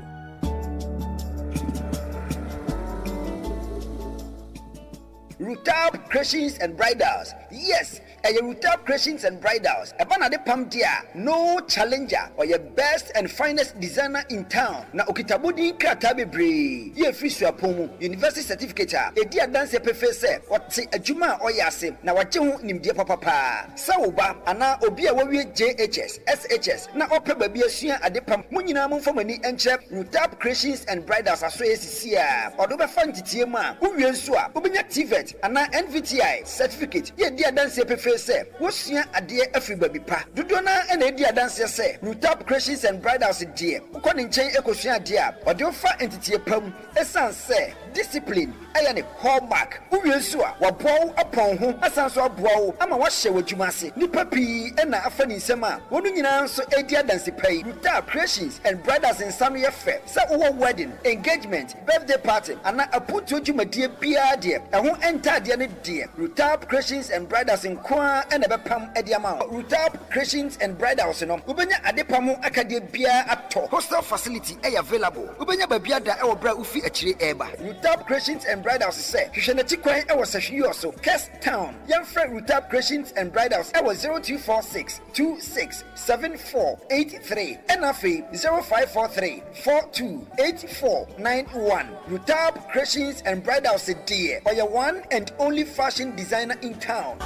Rutab Creations and Bridals. Yes! Ɛyɛ Rutab Creations and Bridals. Ɛba n'adepam deɛ a, no challenger. Ɔyɛ best and finest designer in town. Na ɔkita abodin krataa bebree yi a ɛfiri suapɔn mu, university certificate a ɛdi adanseɛ pefee sɛ ɔte adwuma a ɔyɛ ase na wagye ho nimdeɛ papa paa. Sɛ wo ba anaa obi a wawie JHS, SHS na ɔpɛ baabi asua adepam, mo nyinaa momfa mo ani nkyerɛ Rutab Creations and Bridals asoɛeɛ sisi a ɔde wo bɛfa nteteɛ mu a wowie nso a wobɛnya TVET anaa NVTI certificate de adi adanseɛ pefee sɛ woasua adeɛ afiri baabi pa. Dodoɔ no ara na ɛdi adanseɛ sɛ Rutab Creations and Bridals deɛ wokɔ ne nkyɛn kɔsua adeɛ a, ɔde wo fa nteteɛ pa mu ɛsiane sɛ discipline yɛ ne hallmark. Wowie nso a, waboa wo apɔn ho asan nso aboa wo ama woahyɛ w'adwuma ase. Nnipa pii na afa ne nsam a wɔn nyinaa nso redi adanse pa yi. Rutab Creations and Bridals nsa no yɛ fɛ sɛ wowɔ wedding, engagement, Birthday party anaa apontoɔ dwumadie biara deɛ, ɛho ntaadeɛ no deɛ, Rutab Creations and Bridals nko ara na ɛbɛpam de ama wo. Rutab Creations and Bridals no, wobɛnya adepam ho akadeɛ biara atɔ. Hostel facility yɛ available. Wobɛnya baabi ada wɔ berɛ a wofi akyire reba. Rutab Creations and Bridals sɛ, hwehwɛ n'akyi kwan wɔ Sahwi-Yorso, Kes Town. Yɛmfrɛ Rutab Creations and Bridals wɔ 0246 26 7483 ɛna afei 0543 42 8491. Rutab Creations and Bridals deɛ, ɔyɛ one and only fashion designer in town.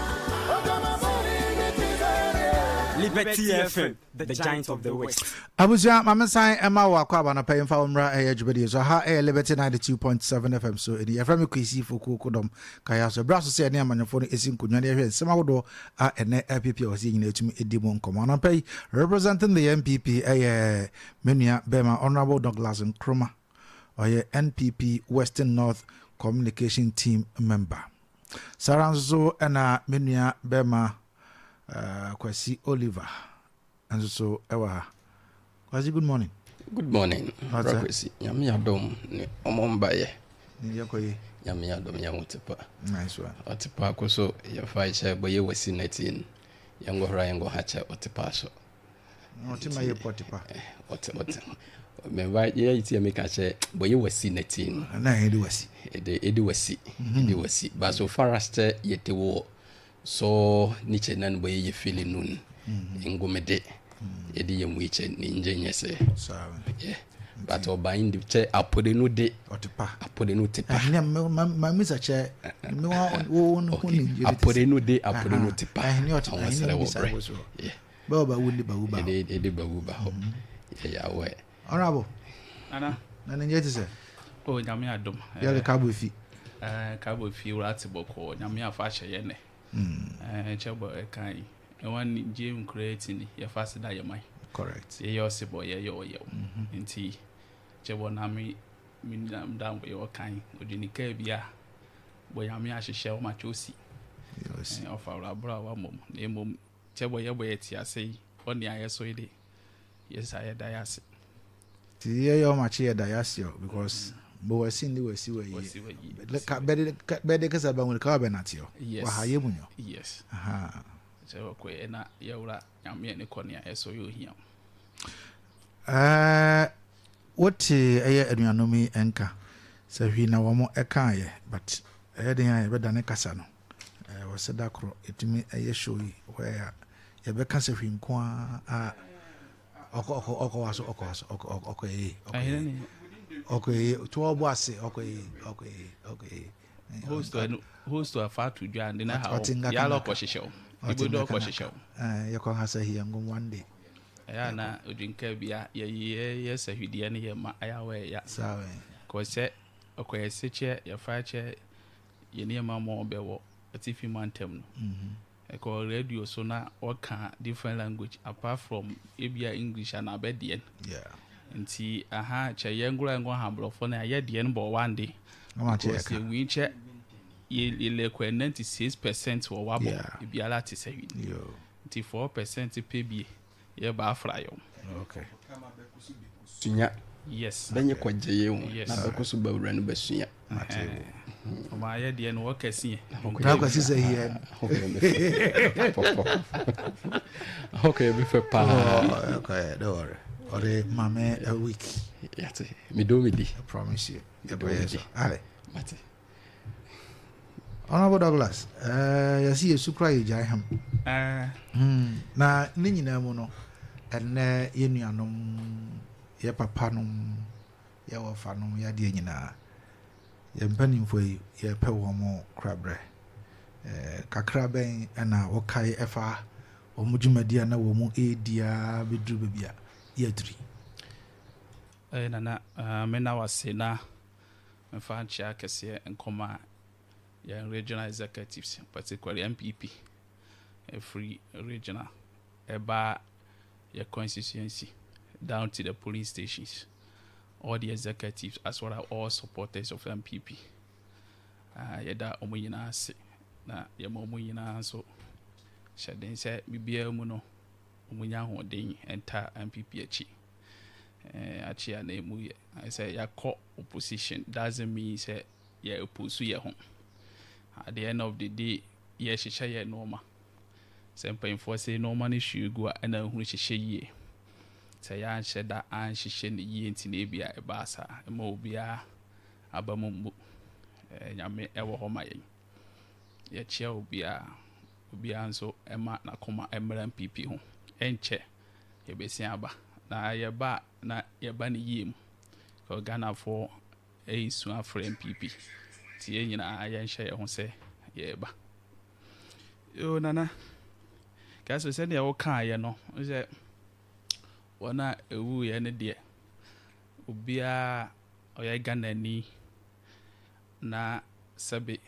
Liberty FM, the giant of the West. Abusua ma me nsan ɛma wo akɔ aba nɔpɛ yi mfa wo mmra ɛyɛ dwumadie so aha ɛyɛ Liberty 92.7 FM so ɛni yɛfrɛ me Kwesi Fokuo Kodɔm Kaya so ɛberɛ so sɛ ɛne amanyɔfoɔ no ɛsi nkonnwa ne yɛhwɛ nsɛm ahodoɔ a ɛnɛ ɛpipi a wɔsi nyina ɛtumi ɛdi mu nkɔmmɔ anɔpɛ yi representing the NPP ɛyɛ me nua bɛma Honorable Douglas Nkrumah ɔyɛ NPP Western North Communication Team member saa ara nso so ɛna me nua bɛma uh, Kwasi Oliver nso so ɛwɔ ha. Kwasi, good morning. Good morning, Bra Kwasi. Nyame adom ne ɔmo mbayɛ. Ne yɛ kɔ ye. Nyame adom yɛn ho te pa. Nice one. Ɔte pa ko so yɛ fa kyɛ bɔ yɛ wasi na tin. Yɛn go hora yɛn go ha kyɛ ɔte pa so. Ɔte ma yɛ pɔ te pa. Ɔte ɔte. Mɛba yɛ ti yɛ meka kyɛ bɔ yɛ wasi na tin. Na yɛ de wasi. Ɛde ɛde wasi. Ɛde wasi. But so far as kyɛ yɛ te wɔ So ne kyɛ nan bɔ yɛ fili nun ngomede yɛde yɛ mu kyɛ ne ngye nyɛ sɛ yeah but ɔba indi kyɛ apode no de apode no te pa ɛhene ma misa kyɛ me wa wo no ho ne ngye apode no de apode no te pa ɛhene ɔte pa ɛhene bisa wo so bɛ ɔba wo ne ba wo ba ɛde ɛde ba wo ba hɔ yɛ yɛ awɛ Honorable. Nana. Na ne nyɛ te sɛ. Oh, nyame adom. Yɛle kabo fi. Eh, kabo fi wura te bɔkɔ. Nyame afa ahyɛ yɛ nɛ. Eh, kyɛ bɔ ɛkan yi. Ɛwa ni gye nkura eti ni yɛ fa se da yɛ man. Correct. Yɛ yɛ ɔse bɔ yɛ yɛ ɔyɛ. Nti kyɛ bɔ na me me nam da bɔ yɛ ɔkan. Odwini kaa bi a bɔ nyame ahyehyɛ ɔma kyɛ osi. Osi. Ɔfa wura bra wa mom. Na emom kyɛ bɔ yɛ bɔ yɛ ti ase yi. Ɔne ayɛ so yi de. Yes, I yɛda yɛ ase. Ti yɛ yɛ ɔma kye yɛda yɛ ase o because bo wasi ndi wasi wa yie. Ka bɛde bɛde kasa ba nwere ka wa bɛ nate o. Yes. Wa ha yɛ mu nyo. Yes. Aha. Sɛ wɔkɔ yɛ na yɛwura nyame ne kɔ nea ɛsɔ yɛ ohia. Ɛɛ wote ɛyɛ anuanom yi nka sɛ hwii na wɔn ɛkaayɛ but ɛyɛ den a yɛbɛdane kasa no. Ɛwɔ sɛ da koro yɛtumi yɛ show yi where yɛbɛka sɛ hwee nko ara ɔkɔ ɔkɔ ɔkɔ wa so ɔkɔ wa so ɔkɔ ɔkɔ yie ɔkɔ yie ɔkɔ yie to ɔbɔ ase ɔkɔ yie ɔkɔ yie ɔkɔ yie. Host ɛnu host afa to dwa andi na ha o yálà ɔkɔ hyehyɛ o ibo dɔ ɔkɔ hyehyɛ o. Yɛ kɔ ha sɛ hiɛ ngom one day. Ɛyà na odwinka bi a yɛ yɛ yɛ sɛ hwideɛ ne yɛ ma ɛyà wɔ ɛyà. Saa wɛ. Kɔ sɛ ɔkɔ yɛ se kyɛ yɛ fa kyɛ. Yɛ nneɛma ma ɔbɛ wɔ atifi mantam no. Ɛkɔ radio so na ɔka different language apart from ebia English ana abɛ deɛn. Nti aha kyɛ yɛ ngora ngɔ ha brɔfo na yɛ deɛn bɔ wande. Because yɛ win kyɛ yɛ yɛ lɛ kɔ 96% wɔ wabɔ ebiara te sɛ win. Nti 4% pɛ bie yɛ ba afra yɛ. Okay. Sunya. Yes. Bɛnyɛ kɔgye yɛ o. Yes. Na bɛkɔ so bawura no bɛsua. Ɔmo ayɛ deɛ no wɔkɛse yɛ. Na kwasi sɛ yɛ. Ɔkɔ yɛ bɛfɛ paa. Ɔkɔ yɛ don't worry. Ɔde maame a week. Yate. Me do me di. I promise you. Yɛbɛyɛ so. Ale. Mate. Honorable Douglas, eh, yɛse yɛsu koraa yɛgyae hem. Eh. Hmm, na ne nyinaa mu no, ɛnnɛ yɛ nuanom, yɛ papanom, yɛ wɔfanom, yɛ adeɛ nyinaa, yɛ mpanimfoɔ yi, yɛpɛ wɔn mo korabrɛ. Eh, kakra bɛn na wokae ɛfa wɔn dwumadi a na wɔn redi ara bɛduru baabi a yɛaduru yi? Eh, Nana, eh, mena wo ase na mfa nkyea kɛseɛ nkɔma yɛn regional executives, particularly NPP, ɛfiri regional ɛba yɛ constituency down to the polling stations, all the executives as well as all supporters of NPP. Uh, yɛda wɔn nyinaa ase na yɛma wɔn nyinaa nso hyɛ den sɛ biribiara mu no wɔnya ahoɔden nta NPP akyi. Eh, akyi a na emu yɛ sɛ yɛakɔ opposition doesn't mean sɛ yɛ oppose yɛ ho. At the end of the day, yɛhyehyɛ yɛ nneɛma. Sɛ mpanyinfoɔ sɛ nneɛma no hwie gu a ɛna ehunu hyehyɛ yie. Sɛ yɛanhyɛ da anhyehyɛ no yie nti na ebi a ɛbaa saa. Ɛma obiara aba mu mmu. Eh, Nyame ɛwɔ hɔ ma yɛn. Yɛkyia obiara. Obiara nso ɛma n'akoma ɛmmra NPP ho. Ɛnkyɛ yɛbɛsia aba. Na yɛba a na yɛba no yie mu. Because Ghanafoɔ ɛresu afrɛ NPP. Nti yɛn nyinaa yɛnhyɛ yɛn ho sɛ yɛreba. Yo Nana, kɛse sɛdeɛ wokaeɛ no, sɛ wɔn a ɛwuiɛ no deɛ, obiara ɔyɛ Ghanani na sɛbe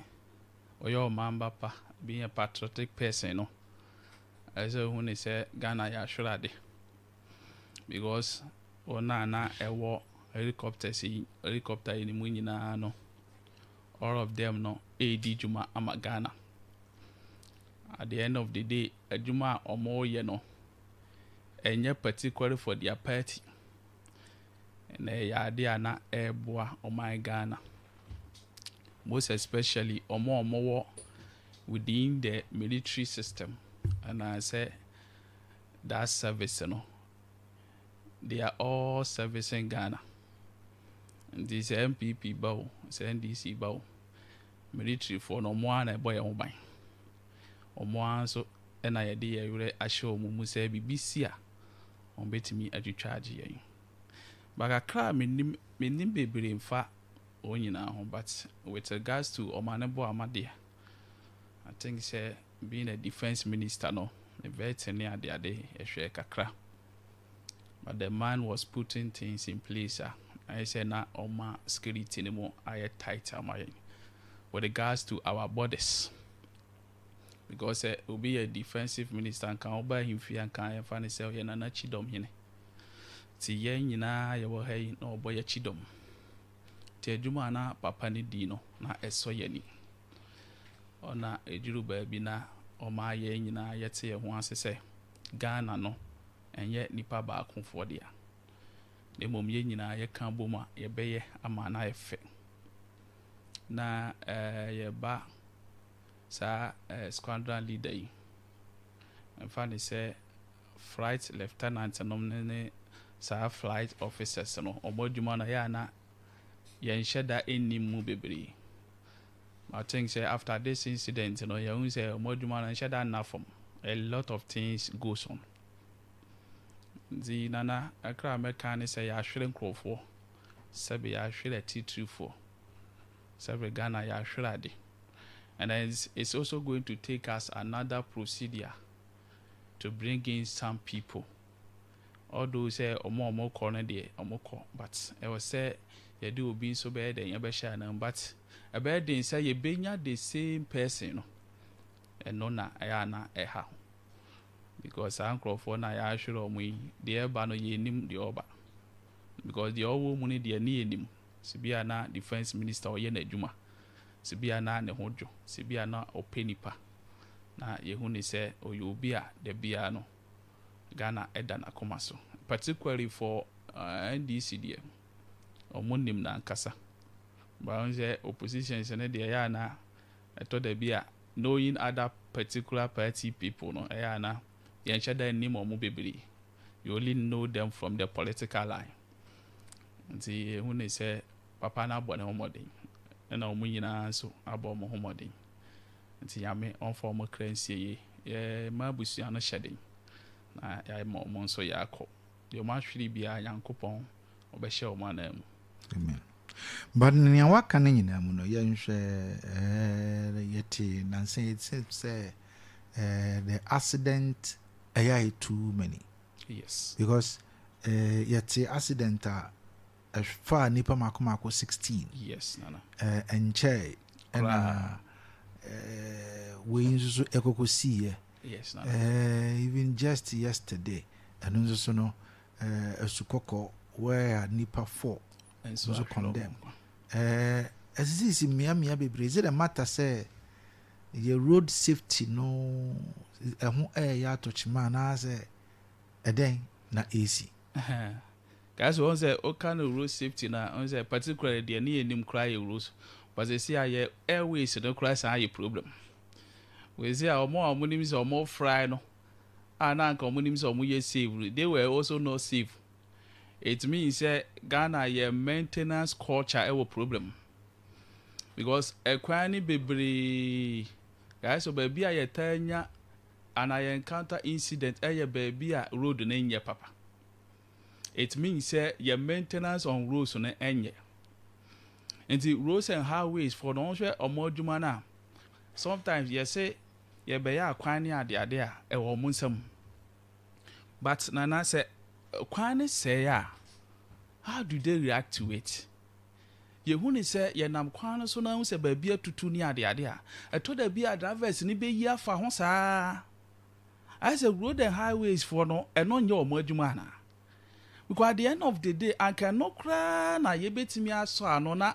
ɔyɛ ɔman pa, being a patriotic person no, ɛsɛ sɛ ohu ne sɛ Ghana yɛ ahwere ade. Because wɔn a na ɛwɔ helicopters yi, helicopter yi mu nyinaa no, all of them no ɛredi dwuma ama Ghana. At the end of the day, adwuma a wɔreyɛ no, ɛnyɛ particularly for their party. Na ɛyɛ adeɛ a na ɛreboa ɔman Ghana. Most especially wɔn a wɔwɔ within the military system anaasɛ that service no, they are all servicing Ghana. Nti sɛ NPP ba o, sɛ NDC ba o, military foɔ no wɔn ara na ɛbɔ yɛn ho ban. Wɔn ara nso na yɛde yɛn werɛ ahyɛ wɔn mu sɛ biribi si a, wɔbɛtumi atwitwa agye yɛn. But kakra a menim, menim bebree mfa wɔn nyinaa ho but with regards to Omane Boamah deɛ, I think sɛ being a defence minister no, ne vetting ne adeade yɛhwɛɛ kakra. But the man was putting things in place a ayɛ sɛ na ɔma security no mu ayɛ tight ama yɛn with regards to our borders. Because sɛ obi yɛ defensive minister nka ɔba ahemfie a nka yɛmfa no sɛ ɔyɛ Nana Kyidɔm hene. Nti yɛn nyinaa yɛwɔ ha yi na ɔbɔ yɛn kyidɔm. Nti adwuma a na papa no di no na ɛsɔ yɛn ani. Ɔna ɛduru baabi na ɔma yɛn nyinaa yɛte yɛn ho ase sɛ Ghana no ɛnyɛ nipa baakofoɔ dea. Na mmom yɛn nyinaa yɛka bom a yɛbɛyɛ ama no ayɛ fɛ. Na eh, yɛba saa eh, squadron leader yi, mfa ne sɛ flight lieutenant nom ne ne saa flight officers no, wɔn adwuma no ɛyɛ a na yɛnhyɛ da nnim mu bebree. I think sɛ after this incident no, yɛhu sɛ wɔn adwuma no nhyɛ da nna fam. A lot of things goes on. Nti Nana, kakra a mɛka ne sɛ yɛahwere nkurɔfoɔ, sɛbe yɛahwere atitirifoɔ, sɛbe Ghana yɛahwere ade. And it's, it's also going to take us another procedure to bring in some people. Although sɛ ɔmo a ɔmo kɔ no deɛ ɔmo kɔ, but ɛwɔ sɛ yɛde obi nso bɛyɛ dɛn ɛbɛhyɛ anan, but ɛbɛyɛ den sɛ yɛbɛnya the same person no. Ɛno na ɛyɛ a na ɛha ho. Because saa nkurɔfoɔ no a yɛahwere ɔmo yi, deɛ ɛba no yɛnnim deɛ ɔba. Because deɛ ɔwɔ mu no deɛ ne yɛnim. Sɛ bi a na defence minister ɔyɛ n'adwuma. Sɛ bi a na ne ho dwo. Sɛ bi a na ɔpɛ nipa. Na yɛhu ne sɛ ɔyɛ obi a da biara no Ghana ɛda n'akoma so. Particularly for uh, NDC deɛ, ɔmo nim n'ankasa. But ɔmo sɛ oppositions no deɛ ɛyɛ a na ɛtɔ da bi a knowing other particular party people no ɛyɛ a na yɛnhyɛ da nnim ɔmo bebree. You only know them from the political line. Nti yɛhu ne sɛ papa no abɔ ne ho mmɔden ɛna ɔmo nyinaa nso abɔ ɔmo ho mmɔden. Nti Nyame ɔmfa wɔn kra nsie yie. Yɛ ma abusua no hyɛ den na yɛama wɔn nso yɛakɔ. Deɛ wɔn ahwere biara Nyankopɔn ɔbɛhyɛ wɔn anan mu. Amen. But nea waka no nyinaa mu no yɛnhwɛ eh, yɛte nansa yi it seems sɛ eh, the accident ɛyɛ ayɛ too many. Yes. Because eh, yɛte accident a ɛfaa nnipa mako mako 16. Yes, Nana. Eh, ɛnkyɛe ɛna eh, wei nso so ɛkɔkɔ siiɛ. Yes, Nana. Eh, even just yesterday ɛno nso so no eh, asukɔkɔ where nnipa 4 nso nso ahwere wɔn condemn. nkwa. Eh, ɛsisisi mmeammea bebree. Is it a matter sɛ yɛ road safety no ɛho ɛyɛ atɔkyema anaasɛ ɛdɛn na ɛsi? Guys, wɔn sɛ ɔka no road safety na wɔn sɛ particularly deɛ ne yɛ nim koraa yɛ road, but sɛ ayɛ airways no koraa san ayɛ problem. Wɔsi a wɔn a wɔn nim sɛ wɔn fly no a na anka wɔn nim sɛ wɔn yɛ safe, they were also not safe. It means sɛ Ghana yɛ maintenance culture ɛwɔ problem because ɛkwan ne bebree guys, so baabi a yɛtaa nya ana yɛ encounter incident ɛyɛ baabi a road no nyɛ papa. It means sɛ yɛ maintenance on roads no ɛnyɛ. Nti roads and highways for no wɔn hwɛ wɔn adwuma no a, sometimes yɛsɛ yɛbɛyɛ akwan ne adeade a ɛwɔ wɔn nsam, but Nana, sɛ kwan ne sɛɛ a, how do they react to it? Yɛhu ne sɛ yɛnam kwan no so na ahu sɛ baabi atutu ne adeade a ɛtɔ da bi a drivers ne bɛyi afa ho saa. Ayɛ sɛ road and highways foɔ no, ɛno nyɛ wɔn adwuma anaa? Because at the end of the day, anka ɛno koraa na yɛbɛtumi asɔ ano na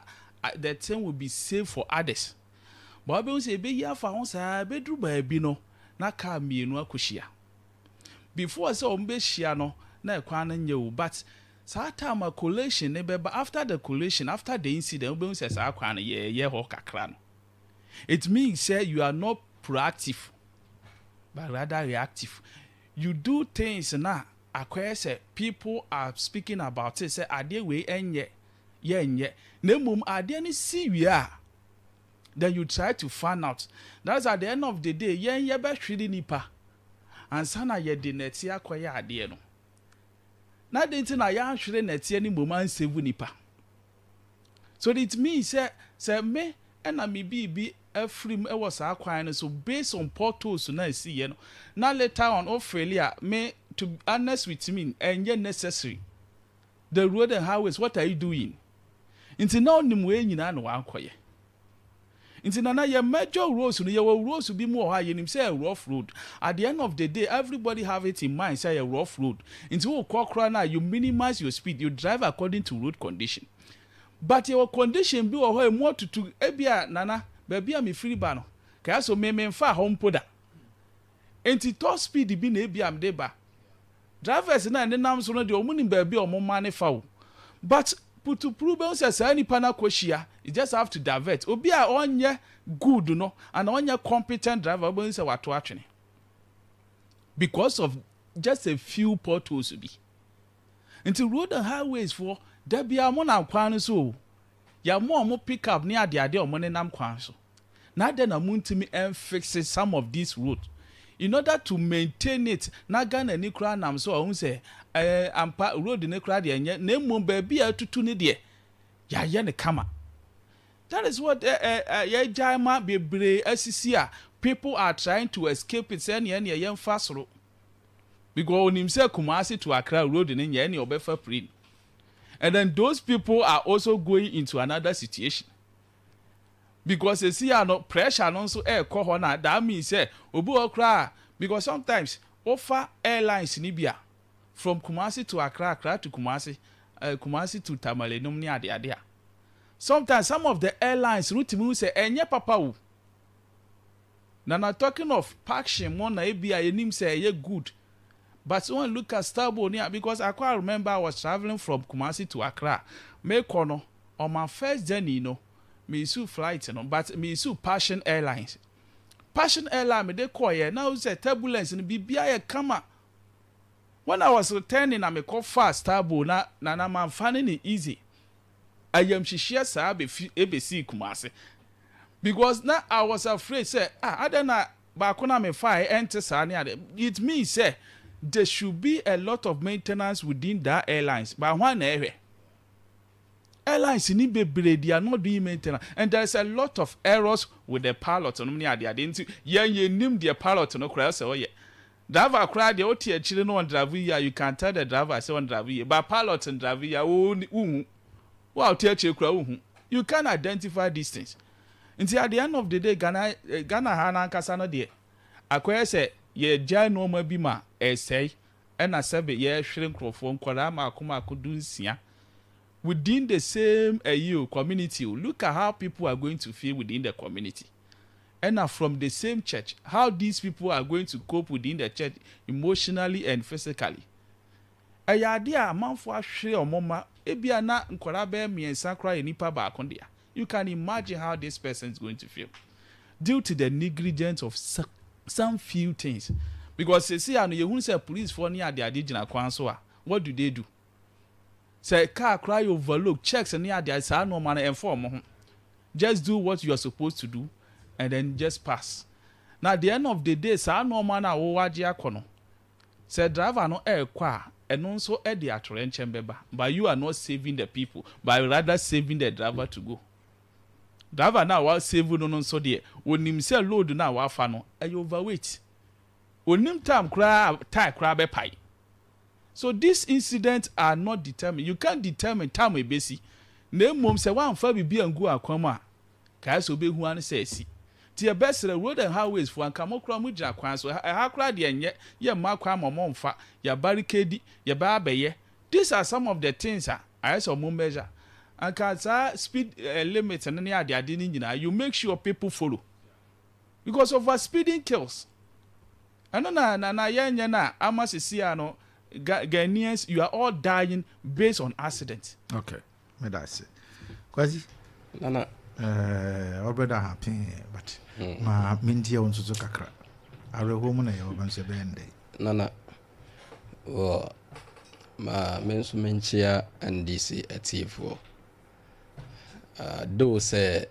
the thing will be safe for others. But wobɛhu sɛ yɛbɛyi afa ho saa, bɛduru baabi no na car mmienu akɔhyia. Before sɛ wɔn bɛhyia no na ɛkwan no nyɛ o, but saa time a collision ne bɛba, after the collision, after the incident, wobɛhu sɛ saa kwan no yɛyɛ hɔ kakra no, it means sɛ you are not proactive but rather reactive. You do things na akɔyɛ sɛ people are speaking about it sɛ adeɛ wei ɛnyɛ yɛnyɛ, na mmom adeɛ no si wie a, then you try to find out. That's at the end of the day, yɛn yɛbɛhwere nipa ansa na yɛde nɛte akɔyɛ adeɛ no. Na de nti na yɛanhwere nɛteɛ no mmom ansave nipa. So it means sɛ me ɛna me biribi afiri mu ɛwɔ saa kwan no so based on potholes na esi yɛ no, na later on ofeli a, me, to be honest with me, ɛnyɛ necessary. The road and highways, what are you doing? Nti na onim wei nyinaa na wankɔyɛ. Nti Nana, yɛ major roads no, yɛwɔ roads bi mu wɔ hɔ a yɛnim sɛ yɛ rough road. At the end of the day, everybody have it in mind sɛ yɛ rough road, nti wokɔ koraa no a, you minimize your speed, you drive according to road condition. But yɛwɔ condition bi wɔ hɔ a emu atutu. Ebi a Nana, baabi a mefiri ba no kaya so me memfa hɔ mpo da, nti top speed bi na ebi a mede ba. Drivers na nenam so no deɛ, ɔmo nim baabi a ɔmo ma ne fa o, but putupuru bɛhu sɛ saa nipa no akɔhyia. You just have to divert. Obi a ɔnyɛ good no ana ɔnyɛ competent driver, wobɛhu sɛ wato atwene because of just a few potholes bi. Nti road and highways foɔ, da biara mo nam kwan no so o, yɛmo ɔmo pick up ne adeade a ɔmo nenam kwan so na adɛn na montumi ɛnfix some of these roads in order to maintain it, na Ghana ni koraa nam so a ɔhu sɛ ampa road ne koraa deɛ ɛnyɛ, na mmom baabi a atutu ne deɛ yɛayɛ no kama. That is what yɛgyae ma bebree asisi a people are trying to escape it sɛ ɛneɛ yɛmfa soro because onim sɛ Kumasi to Accra road ne nyɛ, ɛneɛ ɔbɛfa plane, and then those people are also going into another situation because esi a no pressure no nso ɛɛkɔ hɔ, na that means sɛ obi wɔ koraa, because sometimes wofa airlines ni bi a from Kumasi to Accra, Accra to Kumasi, Kumasi to Tamale nom ne adeade a, sometimes some of the airlines no tumi hu sɛ ɛnyɛ papa o. Na talking of Passion mo na ebi a yɛnim sɛ ɛyɛ good, but when look at Starbow ne a, because I quite remember I was travelling from Kumasi to Accra, mekɔ no on my first journey no, me use flight no, but me use Passion Airlines. Passion Airline me de kɔɔyɛ na o sɛ turbulence no biribiara yɛ kama. When I was returning na mekɔ fa Starbow na manfa ne easy ayamhyehyeɛ saa bɛfi ebesi Kumasi. Because na I was afraid sɛ ah adɛn na baako no a mefaeɛ ɛnte saa ne ade. It means sɛ there should be a lot of maintenance within that airlines but hwan na ɛhwɛ? Airlines ni bebree they are not doing maintenance and there is a lot of errors with the pilot nom ne ade ade nti yɛn yɛnnim deɛ pilot no koraa sɛ ɔyɛ. Driver koraa deɛ wote akyire na ɔndrive yie a you can tell the driver sɛ ɔndrive yie but pilot ndrive yie a wo wonhu. Wo a wote akyire koraa wonhu. You can't identify these things. Nti at the end of the day Ghana Ghana ha no ankasa no deɛ akɔyɛ sɛ yɛgyae nnoɔma bi ma ɛresɛe ɛna sɛbe yɛrehwere nkorɔfoɔ nkwadaa mmaako mmaako dunsia within the same ayi o community o look at how people are going to feel within the community ɛna from the same church how these people are going to cope within the church emotionally and physically ɛyɛ adeɛ a amanfoɔ ahwere wɔn mma ebia na nkwadaa bɛyɛ mmiɛnsa koraa yɛ nipa baako dea you can imagine how this person is going to feel due to the negligence of some few things because sisi ano yɛhunu sɛ policefoɔ ne adeade gyina kwan so a what do they do Sɛ car koraa yɛ overlook, checks ne adeade saa nnoɔma no ɛmfa wɔn ho. Just do what you are supposed to do and then just pass. Na at the end of the day saa nnoɔma no a wo agye akɔ no, sɛ driver no ɛrekɔ a, ɛno nso de atoyerɛnkyɛm bɛba. But you are not saving the people but rather saving the driver to go. Driver no a wa save no no nso deɛ, ɔnim sɛ load no a wafa no ɛyɛ overweight. Ɔnnim time koraa a tyre koraa bɛpae. So these incidents are not determined, you can't determine time a ɛbɛsi, na mmom sɛ woamfa biribi angu akwan mu a, kae sɛ wobɛhu ara ne sɛ asi. Nti yɛbɛsrɛ road and highways foɔ, anka mo koraa mogyina kwan so, ɛha koraa deɛ ɛnyɛ, yɛmma kwan ma wɔmfa, yɛabarikadi, yɛbɛ abɛyɛ, these are some of the things a ayɛ sɛ wɔn measure. Anka saa speed limit no ne adeade no nyinaa, you make sure people follow. Because over speeding kills. Ɛno na na na yɛnyɛ no a ama sisi a no Ghanaians you are all dying based on accident. Okay, meda ase. Kwasi. Nana. Eh, ɔbrɛ da ha pee but mm. ma mentie wo nso so kakra. Awerɛhoɔ mu na yɛwɔ bɛn so ɛbɛyɛ ndɛ. Nana, wɔ ma me nso menkyea NDC atiefoɔ. Uh, though sɛ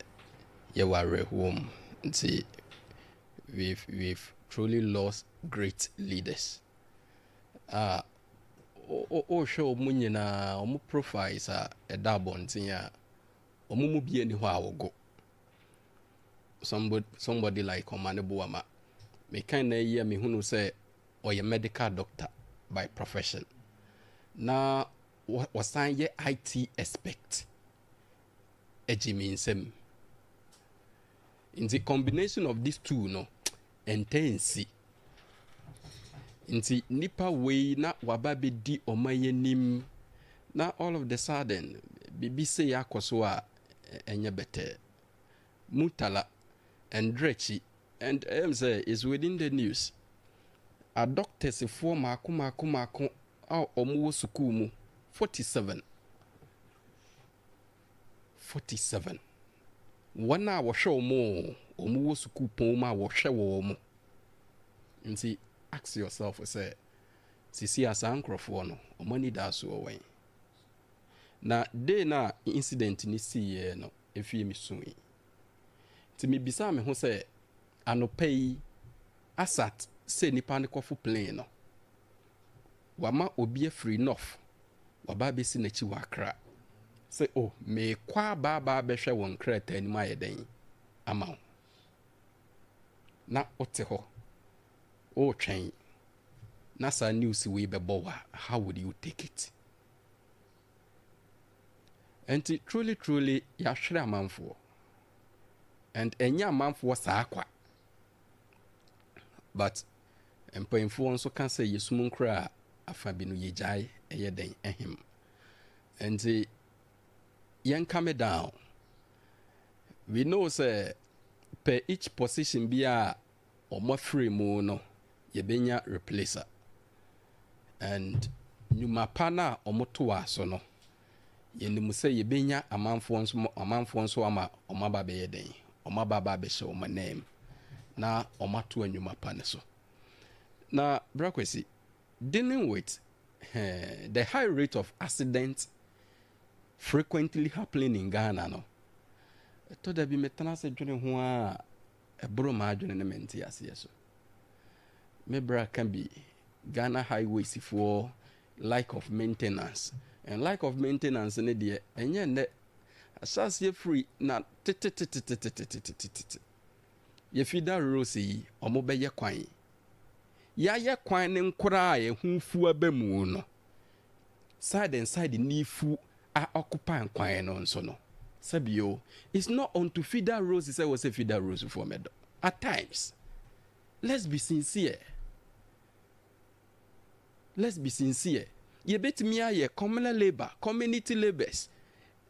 yɛwɔ awerɛhoɔ mu nti we've we've truly lost great leaders a wohwɛ wɔn nyinaa wɔn profiles a ɛda abɔnten a wɔn mu bi ani hɔ a wɔgo somebody somebody like Omane Boama mekan na yi a mehunu sɛ ɔyɛ medical doctor by profession na wɔsan yɛ IT expert gye me nsam. Nti combination of these two no, ɛntɛ nsi. Nti nipa wei na waba bɛdi ɔman yi anim na all of the sudden biribi sei akɔ so a ɛnyɛ bɛtɛɛ. Murtala, Ndrekyi, and ɛyɛ me sɛ it's within the news. Adɔktɛsfoɔ mako mako mako a wɔwɔ sukuu mu 47. 47. Wɔn a wɔhwɛ wɔn o, wɔn wɔ sukuupɔn mu a wɔhwɛ wɔn. Nti ask yourself sɛ, sisi a saa nkorɔfoɔ no, wɔn anidasoɔ wɛn? Na day no a incident no siiɛ no, efie me sui. Nti mebisaa me ho sɛ, anɔpa yi, asat sɛ nipa no kɔfo plane no, wama obi afiri North waba abɛsi n'akyi wɔ Accra sɛ oh meekɔ aba aba abɛhwɛ wo nkrataa no mu ayɛ dɛn ama wo. Na wote hɔ woretwɛn na saa news wei bɛbɔ wo a, how would you take it? Nti truly truly yɛahwere amanfoɔ and ɛnyɛ amanfoɔ saa kwa but Mpanyimfoɔ nso ka sɛ yɛsum nkura a, afa bi no yɛgyae ɛyɛ dɛn ɛhem. Nti yɛn calm down. We know sɛ per each position bi a wɔn afiri mu no yɛbɛnya replacer. And nnwuma pa no a wɔn toa so no yɛnim sɛ yɛbɛnya amanfoɔ nso amanfoɔ nso ama wɔn aba abɛyɛ dɛn wɔn aba aba abɛhyɛ wɔn ananmu na wɔn ato nnwuma pa no so na Bra Kwasi dealing with eh, the high rate of accidents frequently happening in Ghana no. Ɛtɔ da bi metena ase dwene ho ara a, ɛboro m'adwene ne me nteaseɛ so. Me bra ka bi, Ghana Highways foɔ lack of maintenance. And lack of maintenance ne deɛ, ɛnyɛ nnɛ. Ahyɛaseɛ firi na tetetetetetetetete. Yɛfi da roads yi, wɔbɛyɛ kwan. Yɛayɛ kwan no nkoraa a ɛho fu aba mu no, side and side ni fu a occupy kwan no nso no, sɛbi o, it's not unto feeder roads sɛ wɔ sɛ feeder roads foɔ mɛdɔ. At times, let's be sincere. Let's be sincere. Yɛbɛtumi ayɛ communal labour, community labours,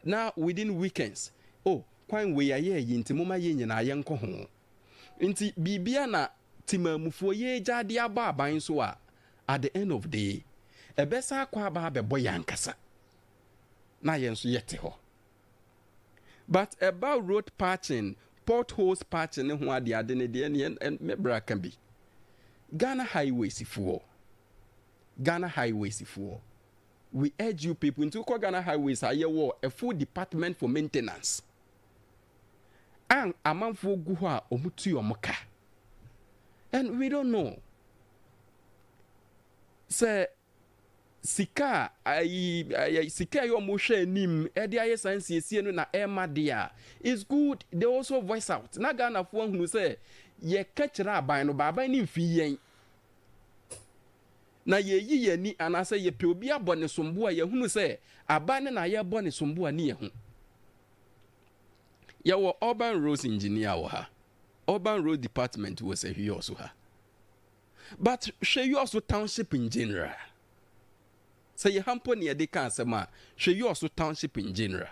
na within weekends, oh, kwan wei ayɛ ayi nti momma yɛn nyinaa yɛnkɔ ho. Nti biribia na temanmufoɔ yɛregya de abɔ aban so a, at the end of day, ɛbɛsan akɔ aba abɛbɔ yɛn ankasa. Na yɛn nso yɛte hɔ. But ɛba road patching, potholes patching ne ho ade ade ne deɛ neɛ me bra ka bi. Ghana highways foɔ, Ghana highways foɔ, we urge you people, nti wokɔ Ghana highways a yɛwɔ a full department for maintenance. A amanfoɔ gu hɔ a wɔn tu wɔn ka. And we don't know. Sɛ sika a ayi ayi sika a ɛyɛ wɔn hwɛ anim ɛde ayɛ saa nsiesie no na ɛrema deɛ a it's good they also voice out na Ghanafoɔ ahunu sɛ yɛka kyerɛ aban no ba aban no mfi yɛn na yɛyi yɛn ani anaasɛ yɛpɛ obi abɔ ne sombo a yɛhunu sɛ aban no na yɛbɔ ne sombo a ne yɛho yɛwɔ urban roads engineer wɔ ha urban road department wɔ sɛ hwi ɔso ha But hwɛ Yɔso township in general. Sɛ yɛ ha mpo ne yɛde ka asɛm a, hwɛ Yɔso township in general.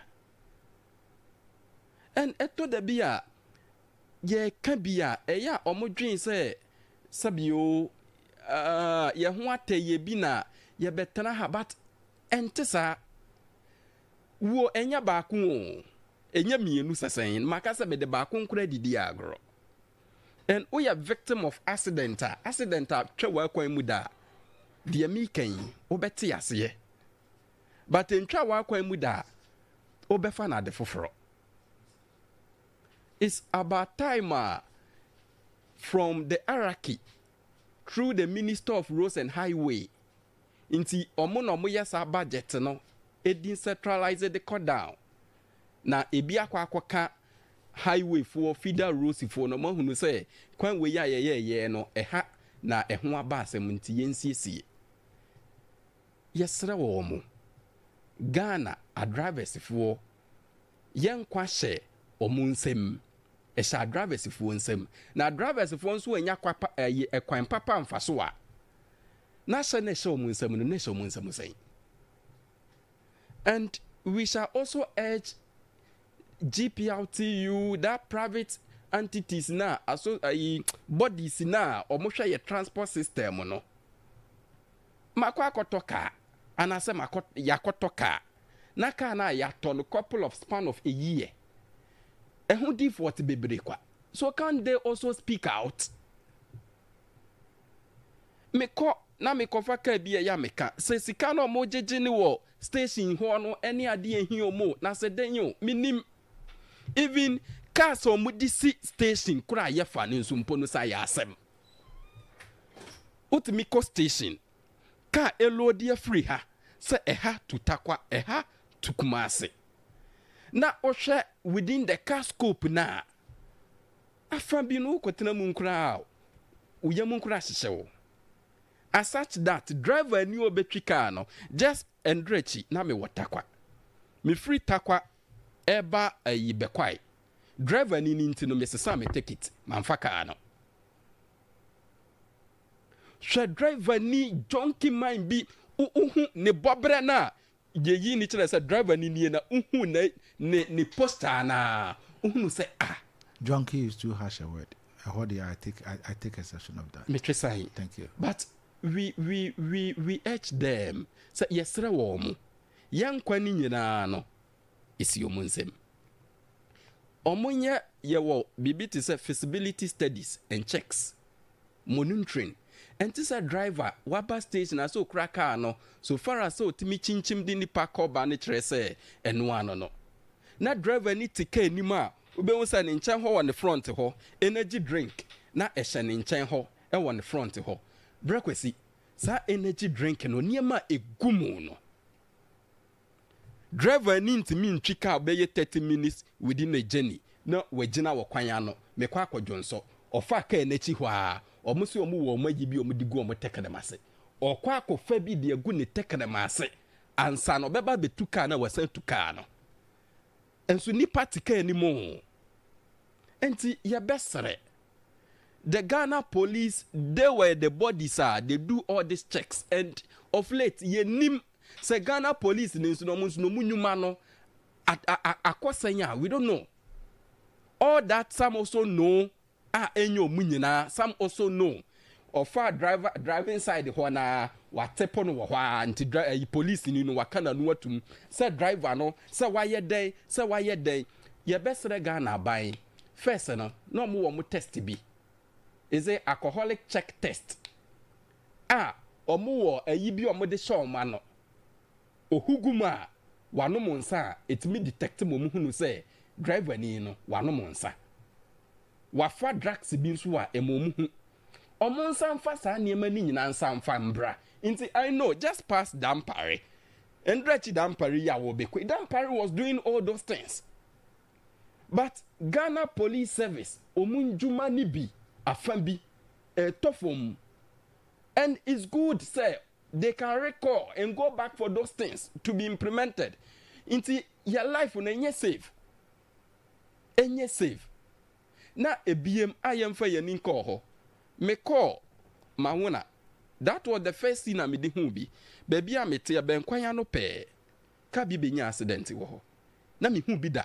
And ɛtɔ da bi a yɛka bi a ɛyɛ a wɔn dwen sɛ sɛbio uh, yɛ ho atɛ yɛ bi na yɛbɛtena ha but ɛnte saa. Wuo ɛnyɛ baako o, ɛnyɛ mmienu sɛsɛn. Maka sɛ mede baako nkora didi agorɔ. And woyɛ victim of accident a, accident a twa w'akwan mu da a, deɛ meka yi, wobɛte aseɛ. But ntwa w'akwan mu da a, wobɛfa no ade foforɔ. It's about time a from the hierarchy through the Minister of Roads and Highway nti ɔmo na ɔmo yɛ saa budget no decentralize de kɔ down na ebi akɔ akɔka highway foɔ, feeder roads foɔ no, wɔahunu sɛ kwan wei a yɛyɛɛyɛ no, ɛha na ɛho aba asɛm nti yɛnsiesie. Yɛsrɛ wɔn, Ghana adrivers foɔ, yɛn nkwa hyɛ wɔn nsam. Ɛhyɛ adrivers foɔ nsam. Na drivers foɔ nso anya kwapa, ɛyɛ ɛkwan papa mfa so a, na hyɛ na ɛhyɛ wɔn nsam no, na ɛhyɛ wɔn nsam sɛn? And we shall also urge GPRTU, that private entities na aso ayi bodies na wɔhwɛ yɛ transport system no. Makɔ akɔtɔ kaa anaasɛ makɔ yakɔtɔ kaa na kaa no a yɛatɔ no couple of span of a year ɛho default bebree kwa. So can't they also speak out? Mekɔ na mekɔfa kaa bi a ɛyɛ a meka sɛ sika no a wɔgyegye no wɔ station hɔ no ne adeɛ ɛhia wɔn o, na sɛ dɛn o, mennim. Even cars a wɔde si station koraa a yɛfa no nso mpo no sɛ ayɛ asɛm. Wotumi kɔ station, kaa ɛloadi afiri ha sɛ ɛha to Tarkwa, ɛha to Kumasi. Na wohwɛ within the car scope no a, Afa bi no wokɔtena mu nkoraa a wo yam nkoraa hyehyɛ wo. As such that driver ni ɔbɛtwi car no just ɛndrɛ akyi na mewɔ Tarkwa. Mefiri Tarkwa ɛreba ayi Bɛkwae. Driver ni no nti no mesesaa me ticket mamfa car no. Hwɛ driver ni junkie man bi wohu ne bɔberɛ no a Yɛyi ni kyerɛ sɛ driver no nie na wohu ne ne ne poster no a wohunu sɛ ah. Junkie is too harsh a word. Ɛhɔ deɛ I take I, I take exception of that. Metwe san. Thank you. But we we we we urge them sɛ yɛsrɛ wɔn mo yɛn nkwa no nyinaa no esi wɔn nsam. Wɔn nyɛ yɛwɔ biribi te sɛ feasibility studies and checks. Monitoring, Ɛnte sɛ driver waba station a sɛ okura car no, so far as sɛ otumi kyinkyim de nipa kɔ ba no kyerɛ sɛ ɛno ano no. Na driver no te car anim a Wobɛhu sɛ ne nkyɛn hɔ wɔ ne front hɔ, energy drink na ɛhyɛ ne nkyɛn hɔ wɔ ne front hɔ. Bra Kwasi, saa energy drink no, nneɛma a ɛgu mu no, driver ni ntumi ntwi car bɛyɛ 30 minutes within a journey na wagyina wɔ kwan ano, mekɔ akɔdwonsɔ. Ɔfa car no akyi hɔ ara, wɔn se wɔn wɔ wɔn ayi bi a wɔde gu wɔn tɛkrɛma ase. Ɔkɔ akɔfa bi de agu ne tɛkrɛma ase ansa na ɔbɛba abɛtu car no a wasan atu car no. Nso nnipa te car no mu o. Nti yɛbɛsrɛ the Ghana police, they were the bodies a they do all these checks and of late yɛnim sɛ Ghana police no nso no wɔn nso no wɔn nnwuma no akɔ sɛn a we don't know. All that some also know a ɛnyɛ ɔmo nyinaa some also know ɔfaa driver driving side hɔ naa watepo no wɔ hɔ aa nti dri ɛyi police ni no waka n'ano atum sɛ driver no sɛ wayɛ dɛn sɛ wayɛ dɛn yɛbɛsrɛ Ghana aban first no na ɔmo wɔ ɔmo test bi is it alcoholic check test a ɔmo wɔ ɛyi bi ɔmo de hyɛ ɔmo ano ohu gu mu a wanom nsa a ɛtumi detect ma ɔmo hunu sɛ driver ni no wanom nsa wafa drugs bi nso a ɛma ɔmo hu ɔmo nsa nfa saa nneɛma no nyinaa nsa nfa mbra. Nti I know just past Dampare Ndrakyi Dampare yi a wɔbɛkɔ Dampare was doing all those things but Ghana Police Service ɔmo ndwuma no bi afa bi ɛtɔ fam and it's good sɛ they can recall and go back for those things to be implemented. Nti yɛ life no ɛnyɛ safe, ɛnyɛ safe. Na ebiem a yɛmfa yɛn ani nkɔɔ hɔ. Mekɔɔ Mawona, that was the first scene a mede huu bi. Baabi a mete ɛbɛn kwan ano pɛɛ, car bi bɛnyaa accident wɔ hɔ. Na mehu bi da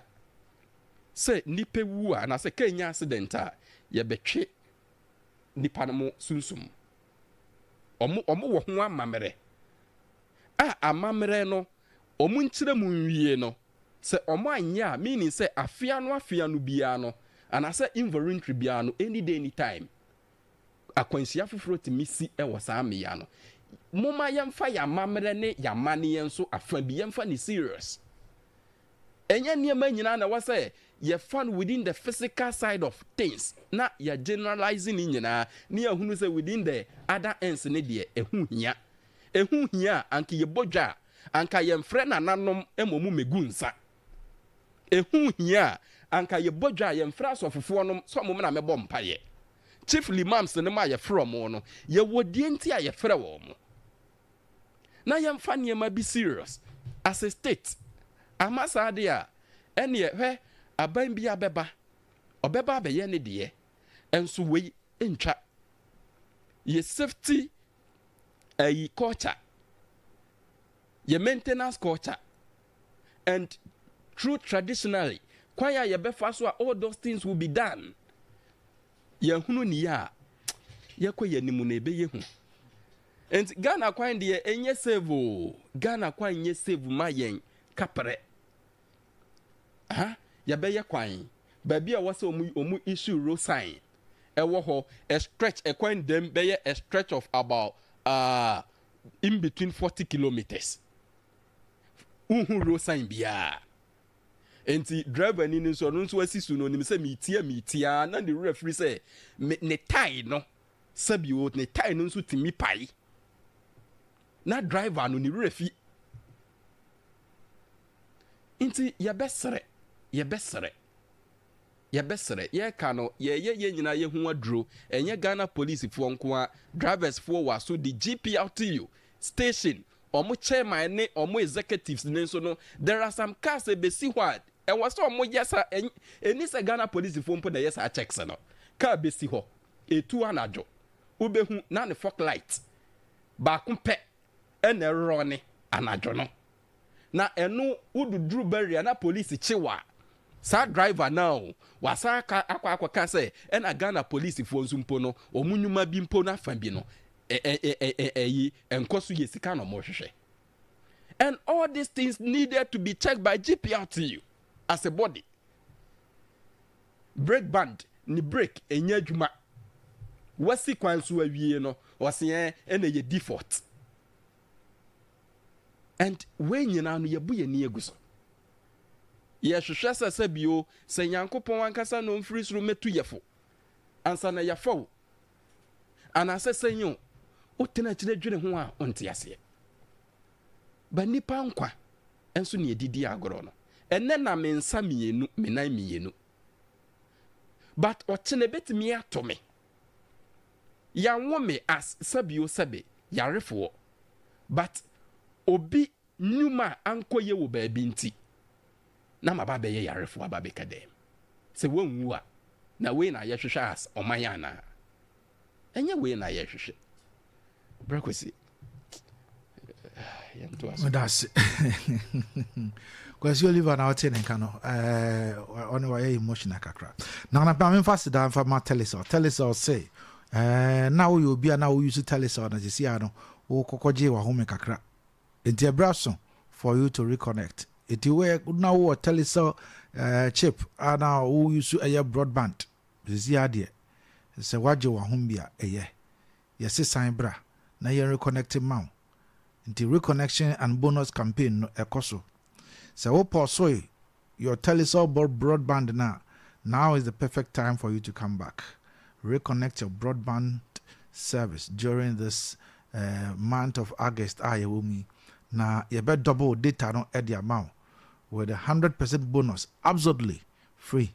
sɛ nnipa wu a anaasɛ car nya accident a yɛbɛtwe nnipa no mo sunsum. Wɔn wɔn wɔ ho amammerɛ a amammerɛ no wɔn nkyerɛ mu nwie no sɛ wɔn anyɛ a meaning sɛ afe ano afe ano biara no anaasɛ involuntary biara no any day any time akwanhyia foforɔ tumi si wɔ saa mmea no. Momma yɛmfa yɛn amammerɛ ne yɛn amanneɛ nso afa bi yɛmfa no serious. Ɛnyɛ nneɛma nyinaa na ɛwɔ sɛ yɛfa no within the physical side of things na yɛ generalize ne nyinaa na yɛahunu sɛ within the other ends ne deɛ ɛho hia. Ɛho hia a, anka yɛbɔ dwa a, anka yɛmfrɛ nananom ma wɔn mmɛgu nsa. Ɛho hia a, anka yɛbɔ dwa a, yɛmfrɛ asɔfofoɔ nom sɛ wɔn mmra mmɛbɔ mpaeɛ. Chief Limams nom a yɛfrɛ wɔn no, yɛwɔ deɛ nti a yɛfrɛ wɔn. Na yɛmfa nneɛma bi serious as a state. Amma saa deɛ a, ɛneɛ hwɛ aban bi abɛba, ɔbɛba abɛyɛ ne deɛ, nso wei ntwa. Yɛ safety ayi culture, yɛ maintenance culture, and through traditionally, kwan a yɛbɛfa so a all those things will be done. Yɛhunu ne yɛ a, yɛkɔ yɛn anim no ɛbɛyɛ hu. Nti Ghana kwan deɛ ɛnyɛ save o. Ghana kwan nyɛ save ma yɛn kaprɛ. Ha yɛbɛyɛ kwan baabi a wɔsɛ ɔmo ɔmo issue road sign ɛwɔ hɔ a stretch ɛkwan dɛm bɛyɛ a stretch of about uh, in between 40 kilometers. Wohu road sign biara. Nti driver ni no nso ɔno nso asi so no onim sɛ metia metia na ne werɛ firi sɛ me ne tie no Sɛbi o, ne tae no nso tumi pae. Na driver no ne werɛ fi. Nti yɛbɛsrɛ, yɛbɛsrɛ, yɛbɛsrɛ. Yɛka no, yɛyɛ yɛn nyinaa yɛ ho aduro. Ɛnyɛ Ghana policefoɔ nko ara, drivers foɔ wɔ aso de GPRTU station, wɔn chairman ne wɔn executives ne nso no, there are some cars ɛbɛsi hɔ a, ɛwɔ sɛ wɔn yɛ saa, ɛni sɛ Ghana policefoɔ mpo na ɛyɛ saa checks no. Car bɛsi hɔ. Etu anadwo, wobɛhu na ne fog light baako pɛ na ɛrɔne anadwo no. Na ɛno woduduru barrier na police kye wo a, saa driver no a o, wasan aka akɔ akɔka sɛ ɛna Ghana policefoɔ nso mpo no, wɔn nnwuma bi mpo no afa bi no, ɛyi ɛnkɔ so yɛ sika na wɔhwehwɛ. And all these things needed to be checked by GPRTU as a body. Brake band ne brake nyɛ adwuma. Wasi kwan so awie no, ɔse ɛn ɛna ɛyɛ default. And wei nyinaa no yɛbu yɛn ani agu so. Yɛhwehwɛ sɛ sɛ bio, sɛ Nyankopɔn ankasa na ɔmfiri soro mmɛtu yɛ fo ansa na yɛafa wo, anaasɛ sɛn o, wotena akyire dwene ho a wonte aseɛ. Ba nnipa nkwa nso ne yɛde di agorɔ no. Ɛnnɛ na me nsa mienu, me nan mienu. But ɔkyena ɛbɛtumi ato me. Yɛanwo me as sɛbio sɛbe yarefoɔ. But obi nnwuma a ankɔ yie wɔ baabi nti na maba abɛyɛ yarefoɔ aba abɛka dɛm. Sɛ woanwu a, na wei na yɛhwehwɛ as ɔman anaa? Ɛnyɛ wei na yɛhwehwɛ. Bra Kwasi, yɛntoa so. Meda ase. Kwasi Oliver na ɔte ne nka no. Ɔne wayɛ emotional kakra. Na na pa memfa seda mfa ma Telecel. Telecel se na woyɛ obi a na wo use Telecel na sisi a no wokɔkɔgye wahome kakra. Nti ɛberɛ aso for you to reconnect. Nti wo na wowɔ Telecel chip a na wo use ɛyɛ broadband. Sisi a deɛ sɛ woagye wahome bi a ɛyɛ. Yɛse san bra na yɛn reconnect ma wo. Nti reconnection and bonus campaign no ɛkɔ so. Sɛ wo pɔsoe your Telecel broadband no a, now is the perfect time for you to come back. Reconnect your broadband service during this eh, month of August a yɛwɔ mu yi, na yɛbɛ double data no de ama wo with a 100% bonus absolutely free.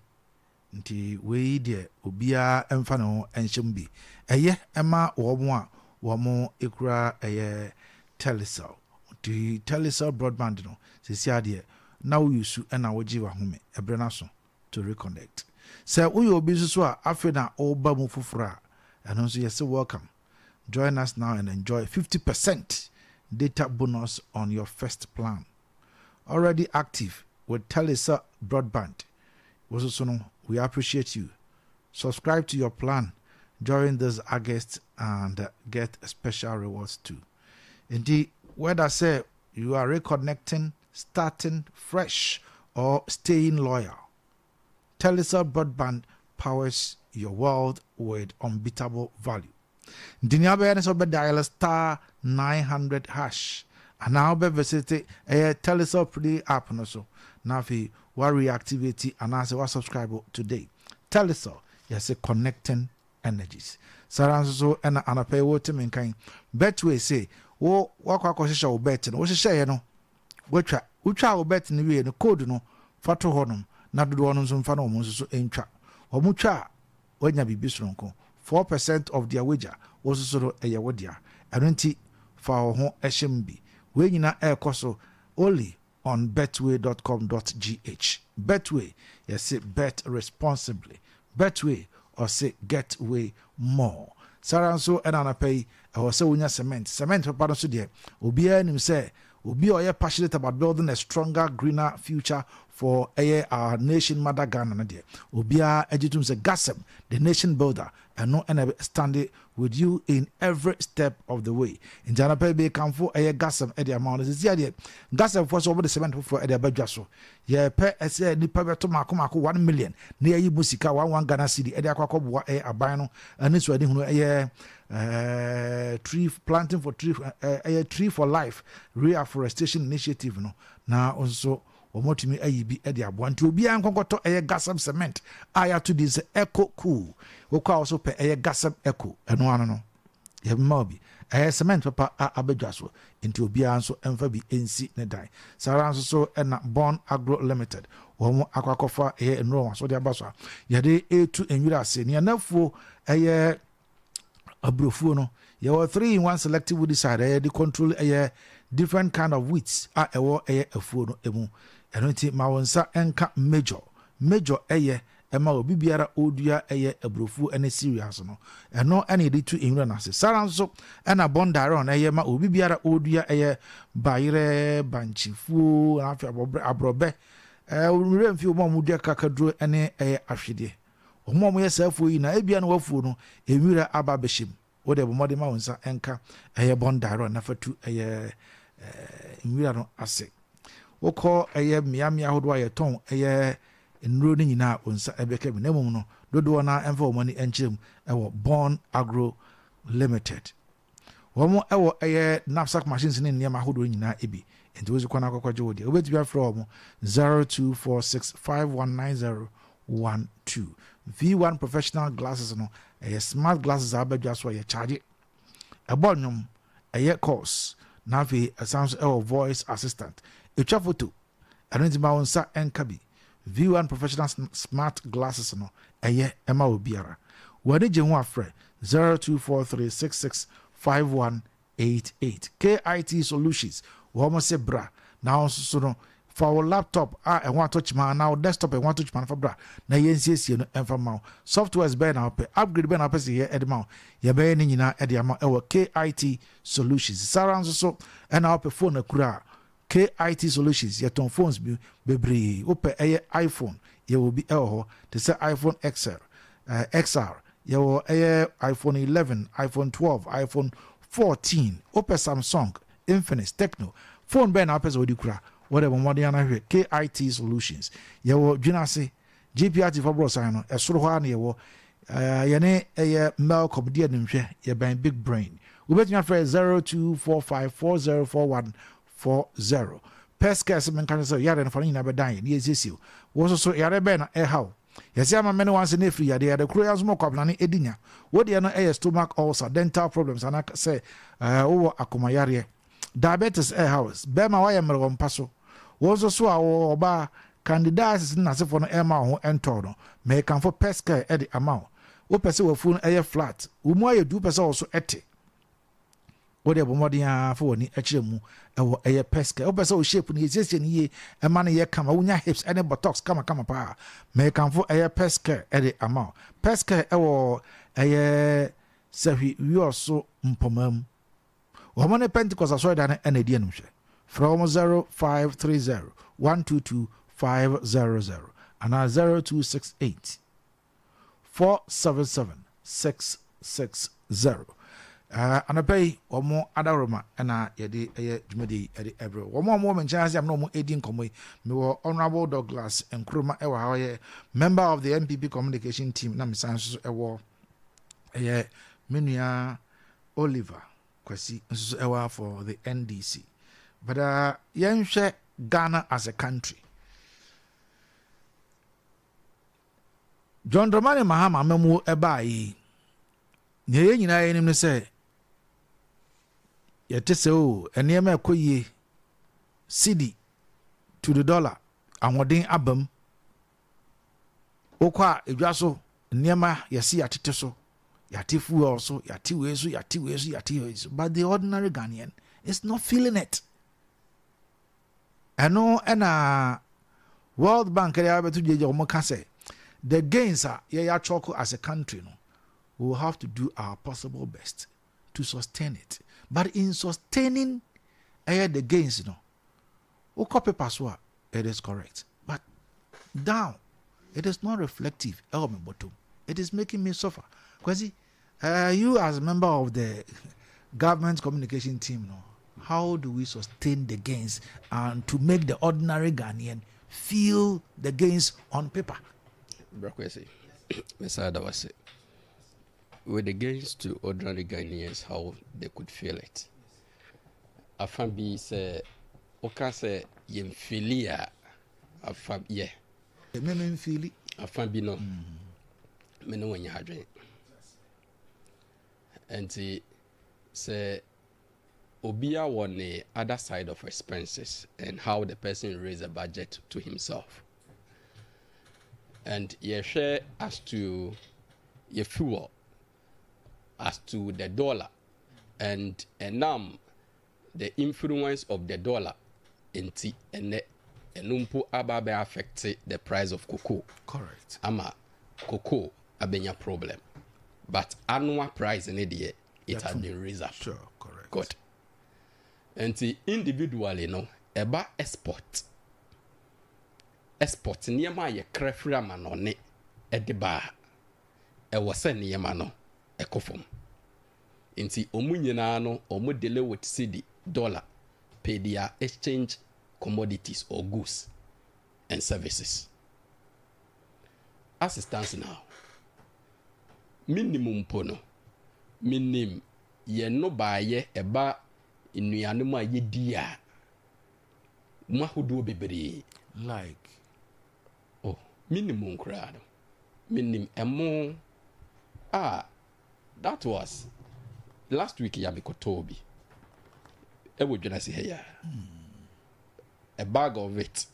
Nti wei deɛ obiara mfa ne ho nhyɛ mu bi. Ɛyɛ ma wɔn a wɔn kura ɛyɛ Telecel. Nti Telecel broadband no seesei adeɛ na wo use na wogye w'ahome ɛberɛ no aso to reconnect. Sɛ woyɛ obi nso so a afei na woba mu foforɔ a, ɛno nso yɛse welcome. Join us now and enjoy 50% data bonus on your first plan. Already active with Telecel broadband, wo nso so no we appreciate you. Subscribe to your plan during this August and get special rewards too. Nti whether sɛ you are reconnecting, starting fresh or staying loyal, Telecel broadband powers your world with unbeatable value. Nti nea wobɛyɛ ne sɛ wobɛ dial *900# anaa wobɛ visit ɛyɛ Telecel Play app no so na afei wa reactivate anaasɛ wa subscribe today. Telecel, yɛse connecting energies. Saa ara nso so ɛna anɔpa yi wote me nkan Betway se wo wakɔ akɔhyehyɛ wo bet no, wohyehyɛeɛ no watwa, wotwaa wo bet no wie no, code no fa to hɔnom na dodoɔ no nso mfa no wɔn nso so ntwa. Wɔn twa a woanya biribi soronko, 4% of their wager, wo nso so no ɛyɛ wo dea. Ɛno nti fa wo ho hyɛ mu bi. Wei nyinaa ɛrekɔ so only on betway.com.gh. Betway, yɛse bet responsibly. Betway, ɔse get way more. Saa ara nso ɛna anapa yi ɛwɔ sɛ wonya cement. Cement papa no so deɛ obiara nim sɛ obi a ɔyɛ passionate about building a stronger, greener future for ɛyɛ our nation mother Ghana no deɛ obiara agye tom sɛ Gasem, the nation builder, ɛno ɛna stand with you in every step of the way. Nti anapa yi bɛkamfo ɛyɛ Gasem ɛde ama wo no. Sisi adeɛ Gasem foɔ sɛ wɔde cement foforɔ ɛde aba dwa so. Yɛpɛ ɛsɛ nipa bɛto maako maako 1 million na yɛyi mu sika 1 1 Ghana cedi ɛde akɔ akɔboa ɛyɛ aban no ɛne so ɛde hunu ɛyɛ tree planting for tree, ɛyɛ Tree for Life reforestation initiative no, na nso wɔn atumi ayi bi de aboa. Nti obiara nkɔnkɔtɔ ɛyɛ Gasem cement a yɛato din sɛ Eco Cool. Wokɔ a wɔso pɛ ɛyɛ Gasem Eco, ɛno ano no yɛbɛma wo bi. Ɛyɛ cement papa a abɛdwa so, nti obiara nso mfa bi nsi ne dan. Saa ara nso so ɛna Born Agro Limited wɔn akɔ akɔfa ɛyɛ nnuro wɔn aso de aba so a yɛde etu nwura ase nea nafuo ɛyɛ aburofuo no. Yɛwɔ 3 in 1 selective weedicide, ɛyɛ de control ɛyɛ different kind of weeds a ɛwɔ ɛyɛ afuo no emu. Ɛno nti ma wɔn nsa nka Major. Major ɛyɛ ɛma obi biara ɔredua ɛyɛ aburofuo ɛne cereals no, ɛno ɛna yɛde tu nwura no ase. Saa nso ɛna Bondiron ɛyɛ ma obi biara ɔredua ɛyɛ bayerɛ, bankyefuo, afei aborɔbɛ, nwura mfi wɔn a wɔdua kakaduro ɛne ɛyɛ ahwedeɛ. Wɔn a wɔyɛ saa afuo yi na ebia na wafuo no nwura aba abɛhyɛ mu, wode bɔ mmɔden ma wo nsa nka ɛyɛ Bondiron na fa tu ɛyɛ nwura no ase. Wokɔ ɛyɛ mmeammea ahodoɔ a yɛtɔn ɛyɛ nnuro no nyinaa, wo nsa ɛbɛka bi. Na mmom no dodoɔ no ɛmfa wɔn ani nkyerɛ mu ɛwɔ Born Agro Limited. Wɔn ɛwɔ ɛyɛ knapsack machines ne nneɛma ahodoɔ nyinaa bi. Nti wo nso kɔ na kɔkɔgye wo deɛ. Wobɛtumi afrɛ wɔn 0246 5190 12. V1 Professional Glasses no, ɛyɛ smart glasses a aba dwa so a yɛkyagye. Ɛbɔ nnwom, ɛyɛ calls, na afei ɛsan nso ɛwɔ voice assistant. Ɛtwa photo, ɛno nti ma wo nsa nka bi. V1 Professional Smart Glasses no, ɛyɛ ɛma obiara. W'ani gye ho a frɛ 0243 66 51 88. KIT Solutions, wɔn se bra na wo nso so no fa wo laptop a ɛho atɔ kyima anaa wo desktop a ɛho atɔ kyima no fa bra na yɛnsiesie no mfa mma wo. Softwares bɛn na wopɛ? Upgrade bɛn na wopɛ sɛ yɛyɛ de ma wo? Yɛbɛyɛ ne nyinaa de ama wo wɔ KIT Solutions. Saa ara nso so na wopɛ phone akura a, KIT Solutions, yɛtɔn phones bi bebree. Wopɛ ɛyɛ iPhone, yɛwɔ bi ɛwɔ hɔ, te sɛ iPhone XR, eh, XR, yɛwɔ ɛyɛ iPhone 11, iPhone 12, iPhone 14. Wopɛ Samsung, Infinix, Tecno, phone bɛn na wopɛ sɛ wode kura? Wode bɔ mmɔden ara hwɛ KIT Solutions. Yɛwɔ Dwenase, GPRT fɔ brɔsan no, ɛsoro hɔ ara na yɛwɔ. Eh, yɛne ɛyɛ Melcom di animhwɛ, yɛbɛn Big Brain. Wobɛtumi afrɛ 0245 4041 40. Pɛ sɛ menka kyerɛ sɛ yare no fa no nyinaa bɛdan yɛn na yɛnsiesie wo. Wo nso so yare bɛn na ɛreha wo? Yɛse ama me ne wanse no afiri yadeɛ. Yare koro yi ara nso ma ɔkwabena no di nya. Wo deɛ no yɛ stomach ulcer, dental problems anaa sɛ wowɔ akoma yareɛ. Diabetes ɛreha wo. Bɛrima woayɛ mmerɛ wɔ mpa so. Wo nso so a wowɔ ɔbaa, candidiasis ne n'asefoɔ no ɛrema wo ho ntɔ wo no, merekamfo Pescare de ama wo. Wopɛ sɛ w'afuo no yɛ flat, wo mu ayɛ du, wopɛ sɛ wo so te. Wo deɛ bɔ mmɔden ara fa w'ani kyerɛ mu ɛwɔ ɛyɛ pɛskɛ. Wopɛ sɛ wo shape no yɛsiesie no yie ɛma no yɛ kama, wonya hips ɛne buttocks kamakama paa. Mekamfo ɛyɛ pɛskɛ ɛde ama wo. Pɛskɛ ɛwɔ ɛyɛ Sahwi Wiɔso Mpɔmaa mu. Wɔn ne Pentecost asɔredan no ɛna ɛdi animhwɛ. Frɛ wɔn 0530 122 500 anaa 0268 477 660. Anɔpa yi, wɔn adaworoma na yɛde yɛ dwumadie yi de ɛbrɛ wɔn a wɔwɔ me nkyɛn ase a me ne wɔn redi nkɔmmɔ yi. Mewɔ Honourable Douglas Nkrumah wɔ ha, ɔyɛ member of the NPP communication team, na mesan nso wɔ ɛyɛ me nua Oliver Kwasi nso so ɛwɔ ha for the NDC. But yɛnhwɛ Ghana as a country. John Dramani Mahama amammuo baeɛ yi, nea yɛn nyinaa yɛnim ne sɛ yɛte sɛ o nneɛma ɛkɔ yie, cedi to the dollar ahoɔden aba mu. Wokɔ a edwa so nneɛma yɛsi yɛatete so, yɛate fuel so, yɛate wei so, yɛate wei so, yɛate wei so. But the ordinary Ghanaian is not feeling it. Ɛno na World Bank de abɛto dwa wɔn ka sɛ the gains a yɛyɛ atwɔko as a country no, we will have to do our possible best to sustain it. But in sustaining ɛyɛ the gains no, wokɔ paper so a, it is correct. But down, it is not reflective ɛwɔ me bɔtɔm. It is making me suffer. Kwasi, you as a member of the government communication team no, how do we sustain the gains and to make the ordinary Ghanaian feel the gains on paper? Bra Kwesi, Mesa da wase. With the gains to ordinary Ghanaians, how they could feel it. Afa bi sɛ woka sɛ yɛn fili a afa yɛ. Me me mfili. Afa bi no, me ne wɔn nyɛ adwene. Nti sɛ obiara wɔ ne other side of expenses and how the person raise a budget to himself. And yɛhwɛ as to yɛ fuel, as to the dollar, and ɛnam the influence of the dollar nti ɛnɛ ɛno mpo aba abɛ affect the price of cocoa. Correct. Ama cocoa abɛnya problem. But annual price ne deɛ it has been raised up. Sure, correct. Good. Nti individually no ɛba export. Export nneɛma a yɛkra firi amanɔne ɛde ba a ɛwɔ sɛ nneɛma no ɛkɔ fam. Nti wɔn nyinaa no wɔn deal with cedi, dollar, pay their exchange commodities or goods and services. As it stands now, menim mpo no, menim yɛn nnɔbaeɛ ɛba nnuane mu a yɛdi a, mu ahodoɔ bebree. Like? Oh, menim mu koraa no. Menim ɛmo a that was last week ya mekɔtɔɔ bi ɛwɔ Dwenase ha yi a. A bag of it,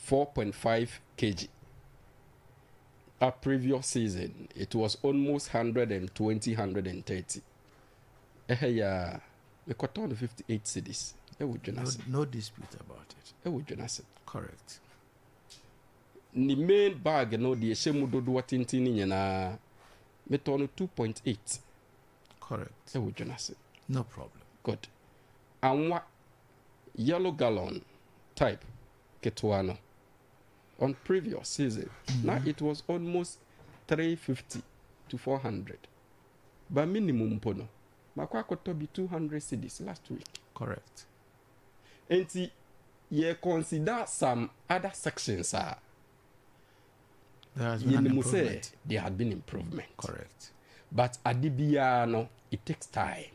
4.5 kg. A previous season, it was almost 120, 130. Ɛha yi a, mekɔtɔɔ no 58 cedis ɛwɔ Dwenase. No, no dispute about it. Ɛwɔ Dwenase. Correct. Ne main bag no deɛ ɛhyɛ mu dodoɔ tenten no nyinaa, metɔɔ no 2.8. Correct. Ɛwɔ Dwenase. No problem. Good. Anwa yellow gallon type ketewa no, on previous season, na it was almost 350 to 400. But minimum mpo no, makɔ akɔtɔ bi 200 cedis last week. Correct. Enti yɛ consider some other sections a, There has been an yɛnim sɛ improvement. there had been improvement. Correct. But ade biara no, it takes time.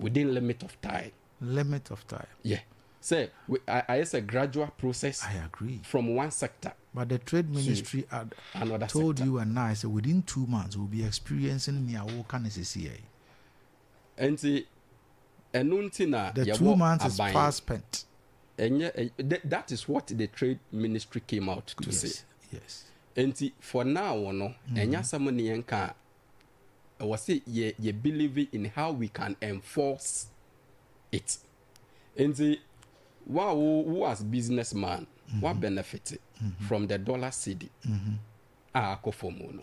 Within limit of time. Limit of time. Yeah. Sɛ, we, ayɛ sɛ gradual process. I agree. From one sector. But the trade to ministry had another told sector. you and I say within 2 months we'll be experiencing nea woka ne sisi yɛ. Enti ɛno nti na The yɛwɔ 2 months is aban. fast spent. Ɛnyɛ, that is what the trade ministry came out to Yes, say. yes. Enti for now no, ɛnyɛ asɛm ne yɛn ka a, ɛwɔ sɛ yɛ believe in how we can enforce it. Enti wa wo, wo as businessman, wa benefit from the dollar cedi a akɔ fam no.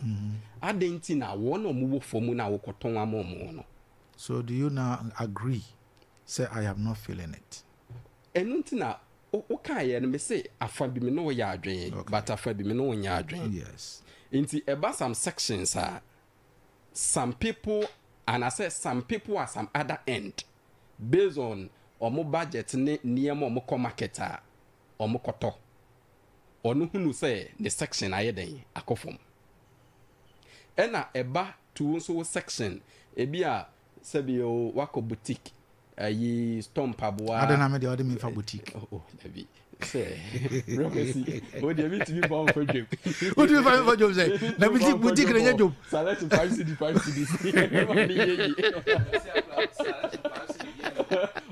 Adɛn nti na wɔn a wɔwɔ fam no a wɔkɔtɔn ama wɔn no? So do you now agree? Say I am not feeling it. Ɛno nti na wo kaeɛ no, me se afa bi me ne wo yɛ adwene, but afa bi me ne wo nyɛ adwene. Yes. Nti ɛba some sections a, some people, and I say some people at some other end, based on ɔmo budget ne nneɛma ɔmo kɔ market a ɔmo kɔtɔ, ɔno hunu sɛ ne section ayɛ dɛn akɔ fam. Ɛna ɛba to nso wo section, ebi a sɛbi o wakɔ boutique, ayi store mpaboa. Ade na me deɛ ɔde me fa boutique. Oh, oh, dabi. Sɛ, Rɔkɛsi, o deɛ mi tumi fa nfa dwom. O tumi fa nfa dwom sɛ, na boutique, boutique na nyɛ dwom. Salatu 5 cedi, 5 cedi. Ɛma ne yɛ yie.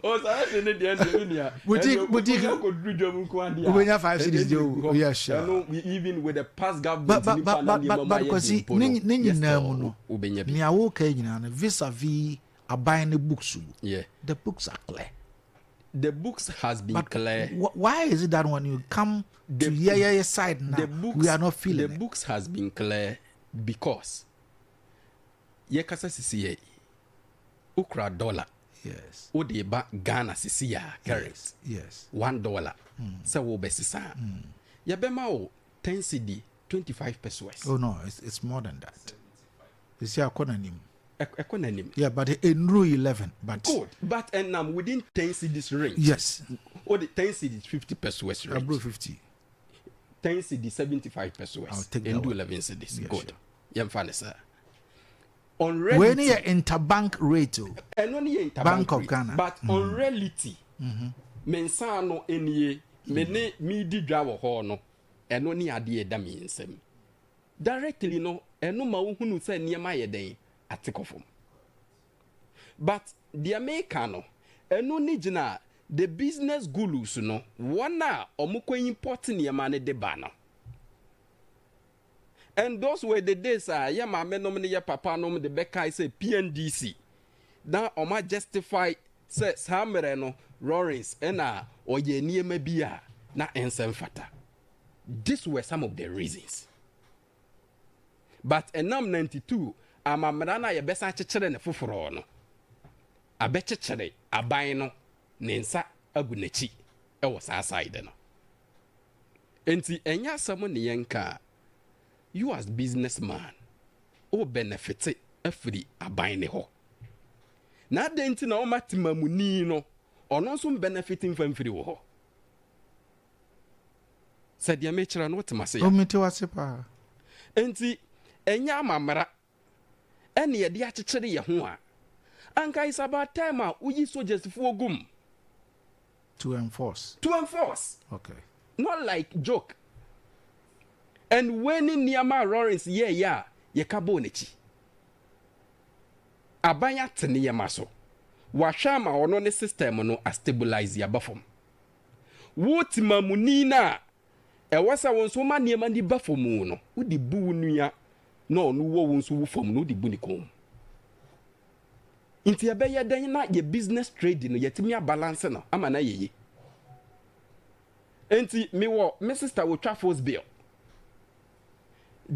O salatu ne deɛ deɛ mi nia. Boutique, Ɛnna boutique. obi akɔduru dwom nko adeɛ a, Wobɛnya 5 ɛnna cedis deɛ o. ɛdi gu hɔ. Yeah, sure. Ɛno, even with the past government, But, but, nipa but, na but, nneɛma but, ma but yɛ Kwasi, den mpo ne no, ne yes, nyinaa mu no, wobɛnya bi. nea woka yi nyinaa no, vis-a-vis aban ne books mu. Yeah. The books are clear. The books has been But clear. why is it that when you come to yeah, side now, we are not feeling The it? books has been clear because ye kasa sisi ye ukra dollar. Yes. O de ba Ghana sisi ya current. Yes. $1. Se wo be sisa. Ye be ma o 10 cedi 25 pesos. Oh no, it's more than that. You see, I nim. Ɛkɔ n'anim. Yeah, but enru 11, but good, but and I'm within 10 cedis range. Yes. O the 10 cedis 50 pesos range. Abro 50. 10 cedis 75 pesos. I'll take that Endu one. 11 cedis. Yeah, Good. sure. Yɛmfa ne saa. On When reality, you interbank rate, o. ɛno ne yɛ interbank Bank of rate, Ghana. But on reality, me nsa no enie, me ne me di dwa wɔ hɔ no, ɛno ne adeɛ ɛda me nsam. Directly no, ɛno ma wohunu sɛ nneɛma yɛ dɛn ate kɔ fam. But deɛ meka no, ɛno ne gyina the business gurus no, wɔn a ɔmo kɔ import nneɛma no de ba no. And those were the days a yɛ maame nom ne yɛ papa nom de bɛkae sɛ PNDC na ɔma justify sɛ saa mmerɛ no Lawrence ɛna ɔyɛ nneɛma bi a na ɛnsɛ mfata. These were some of the reasons. But ɛnam 92 amammerɛ no a yɛbɛsan akyekyere ne foforɔ no, abɛkyekyere aban no ne nsa agu n'akyi ɛwɔ saa side no. Enti ɛnyɛ asɛm ne yɛnka a, you as businessman, o benefit afiri aban ne hɔ. Na adɛn nti na ɔma temamuni no, ɔno nso benefit mfa mfiri wɔ hɔ? Sɛ deɛ mekyerɛ no, wote m'ase a? O, mete w'ase paa. Enti ɛnyɛ amammerɛ ɛne yɛde akyekyere yɛ ho a, anka it's about time a woyi sogyasfoɔ gum. To enforce. To enforce. Okay. Not like joke. And wei ne nneɛma a Lawrence yɛɛyɛ a yɛka bɔɔ n'akyi. Aban ate nneɛma so. Wahwɛ ama ɔno ne system no a stabilize aba fam. Wo temamuni no a ɛwɔ sɛ wo nso woma nneɛma ni ba fam no, wode bu wo nua na ɔno wɔ wo nso wo fam no, wode bu ne kɔn mu. Nti ɛbɛyɛ dɛn na yɛ business trade no yɛatumi abalance no ama no ayɛ yie? Nti mewɔ me sister wɔtwa force bill.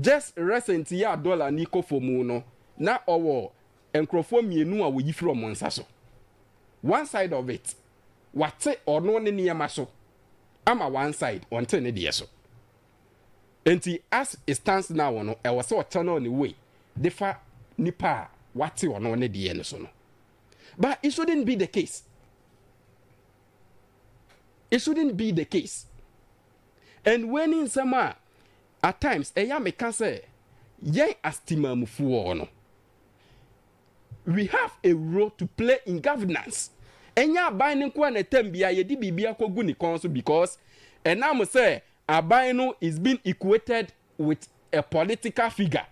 Just recent yi a dollar ni kɔ fam no, na ɔwɔ nkurɔfoɔ mmienu a wɔyi firi wɔn nsa so. One side of it, wate ɔno ne nneɛma so ama one side, ɔnte ne deɛ so. Enti as it stands now no, ɛwɔ sɛ ɔchannel ne way de fa nipa a wate ɔno ne deɛ no so no. But it shouldn't be the case. It shouldn't be the case. And wei ne nsɛm a at times ɛyɛ a meka sɛ yɛn as timamufoɔ no, we have a role to play in governance. Ɛnyɛ aban no nko a na ɛtɛm bia yɛde biribi akɔgu ne kɔn so because ɛnam sɛ aban no is being equated with a political figure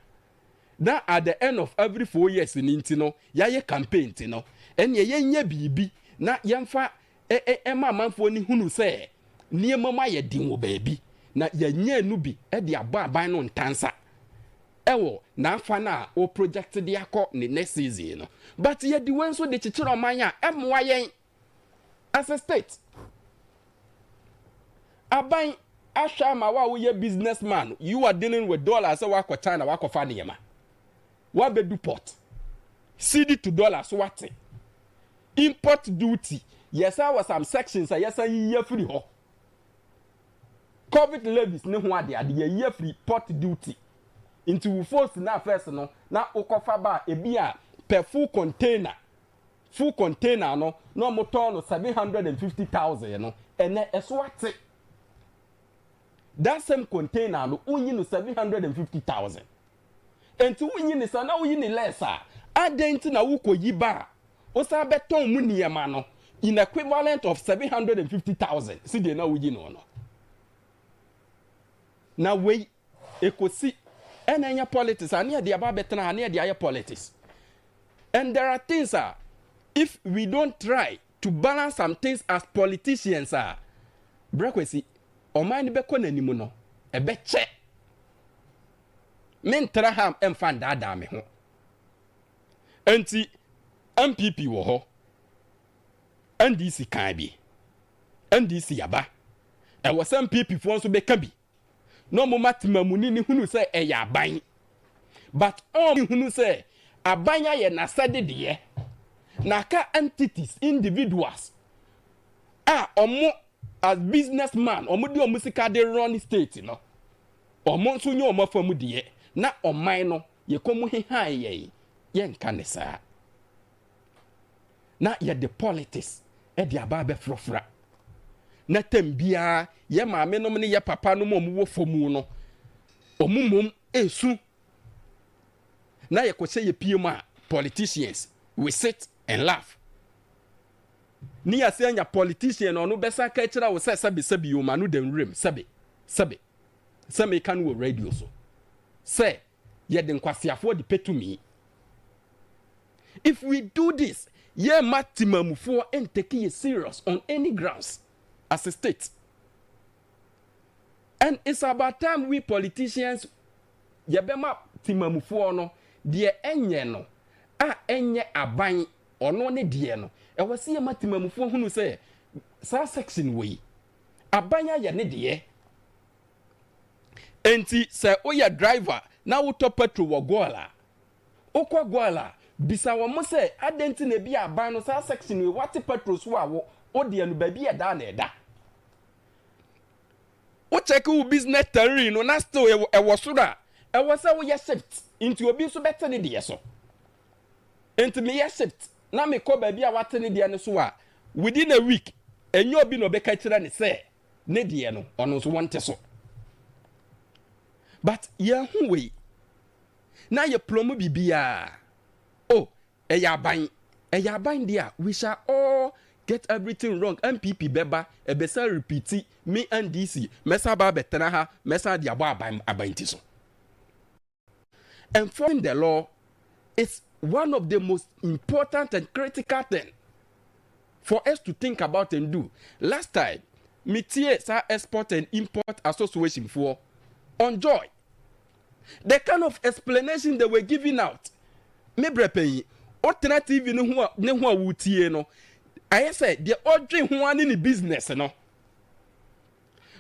na at the end of every 4 years no nti no yɛayɛ campaign nti no ɛneɛ yɛnyɛ biribi na yɛmfa ɛma amanfoɔ no hunu sɛ nneɛma mu ayɛ den wɔ baabi na yɛnyɛ no bi de abɔ aban no ntansa ɛwɔ n'afa no a o project de akɔ ne next season no. But yɛde wei nso de kyekyere ɔman a ɛmmoa yɛn as a state. Aban ahwɛ ama wo a woyɛ business man, you are dealing with dollar sɛ wakɔ China wakɔfa nneɛma wabɛdu port, cedi to dollar so wate, import duty yɛsan wɔ some sections a yɛsan yiyi afiri hɔ, covid levies ne ho ade ade yɛyi afiri port duty. Nti wo force na first no na wokɔfa ba a ebi a per full container no na ɔmo tɔn no 750,000 no, ɛnɛ ɛso ate. That same container no wonyi no 750,000. Nti wonyi ne sa na woyi ne less a, adan nti na wokɔ yi ba a wosan bɛtɔn mu nneɛma no in equivalent of 750,000 si deɛ na woyi no no? Na wei ekosi ɛna ɛnyɛ politics a ne yɛde aba abɛtena ha ne yɛde ayɛ politics. And there are things a if we don't try to balance some things as politicians a, brɛkwasi ɔman no bɛkɔ n'anim no ɛbɛkyɛ. Mentra ha mfa ndaadaa me ho. Nti NPP wɔ hɔ, NDC kan bi, NDC aba, ɛwɔ sɛ NPP foɔ nso bɛka bi na ɔmo ma temamuni ne hunu sɛ ɛyɛ aban, but ɔmo hunu sɛ aban ayɛ n'asɛde deɛ na aka entities, individuals a ɔmo as businessman ɔmo de ɔmo sika de run state no, ɔmo nso nye ɔmo afa mu deɛ na ɔman no yɛkɔ mu hehan yɛn yɛnka ne saa na yɛde politics ɛde aba abɛforɔfora na tɛm biara yɛ maame nom ne yɛ papa nom a ɔmo wɔ fam no ɔmo mom esu na yɛkɔhyɛ yɛ pie mu a politicians, we sit and laugh ne yɛsɛ anya politician na ɔno bɛsa ka kyerɛ wo sɛ sɛbe sɛbe yɛ ɔma no da nwuram sɛbe sɛbe sɛ meka no wɔ radio so sɛ yɛde nkwaseafoɔ de pɛtumi. If we do this, yɛma timamufoɔ ntake yɛ serious on any grounds as a state. And it's about time we politicians yɛbɛma timamufoɔ no deɛ ɛnyɛ no a ɛnyɛ aban ɔno ne deɛ no. Ɛwɔ sɛ yɛma timamufoɔ hunu sɛ saa section wɔ yi aban ayɛ ne deɛ. Nti sɛ woyɛ driver na wotɔ petrol wɔ GOIL a, wokɔ GOIL a, bisa wɔn sɛ adɛn nti na ebi aban no saa section wei wate petrol so a wo wodeɛ no baabi ɛda na ɛda. Wo check wo business terrain no na still ɛwɔ soro a, ɛwɔ sɛ woyɛ shift nti obi nso bɛte ne deɛ so. Nti meyɛ shift na mekɔ baabi a wate ne deɛ no so a, within a week ɛnyɛ obi na ɔbɛka kyerɛ ne sɛ ne deɛ no ɔno nso wɔnte so. But yɛn ho wei na yɛ plomo biribiara o, ɛyɛ aban, ɛyɛ aban deɛ a we shall all Get everything wrong NPP bɛba ɛbɛsan repeat me NDC mɛsan aba abɛtena ha mɛsan de abɔ aban aban ti so. Enforcing the law is one of the most important and critical thing for us to think about and do. Last time me tie saa export and import association foɔ on joy The kind of explanation they were giving out, me brɛ panyin, wotena TV no ho a ne ho a wotie no, ayɛ sɛ deɛ ɔdwe ho ara ne ne business no.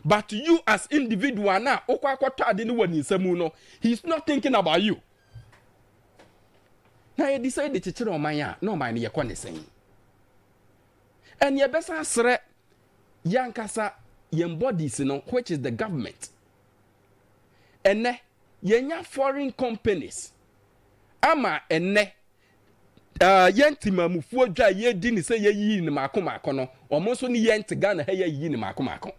But you as individual na wokɔ akɔtɔ ade no wɔ ne nsa mu no, he is not thinking about you. Na yɛde sɛ de kyekyere ɔman a, na ɔman no yɛkɔ ne sɛn? And yɛbɛsan asrɛ yɛn ankasa yɛn bodies no, which is the government. Ɛnnɛ, yɛanya foreign companies ama ɛnnɛ uh, yɛn temamufoɔ dwa a yɛdi ne sɛ yɛyiyi ne maako maako no, wɔn nso ne yɛn te Ghana ha yɛyiyi ne maako maako.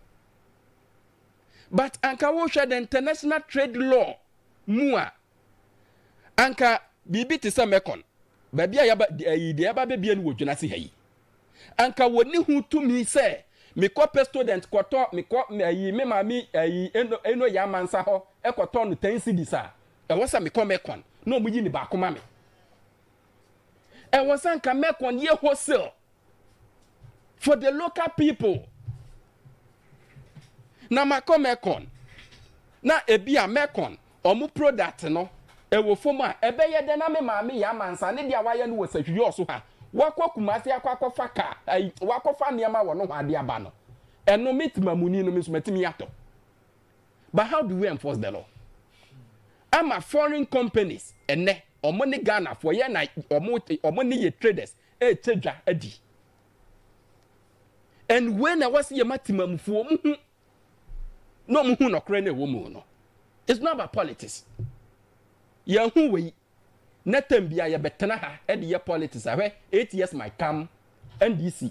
But anka wohwɛ the international trade law mu a, anka biribi te sɛ Mekon, baabi a yɛaba ayi deɛ yɛaba bɛbie no wɔ Dwenase ha yi. Anka wɔnni ho tumi sɛ mekɔ pestodent kɔtɔ mekɔ ayi me maame ayi eno eno yɛ amansa hɔ kɔtɔ no ten cedis a, ɛwɔ sɛ mekɔ Mekon na wɔyi ne baako ma me. Ɛwɔ sɛ anka Mekon yɛ wholesale for the local people. Na makɔ Mekon na ebi a Mekon wɔn product no ɛwɔ fam a, ɛbɛyɛ dɛn na me maame yɛ amansa ne deɛ a wayɛ no wɔ Sahwi-Yɔɔso ha, wakɔ Kumasi akɔ akɔfa car, ayi, wakɔfa nneɛma wɔ nohoa de aba no, ɛno me temamuni no me nso matumi atɔ. But how do we enforce the law? Ama foreign companies ɛnɛ, wɔn ne Ghanafoɔ, yɛn na wɔn, wɔn ne yɛ traders ɛrekyɛ dwa adi. And wei na ɛwɔ sɛ yɛma temamufoɔ wɔn hu na wɔn hu nɔkorɛ no ɛwɔ mu no. It's not about politics. Yɛn ho wei na term bia yɛbɛtena ha de yɛ politics a hwɛ 8 years might come NDC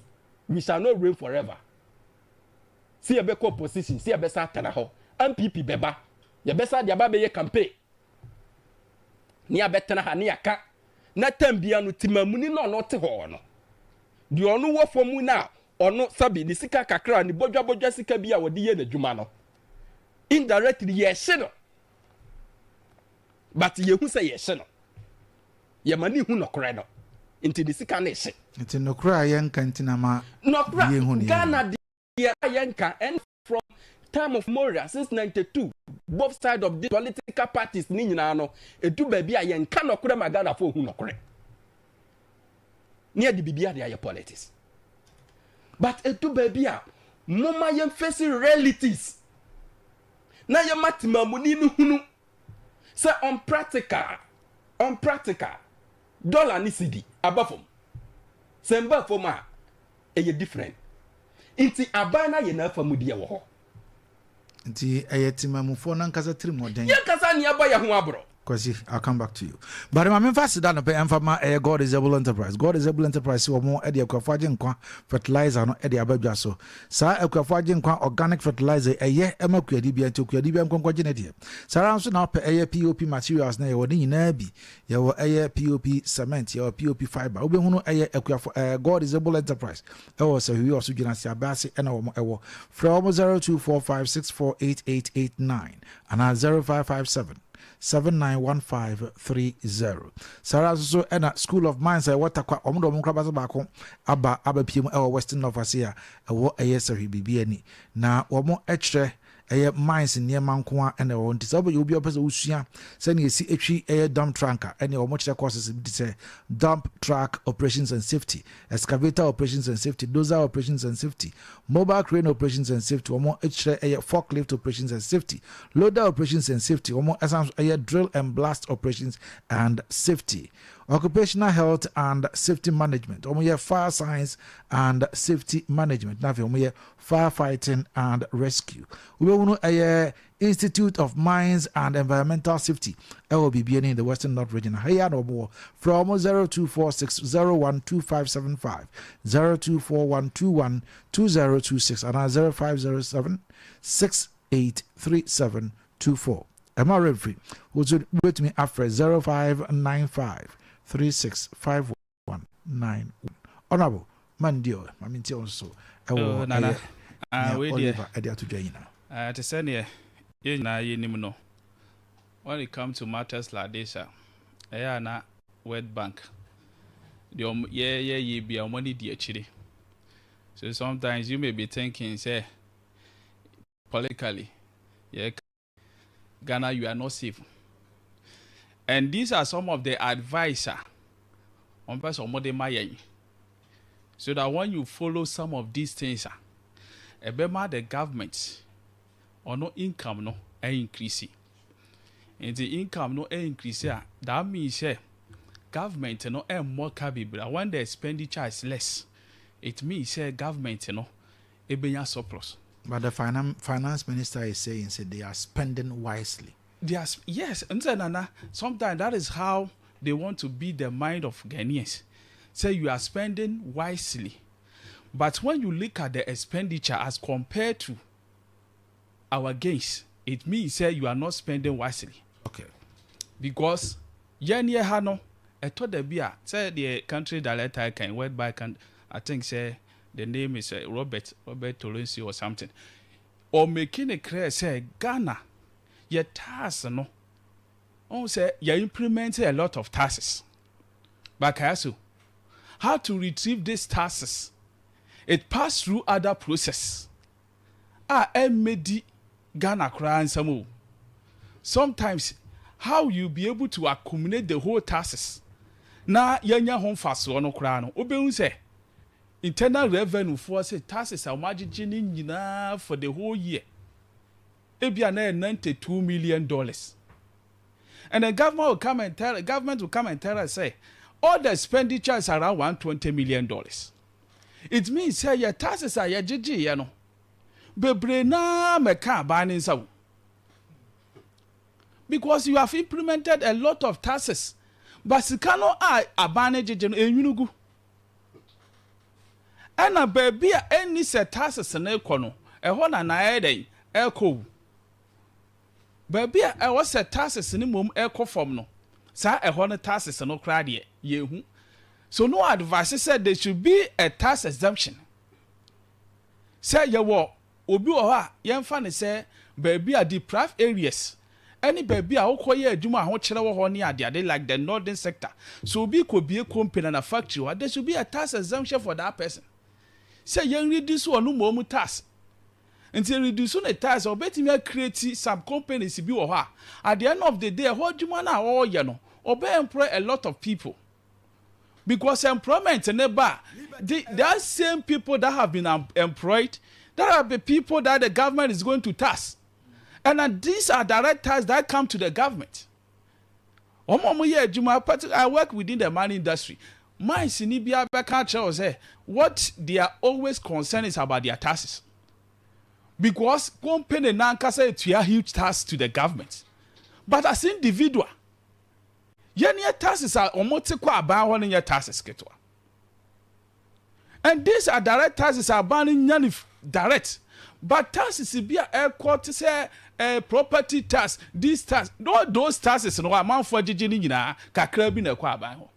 we shall not reign forever. Sɛ yɛbɛkɔ opposition sɛ yɛbɛsa atena hɔ NPP bɛba yɛbɛsa de aba bɛyɛ campaign ne yɛabɛtena ha ne yɛaka na term bia no timamuni na ɔno te hɔ no deɛ ɔno wɔ fam no a ɔno sabi ne sika kakra ne bodwabodwa sika bi a wɔde yɛ n'adwuma no indirectly yɛhye no but yɛhu sɛ yɛhye no yɛma ne hu nɔkorɛ no nti ne sika no hye. Nti nɔkorɛ a yɛnka nti na ma yɛhu ne Ghana deɛ a yɛnka and from time of Moria since 92 both side of the political parties ne nyinaa no edu baabi a yɛnka nɔkorɛ ma Ghanafoɔ hu nɔkorɛ ne yɛde biribi ade ayɛ politics but edu baabi a moma yɛn face realities na yɛma temamuni no hunu sɛ on practical on practical dollar ne cedi aba fam sɛ mba fam a ɛyɛ different nti aban no ayɛ n'afa mu deɛ wɔ hɔ. Nti ɛyɛ temamufoɔ no ankasa tirimɔden. Yɛn kasa ni abɔ yɛn ho aborɔ. Kwasi, I'll come back to you. But ma memfa aseda no pɛ ɛmfa ma ɛyɛ God is Able Enterprise. God is Able Enterprise sɛ wɔn de Akuafo Agyenkwa fertilizer no de aba dwa so. Saa Akuafo Agyenkwa organic fertilizer yi ɛyɛ ɛma kuadibea nti okuadibea nkɔnkɔgye ne deɛ. Saa ara nso na wopɛ ɛyɛ POP materials no a yɛwɔ ne nyinaa bi. Yɛwɔ ɛyɛ POP cement, yɛwɔ POP fibre. Wobɛhunu ɛyɛ Akuafo ɛɛ God is Able Enterprise ɛwɔ Sahwi Ɔso Dwenase Abɛ ase ɛna wɔn ɛwɔ. Frɛ wɔn 0245648889 anaa 0557 791530. Saa ara nso so ɛna School of Mines a ɛwɔ Tarkwa, wɔn de wɔn nkorabata baako aba abɛpie mu ɛwɔ Western North ase a ɛwɔ ɛyɛ Sahwi biribi ani. Na wɔn kyerɛ ɛyɛ mines nneɛma nko ara ɛna ɛwɔ hɔ. Nti sɛ wobɛyɛ obi a wopɛ sɛ wosua sɛnea ɛsi ɛtwi ɛyɛ dump truck a, ɛneɛ wɔn kyerɛ courses bi te sɛ dump truck operations and safety, excavator operations and safety, dozer operations and safety, mobile crane operations and safety, wɔn kyerɛ ɛyɛ forklift operations and safety, loader operations and safety, wɔn ɛsan so ɛyɛ drill and blast operations and safety, occupational health and safety management, wɔn yɛ fire science and safety management, na afei wɔn yɛ fire fighting and rescue. Wobɛhunu ɛyɛ Institute of Mines and Environmental Safety ɛwɔ Bibiani in the Western North Region. Ha yi ara na wɔn wɔ. Frɛ wɔn 0246 012575, 0241 212026 anaa 0507 683724. Ɛmma werɛ mfiri, wo nso wobɛtumi afrɛ 0595 365191. Honourable. Man deɛ, ma mentie wo nso ɛwɔ Oh, Nana. ɛyɛ Ah, nea wei deɛ. Oliver ɛde ato dwa nyinaa. Ah, te sɛ neɛ yɛn nyinaa yɛnim no, when it comes to matters like this a, ɛyɛ a na World Bank deɛ ɔmo yɛyɛ yɛ bia, ɔmo ani di akyire. So sometimes you may be thinking sɛ politically yɛ Ghana, you are not safe, and these are some of the advice a wɔn pɛ sɛ wɔn de ma yɛn, so that when you follow some of these things a, ɛbɛma the government ɔno income no increase. Nti income no increase a, that means sɛ government no ɛmmɔ ka bebree. When the expenditure is less, it means sɛ government no ebenya surplus. But the finance minister is saying say they are spending wisely. They are, yes, nse Nana, sometimes that is how they want to be the mind of Ghanaians. Say you are spending wisely. But when you look at the expenditure as compared to our gains, it means say you are not spending wisely. Because yɛn yɛ ha no, ɛtɔ da bi a, sɛ deɛ country director kan World Bank kan, I think say the name is Robert Tolensi or something. Or making it clear say Ghana, yɛ tax no, ɔn sɛ yɛ implement a lot of taxes. But Kayasu, how to retrieve these taxes? It pass through other process. A ɛmmɛdi Ghana koraa nsɛm o. Sometimes how you be able to accumulate the whole taxes na yɛnya ho mfasoɔ no koraa no, wobɛhu sɛ Internal Revenue foɔ sɛ taxes a wɔn agyegye ne nyinaa for the whole year ebia na yɛ $92 million, and the government will come and tell us say all the expenditure is around $120 million. It means say yɛ taxes a yɛgyegye yɛ no bebree naa mɛka aban ne nsa o, because you have implemented a lot of taxes, but sika no a aban ne gyegye no enwunu gu, ɛna baabi a ɛnni sɛ taxes no kɔ no, ɛhɔ na na ɛyɛ dɛn ɛkɔ o. Baabi a ɛwɔ sɛ taxes no mmom ɛkɔ fam no, saa ɛhɔ no taxes no koraa deɛ yɛhu so. No advice sɛ there should be a tax exemption, sɛ yɛwɔ obi wɔ hɔ a yɛmfa ne sɛ baabi a deprived areas ɛne baabi a wokɔyɛ adwuma a ahokyerɛ wɔ hɔ ne adeade, like the northern sector. So obi kɔ bie company na factory hɔ, there should be a tax exemption for that person, sɛ yɛn reduce ɔno mmom tax. Nti reduce ne tax a, ɔbɛtumi acreate some companies bi wɔ hɔ a at the end of the day, ɛhɔ adwuma no a ɔreyɛ no, ɔbɛ employ a lot of people, because employment ne ba, the that same people that have been employed, that are the people that the government is going to tax, and these are direct tax that come to the government. Wɔn a wɔyɛ adwuma, particularly I work within the mining industry, mines ni bi abɛka kyerɛ wɔ sɛ what they are always concerned is about their taxes, because company nankasa etua huge tax to the government, but as individual, yɛn yɛ taxes a wɔn te kɔ aban hɔ no nyɛ taxes ketewa, and these are direct taxes a aban no nya ne direct. But taxes bi a ɛkɔ te sɛ property tax, this tax, all those taxes no, amanfoɔ gyegye ne nyinaa kakra bi na ɛkɔ aban hɔ.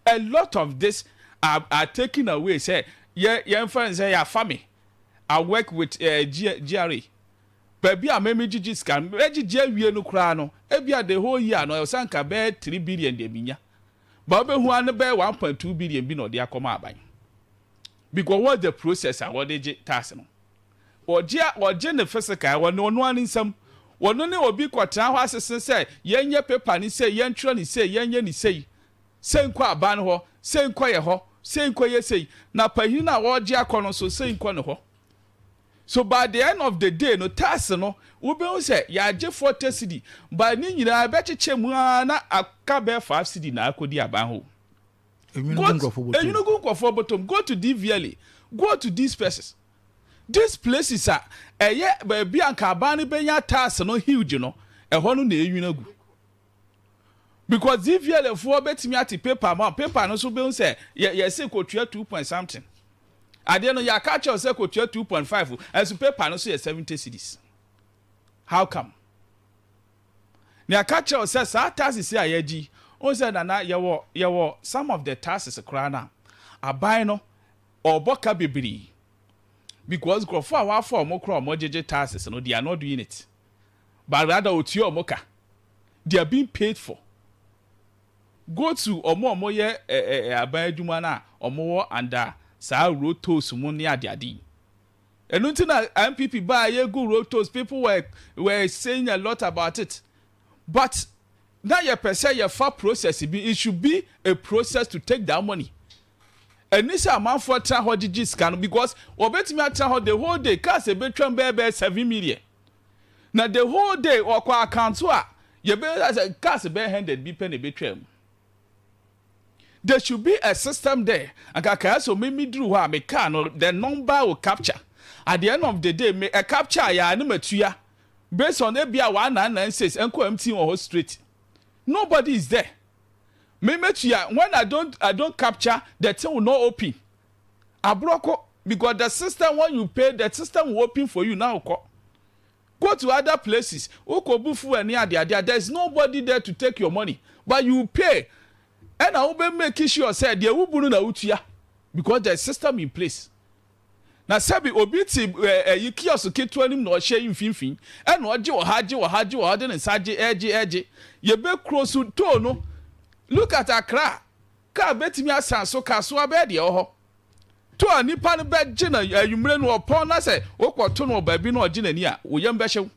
A lot of this are taken away, sɛ yɛ yɛn fɛn sɛ yɛafa me, I work with GRA, baabi a mɛmi gyegye sika mɛgyegye awie no koraa no, ebi a the whole year no ɛsan ka bɛyɛ 3 billion deɛ mi nya, ba ɔbɛhu ano bɛyɛ 1.2 billion bi na ɔde akɔma aban, because what the process a wɔde gye tax no, ɔgye a ɔgye ne physical wɔne ɔno ani nsam, wɔno ne obi kɔtena hɔ asese sɛ yɛnyɛ paper ne sɛ yɛntwerɛ ne sɛ yɛnyɛ ne sɛ sɛ nkɔ aban no hɔ, sɛ nkɔ yɛ hɔ, sɛ nkɔ yɛ sɛ na panyin a wɔregye akɔ no nso sɛ nkɔ ne hɔ. So by the end of the day no, tax no, wobɛhu sɛ yɛagye 40 cedi, but ne nyinaa bɛkyekyɛ mu ara na aka bɛyɛ 5 cedi na akɔdi aban hɔ. Enwunu gu nkurɔfoɔ bɔtɔm. Enwunu gu nkurɔfoɔ bɔtɔm. Go to DVLA, go to these places, these places a ɛyɛ baabi a nka aban no bɛnya tax no huge no, ɛhɔ no na enwunu agu, because DVLA foɔ bɛtumi ate paper ma paper no so bɛhu sɛ yɛ yɛsɛ kotua two point something adeɛ no, yɛaka kyerɛw sɛ kotua 2.5, ɛnso paper no so yɛ 70 cedis. How come? Na yɛaka kyerɛw sɛ saa taxes a yɛgyi, wɔn sɛ nana yɛwɔ some of the taxes koraa na aban no Ɔrebɔ ka bebree because nkurɔfoɔ a wafa wɔn koraa a wɔgyegye taxes no they are not doing it but rather ɔtua wɔn ka. They are being paid for. Go to wɔn a wɔyɛ eh, aban adwuma no a wɔwɔ under saa road tolls mu ne adeade yi. Ɛno nti na NPP baa yɛgu road tolls people were, were saying a lot about it but na yɛpɛ sɛ yɛfa process bi it should be a process to take that money. Ɛni sɛ amanfoɔ tena hɔ gyegye sika no because wɔbɛtumi atena hɔ the whole day cars ɛbɛtwam bɛyɛ bɛyɛ 7 million na the whole day ɔkɔ account a yɛbɛ sɛ cars bɛyɛ 100 bi pɛ na ɛbɛtwam. There should be a system there. Anka kaa sɛ me me duru hɔ a me car no the number will capture. At the end of the day me ɛ capture yɛ a ne matua based on ebi a 1996 ɛnkɔ MTN wɔ hɔ straight. Nobody is there. Me metua when I don't capture, the thing will not open. Aborɔkɔ because the system, when you pay, the system will open for you now. Kɔ go to other places, wokɔ bu fuel ne adeade, there is nobody there to take your money but you pay. Ɛna wobɛ make sure sɛ deɛ wobu no na wotua because there is system in place. Na sɛbi obi te ɛyi kiosk ketewa nim na ɔhyɛ yi mfimfini ɛna ɔgye wɔ ha, gye wɔ ha, gye wɔ ha, de ne nsa gye ɛgye ɛgye yɛbɛ kuro so toll no. Look at Accra, kaa bɛtumi asan so kaa so abɛɛ deɛ ɛwɔ hɔ to a nipa no bɛgye na ayumire no ɔpɔn na sɛ wokɔto no wɔ baabi na ɔgye n'ani a woyam bɛhyɛw.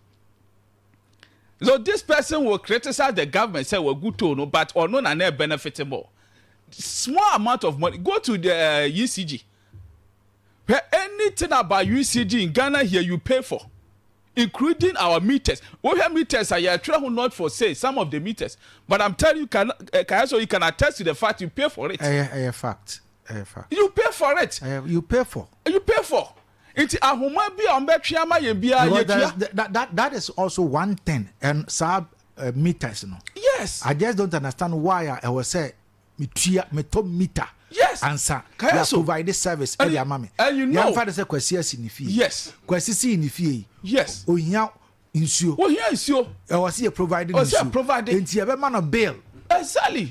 So this person will criticize the government say wagu toll no, but ɔno na na benefit more. Small amount of money go to the ECG. Hwɛ, anything about ECG in Ghana here you pay for, including our meters. Wohwɛ meters a yɛatwerɛ ho not for sale, some of the meters, but I'm telling you, can so you can attest to the fact you pay for it. Ɛyɛ fact, ɛyɛ fact. You pay for it. Ɛyɛ, you pay for. You pay for. Nti ahoma bi a wɔbɛtwe ama yɛn biara yɛtua. That is also one thing and saa meters no. I just don't understand why a ɛwɔ sɛ metua metɔ meter. Ansa Kaya yɛ so. Provide service ɛde ama me. And you know- Yɛnfa de sɛ Kwasi asi ne fie. Kwasi si ne fie yi. Ohia nsuo. Ohia nsuo. Ɛwɔ sɛ yɛ provide ne Ɔsɛ nsuo. Provide. Nti yɛbɛma no bill.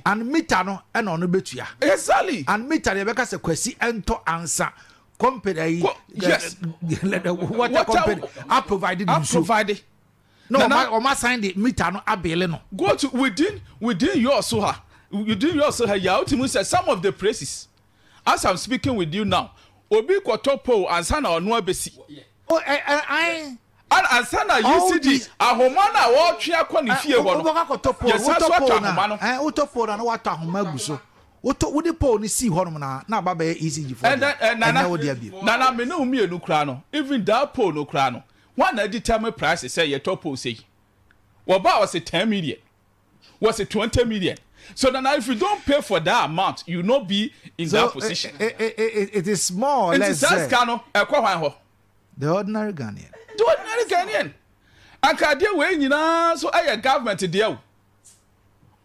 And meter no ɛna ɔno bɛtua. And meter no yɛbɛka sɛ Kwasi ɛntɔ ansa company ayi. Water company a provide ne A nsuo. provide. Na Nana- ɔma sign de meter no abill no. Go to within your so ha yà wotumi sɛ some of the places, as I'm speaking with you now, obi kɔtɔ pole ansa na ɔno abesi. O ɛ ɛ ayi. Ansa na All ECG ahoma na wɔretwe akɔ ne fie hɔ no wobɛkɔ akɔtɔ pole. Yɛsan so Wotɔ atɔ pole na ahoma no. Wotɔ pole na na watɔ ahoma agu so. Wotɔ wode pole no sii hɔnom na aba bɛyɛ ECG fo. And then Nana, ɛnɛ wo deɛ bio. Nana, me ne wo mmienu kura no, even that pole no kura no, wɔn na determine price sɛ yɛtɔ pole sɛ yi wɔba a wɔsɛ 10 million, wɔsɛ 20 million. So Nana, if you don't pay for that amount, you no be in So that position. it is more or Nti less saa sika no ɛkɔ hwan hɔ? The ordinary Ghanaian. The ordinary Ghanaian. Anka adeɛ wei nyinaa so ɛyɛ government deɛ o.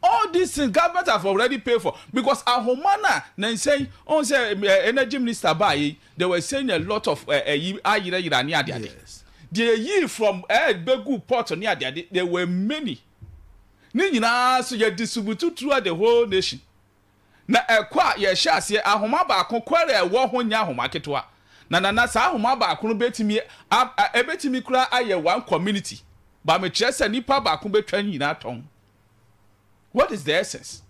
All these things government have already paid for because ahoma na na nsɛn ɔn sɛ energy minister baa yi, they were saying a lot of ɛyi ayerɛyerɛ ne adeade deɛ yi from begu port ne adeade. There were many. Ne nyinaa so yɛ distribute throughout the whole nation na ɛkɔ a yɛhyɛ aseɛ ahoma baako kwɛrɛ ɛwɔ ho nyɛ ahoma ketewa na nana saa ahoma baako no bɛtumi a ɛbɛtumi kura ayɛ one community ba mekyerɛ sɛ nipa baako bɛtwa ne nyinaa tɔn. What is the essence?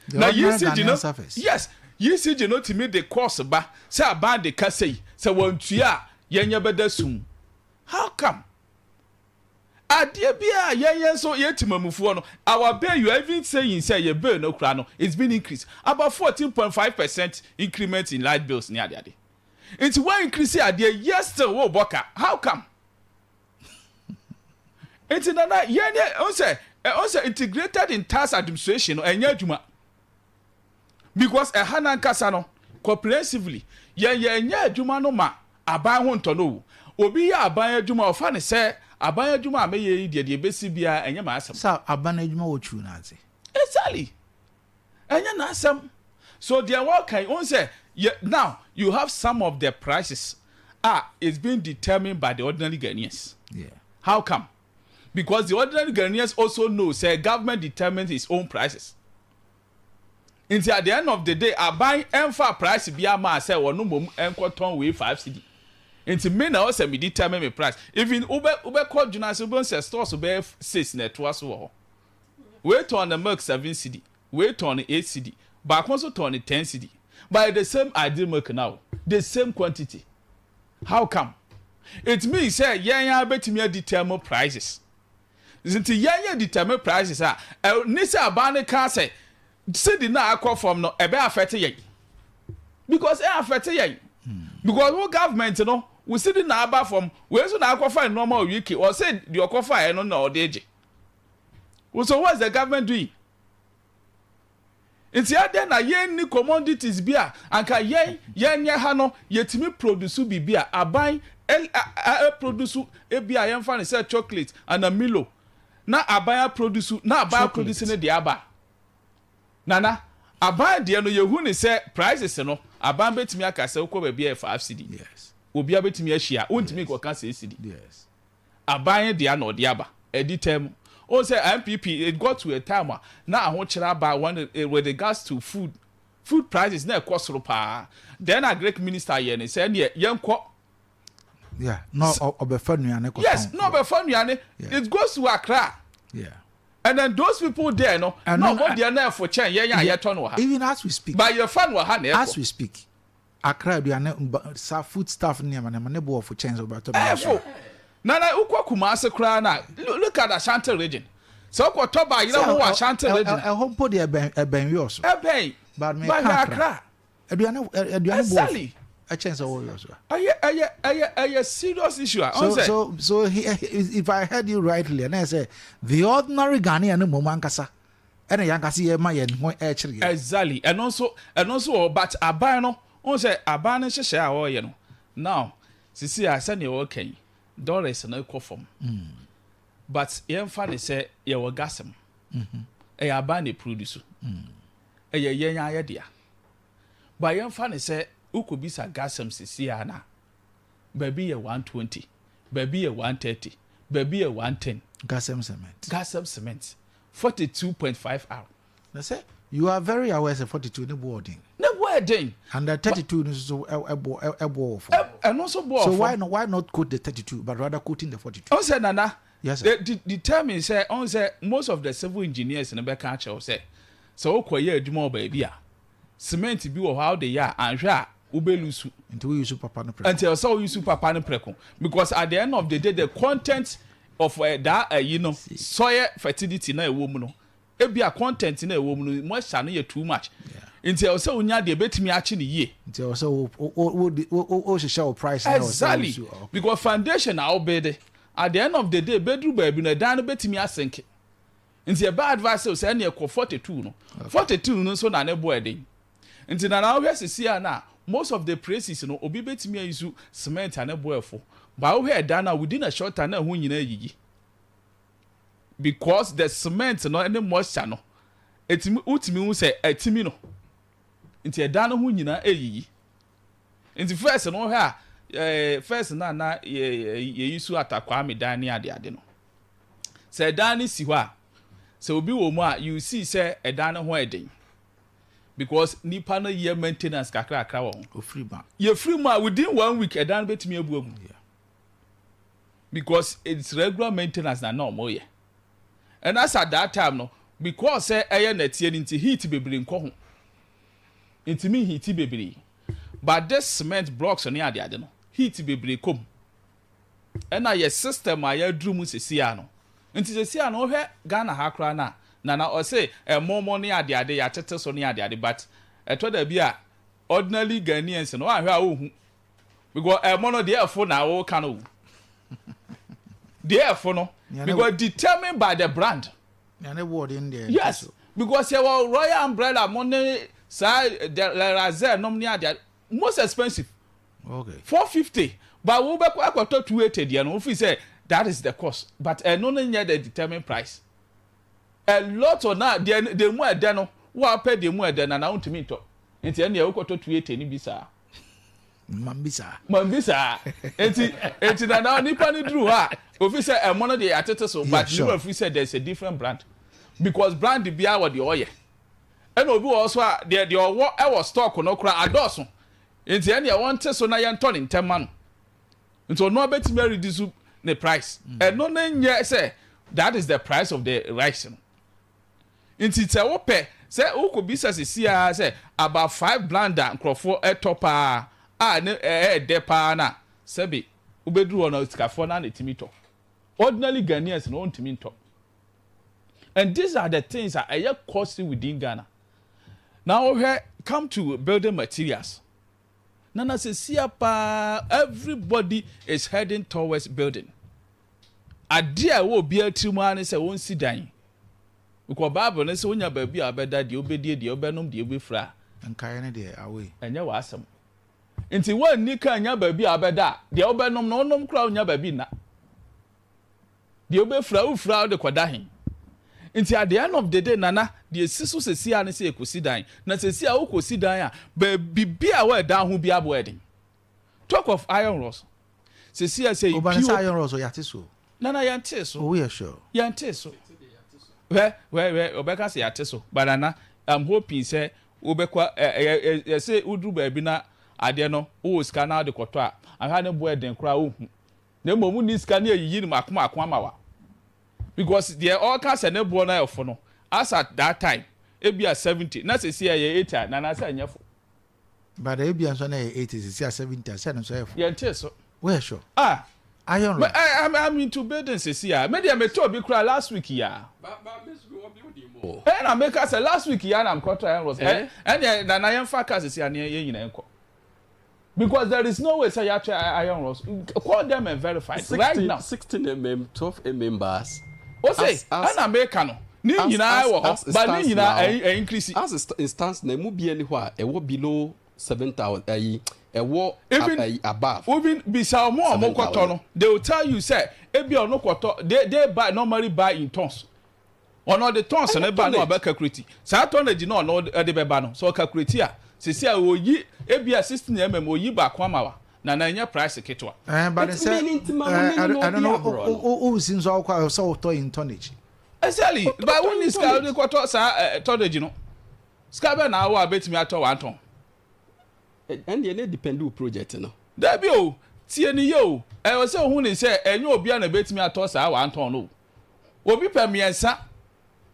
The Na ordinary ECG Ghanaian no suffers. Yes, ECG no tumi de course ba sɛ aban de kasa yi sɛ wɔntua a yɛnyɛ bɛda sum. How come adeɛ bi a yɛn yɛn nso yɛ temamufoɔ no, our bill, you are even saying sɛ yɛ bill no kura no, it's been increased about 14.5% increment in light bills ne adeade. Nti wɔn increase adeɛ yɛ still wɔ bɔ ka. How come? Nti Nana, yɛn yɛ ɔn sɛ ɔn sɛ integrated in tax administration no ɛnyɛ adwuma because ɛha nankasa no comprehensively yɛn yɛn nyɛ adwuma no ma aban ho ntɔ no o. Obi yɛ aban adwuma, ɔfa ne sɛ aban adwuma a mɛyɛ yi deɛ deɛ ebesi bia ɛnyɛ maa asɛm. Sa aban adwuma wɔ twiw n'adze. Exactly, ɛnyɛ n'asɛm. So deɛ wɔka yi ɔn sɛ yɛ now you have some of the prices ah is being determined by the ordinary Ghanaians. How come? Because the ordinary Ghanaians also know say government determines its own prices. Nti at the end of the day aban ɛnfaa price biaa maa sɛ ɔno mmom ɛnkɔtɔn wei 5 cedi. Nti me na ɛwɔ sɛ me determine me price. Even wobɛ wobɛkɔ dwena ase wobɛhu sɛ stores bɛyɛ six na ɛtoa so wɔ hɔ. Wei tɔn ne milk 7 cedi, wei tɔn no 8 cedi, baako nso tɔn no 10 cedi. But the same ideal milk na o, the same quantity. How come? It means sɛ yɛn ara bɛtumi a determine prices. Nti yɛn yɛ determine prices a, ɛnni sɛ aban no ka sɛ cedi no a akɔ fam no ɛbɛ affect yɛn. Because ɛ affect yɛn. Because wo government no, wo cedi na aba fam, wei nso na akɔfa nneɛma wɔ UK, ɔse deɛ ɔkɔfaeɛ no na ɔde gye. So what is the government doing? Nti adɛn na yɛn ni commodities bi a anka yɛn yɛn nyɛ ha no yɛtumi produce biribi a aban ɛ ɛ produce ebi a yɛmfa ne sɛ chocolate ana Milo na aban aproduce na aban aproduce ne deɛ aba. Nana, aban deɛ no yɛhu ne sɛ prices no aban bɛtumi aka sɛ wokɔ baabi a yɛ 5 cedi. Obiara bɛtumi ahyia, wontumi nkɔka 6 cedi. Aban deɛ na ɔde aba ɛdi tɛm o sɛ NPP, it got to a time a na ahokyere aba when with regards to food prices na ɛkɔ soro paa. Then agric minister yɛ ne sɛ ɛneɛ yɛnkɔ. Yeah, na ɔbɛfa nnuane kɔtɔn. Yes, na ɔbɛfa nnuane. It goes to Accra. And then those people there no, na ɔmo deɛ na ɛfo kyɛn yɛn a yɛtɔ no wɔ ha. Even as we speak. But yɛfa no wɔ ha na ɛkɔ. As we speak, Accra aduane sa, food stuff, nneɛma nneɛma ne bo ɔfo kyɛn sɛ ɔbɛtɔ. Ɛfo. Nana, wokɔ Kumase koraa na look at Ashanti Region, sɛ wokɔtɔ ba yerɛ ho wɔ Ashanti Region. Ɛhɔ mpo deɛ ɛbɛn ɛbɛn yɔ so. Ɛbɛn. But me ka Accra aduane bo ɔfo ɛkyɛn sɛ wɔyɔ so. Ɛyɛ serious issue a. So if I heard you rightly, and I say the ordinary Ghanaian no mom ankasa ɛna yɛn ankasa yɛ ma yɛn ho ɛkyerɛ yɛn. Exactly, ɛno nso wɔ, but aban no ɔn sɛ aban no nhyehyɛ a ɔreyɛ no now sisi a sɛnea ɔreka yi, dollars no kɔ fam, but yɛmfa ne sɛ yɛwɔ gas mu, ɛyɛ aban na produce, ɛyɛ yɛn ayɛ dea, but yɛmfa ne sɛ wokɔbisa gas mu sisi a na baabi yɛ 120, baabi yɛ 130, baabi yɛ 110. Gasem cement. Gasem cement 42.5 R. Na sɛ you are very aware sɛ 42 ne bo ɔden. Ne bo ɛden. And the 32 no nso ɛbɔ wɔ fam. Ɛno nso bɔ So why not quote the 32 but rather quoting the 42? Ɔn sɛ nana. Yes sir. De determine sɛ ɔn sɛ most of the civil engineers no bɛka akyerɛw sɛ sɛ wokɔ yɛ adwuma wɔ baabi a cement bi wɔ hɔ a wode yɛ a anhwɛ a wobɛlose. Nti wo use papa no prɛko. Nti ɛsɛ wo use papa no prɛko because at the end of the day the content of that soil fertility na ɛwɔ mu no, ebi a content na ɛwɔ mu no, moisture no yɛ too much, nti ɛwɔ sɛ wonya deɛ ebetumi akye ne yie. Nti ɛwɔ sɛ wo hyehyɛ wo price. Exactly, because foundation na wo build, at the end of the day beduru baabi no ɛdan no betumi asink, nti ɛbɛ advice sɛ ɛne ɛkɔ 42 no. 42 no nso na ne bo ɛden, nti na na wohwɛ sisi a na most of the places no obi betumi ayi so cement a ne bo ɛfo ba, wohwɛ ɛdan na within a short time na ɛho nyinaa yiyi because the cement no ne moisture no etimi wotumi hu sɛ ɛtimi no, nti ɛdan no ho nyinaa ɛyiyi. Nti first no wohwɛ a first na yɛ yɛyi so atakwame dan ne adeade no, sɛ ɛdan no si hɔ a, sɛ obi wɔ mu a, you see sɛ ɛdan no ho ɛden because nipa no yɛ maintenance kakrakra wɔ ho. Ofiri ba. Yɛfiri mu a, within one week ɛdan no bɛtumi abu agu because it's regular maintenance na ɔmo yɛ. And as at that time no, because sɛ ɛyɛ nɛteɛ no nti heat bebree nkɔ ho, ntumi heat bebree, but this cement blocks ne adeade no heat bebree kɔ mu. Ɛna yɛ system a yɛaduru mu sisi ano, nti sisi ano wohwɛ Ghana ha koraa na nana ɔse ɛmɔmɔ ne adeade yɛatete so ne adeade, but ɛtɔ da bi a ordinary Ghanaians no wahwɛ a wohu because ɛmɔ no deɛ ɛfo na wɔka no o, deɛ ɛfo no because determined by the brand. Yes, because yɛ wɔ Royal Umbrella mo ne saa Razel nom ne adeade, most expensive. 450, but wo bɛ kɔ akɔtɔ 280 deɛ no, wofi sɛ that is the cost, but ɛno no nyɛ the determined price. A lot of na deɛ mu ɛdɛ no, wo a pɛ deɛ mu ɛdɛ na wontumi ntɔ, nti ɛnna wokɔtɔ 280 ni bi saa. Man bi saa. Man bi saa, eti na nipa ni duru hɔ a ofi sɛ ɛmo no deɛ yɛatete so, but nipa fi sɛ there is a different brand because brand biara wɔ deɛ ɔyɛ. Ɛna obi wɔ hɔ nso a, deɛ deɛ ɔwɔ wɔ stock no koraa adɔɔso. Nti ɛnneɛ wɔnte so na yɛntɔ no ntɛm ma no. Nti ɔno ara bɛtumi areduce ne price. Ɛno no nyɛ sɛ that is the price of the rice no. Nti sɛ wopɛ sɛ wokɔbisa sisi ara sɛ about five bland a nkurɔfoɔ tɔ paa a ne ɛyɛ dɛ paa no a, sɛbe wobɛduru hɔ no sikafoɔ no ara na ɛtumi tɔ. Ordinary Ghanaians no wɔntumi ntɔ. And these are the things a ɛyɛ costly within Ghana. Na wohwɛ come to building materials. Nana sesia paa everybody is heading towards building. Adeɛ a ɛwɔ obiara tirim ara ne sɛ wɔnsi dan. Because Bible no sɛ wonya baabi a wobɛda, deɛ wobɛdie, deɛ wobɛnom, deɛ wobɛfira. Nkaeɛ no deɛ away. Ɛnyɛ w'asɛm. Nti woanni kan nya baabi a wobɛda a, deɛ wobɛnom no wonom koraa wonnya baabi nna. Deɛ wobɛfira, wofira a wode kɔda he? Nti at the end of the day Nana, deɛ ɛsi so seesei ara ne sɛ yɛkɔsi dan. Na seesei a wokɔsi dan a, baabi biara a ɛwɔ ɛdan ho biara boɔ yɛ den. Talk of iron rods, seesei a sɛ Woba no sɛ POP. iron rods yɛate so o. Nana yɛntee so. Oh woyɛ sure? Yɛntee so. Hwɛ, hwɛ, hwɛ, wɔbɛka sɛ yɛate so, but Nana, I'm hoping sɛ wobɛkɔ, ɛ, ɛ, ɛ, yɛse woduru baabi na adeɛ no, wowɔ sika na wode kɔtɔ a, anhwɛ a ne boɔ yɛ den koraa a wonhu. Na mmom wonni sika ne ayiyi no mako mako ama wa because deɛ ɔreka sɛ ne boɔ no ayɛ fo no as at that time ebia 70 na sɛsi ɛyɛ 80 a nana sɛ ɛnyɛ fo. But ebia nso na ɛyɛ 80 sɛsi a 70 a sɛ ɛno nso ɛyɛ fo. Yɛntee so. Woyɛ sure? Ah. Iron Me, rod. I, I'm, I'm into building sɛsi a. Me deɛ metɔɔ bi koraa last week yi a. Ɛna meka sɛ last week yi a na mekɔtɔ iron rods. Eh? Ɛneɛ nana yɛmfa car sɛsi a ne yɛn nyinaa nkɔ. Because there is no way sɛ yɛatwa iron rods. Call them and verify it right now. 16 mm, 12 mm bars. O se, ɛna meka no, ne nyinaa wɔ hɔ, but ne nyinaa ɛ increase. As it stands now, emu bi ɛni hɔ a ɛwɔ below 7,000, ɛyi, ɛwɔ Even above. Even bisa ɔmo a ɔmo kɔtɔ no, they will tell you sɛ ebi a ɔno kɔtɔ, they buy normally buy in tons. Ɔno ɔde tons no ba na wabɛ calculate. Saa tonnage no a ɔno ɔde bɛba no, sɛ ɔcalculate a, seesei a ɔyi ebia 16 mm, ɔyi baako ama wa, na na ɛnyɛ price ketewa. Ɛɛ but sɛ ɛɛ ɛno no wosi nso awokɔ a sɛ wotɔ in tonnage. Exactly, but wonni sika a wode kɔtɔ saa tonnage no. Sika bɛn na awɔ a bɛtumi atɔ one ton? Ɛndeɛ na depend wo project no. Dabi o, tie no yie o, ɛwɔ sɛ wohu no sɛ ɛnyɛ obiara na ɛbɛtumi atɔ saa one ton no o. Obi pɛ mmiɛnsa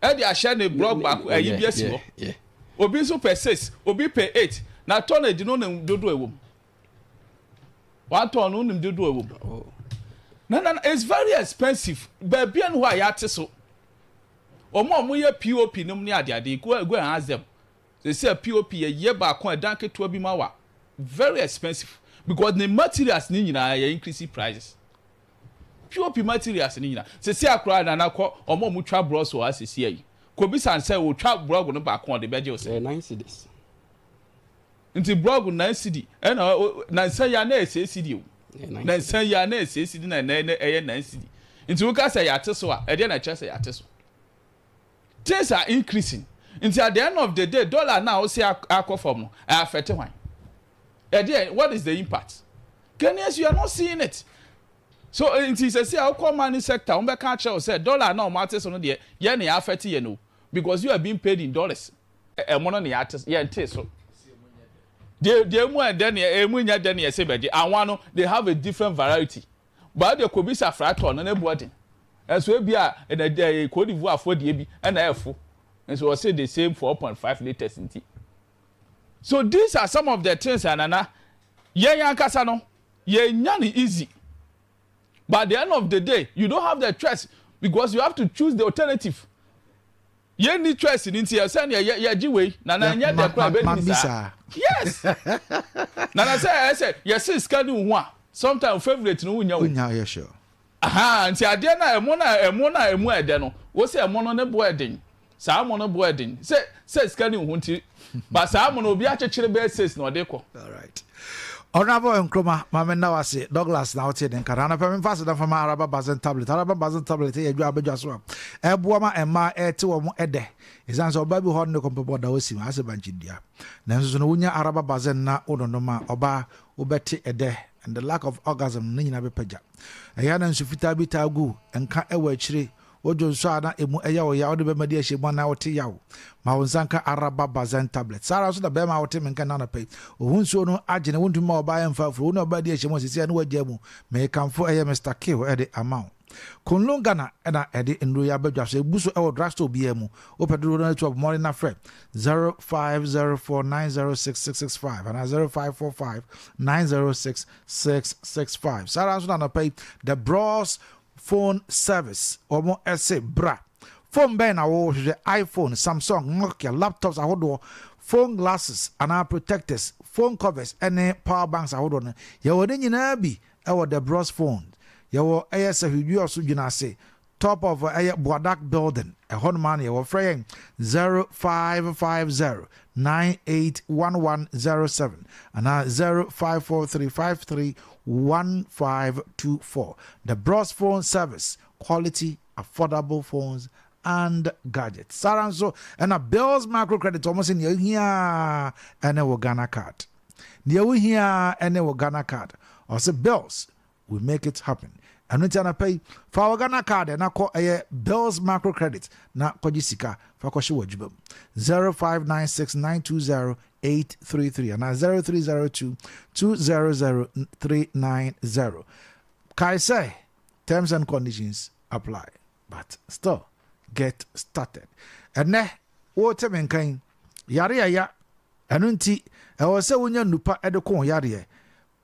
de ahyɛ ne blɔk baako ayi bi asi hɔ. Obi nso pɛ six, obi pɛ eight. Na tonnage no nim dodoɔ ɛwɔ mu. One ton no nim dodoɔ ɛwɔ mu. Oh. Na na it's very expensive. Baabi a no hɔ a yɛate so. Wɔn a wɔyɛ POP nom ne adeade, go go and ask them. Sɛ sɛ POP yɛyɛ baako a ɛdan ketewa bi ma wa. Very expensive because ne materials ne nyinaa yɛ increase prices. POP materials no nyina. Sesia koraa Nana kɔ ɔmo a ɔmo twa brɔs wɔ ha sesia yi. Kɔ bisa no sɛ otwa brɔg no baako a ɔde bɛgye wo sɛn. Ɛyɛ nine cedis. Nti brɔg nine cedi ɛna nansa yi a na ɛyɛ six cedi o. Nansa yi a na ɛyɛ six cedi na ɛnɛ ɛyɛ nine cedi. Nti woka sɛ yɛate so a ɛdeɛ na ɛkyerɛ sɛ yɛate so. Things are increasing. Nti at the end of the day dollar no a wose akɔ fam no ɛ affect hwan? Ɛdeɛ what is the impact? Ghanaians you are not seeing it. So eh, nti sɛsi a wokɔ money sector wɔn bɛka akyerɛ wo sɛ dollar na wɔn ate so no deɛ yɛn na yɛ affect yɛn o because you are being paid in dollars. Ɛmo no na yɛate yɛn te so. Deɛ deɛ emu ɛdɛ ne emu nyɛ dɛ ne yɛsɛ bɛgye anwa no they have a different variety. But deɛ kobisa fratɔ no ne boɔ den. Ɛnso ebi a ɛna ɛɛ Cote d'Ivoire foɔ deɛ bi ɛna ɛfo. Nso wɔse the same 4.5 litres nti. So these are some of the things a Nana yɛn ankasa no yɛn nya no easy but at the end of the day you don't have the choice because you have to choose the alternative. Yɛn ni choice ni nti ɛsɛ nea yɛ yɛgye wei Nana ɛnyɛ dɛ koraa ɛbɛdi ni saa. Yes Nana sɛ ɛsɛ yɛse sika ni wo ho a sometimes favourite no wonya o. Wonya yɛ sure. Ahaa nti adeɛ no a ɛmo no a ɛmo no a ɛmu ɛdɛ no wo sɛ ɛmo no ne bo ɛden saa mo no bo ɛden sɛ sɛ sika ni wo ho nti ba saa mo no obi akyekyere bɛyɛ six na ɔde kɔ. Alright. Honorable Nkrumah, ma me nna wase. Douglas na wote ne nka no. Anɔpa memfa aseda mfa ma Araba Basin Tablet. Araba Basin Tablet yɛ adwa a badwa so a ɛboa ma mmaa ɛte wɔn ɛdɛ. Ɛsiane sɛ ɔbaa bi hɔ no ne kɔmpɔbɔ da hɔ sim asɛ bankye dua. Nanso so no wonya Araba Basin na wononom a ɔbaa wobɛte ɛdɛ and the lack of orgasm no ne nyinaa bɛpagya. Ɛyɛ a na nsu fitaa bi taa gu nka wɔ akyire. Wodwo nso a na emu ɛyɛ wo ya, wode bɛma di ahyɛ mu anaa wote yaw. Ma wo nsa nka Araba Bazen tablet. Saa ara nso na bɛrima a wote me nka nnɛ anɔpa yi, wo ho nsuo no agye ne, wontumi ma ɔbaa ɛmfa afuro, wo ne ɔbaa di ahyɛ mu a seesei a ne woagyaa mu. Mekamfo ɛyɛ Mister Kill de ama wo. Kunlun Ghana na ɛde nnuro yi aba dwa so. Ebu so wɔ drugstore biara mu. Wopɛ dodoɔ no atu a, bɔ mmɔden na frɛ 0504906665 anaa 0545906665. Saa ara nso na anɔpa yi, The Bros Phone Service, wɔn se bra. Phone bɛn na wohwehwɛ? iPhone, Samsung, Nokia, laptops ahodoɔ, phone glasses anaa protectors, phone covers ne power banks ahodoɔ no, yɛwɔ ne nyinaa bi Ɛwɔ The Bros Phone. Yɛwɔ ɛyɛ Sahwiduɔso Dwenase, top of ɛyɛ Boadak building. Ɛhɔ nom ara na yɛwɔ. Frɛ yɛn 0550 981107 anaa 0543 531524. The Bros Phone Service, quality, affordable phones and gadgets. Saa ara nso ɛna Bills Microcredit wɔn se nea ohia ɛne wo Ghana card. Nea wohia ara ne wo Ghana card. Ɔse Bills, we make it happen. Ɛno nti anɔpa yi, fa wo Ghana card na kɔ ɛyɛ Bills Micro Credit na kɔgye sika fa kɔhyɛ w'adwuma mu. 0596920833 anaa 0302 200390. Kae sɛ, terms and conditions apply, but still get started. Ɛnnɛ, wote me nka yi, yare a ya Ɛno nti, ɛwɔ sɛ wonya nnupa de ko wo yareɛ.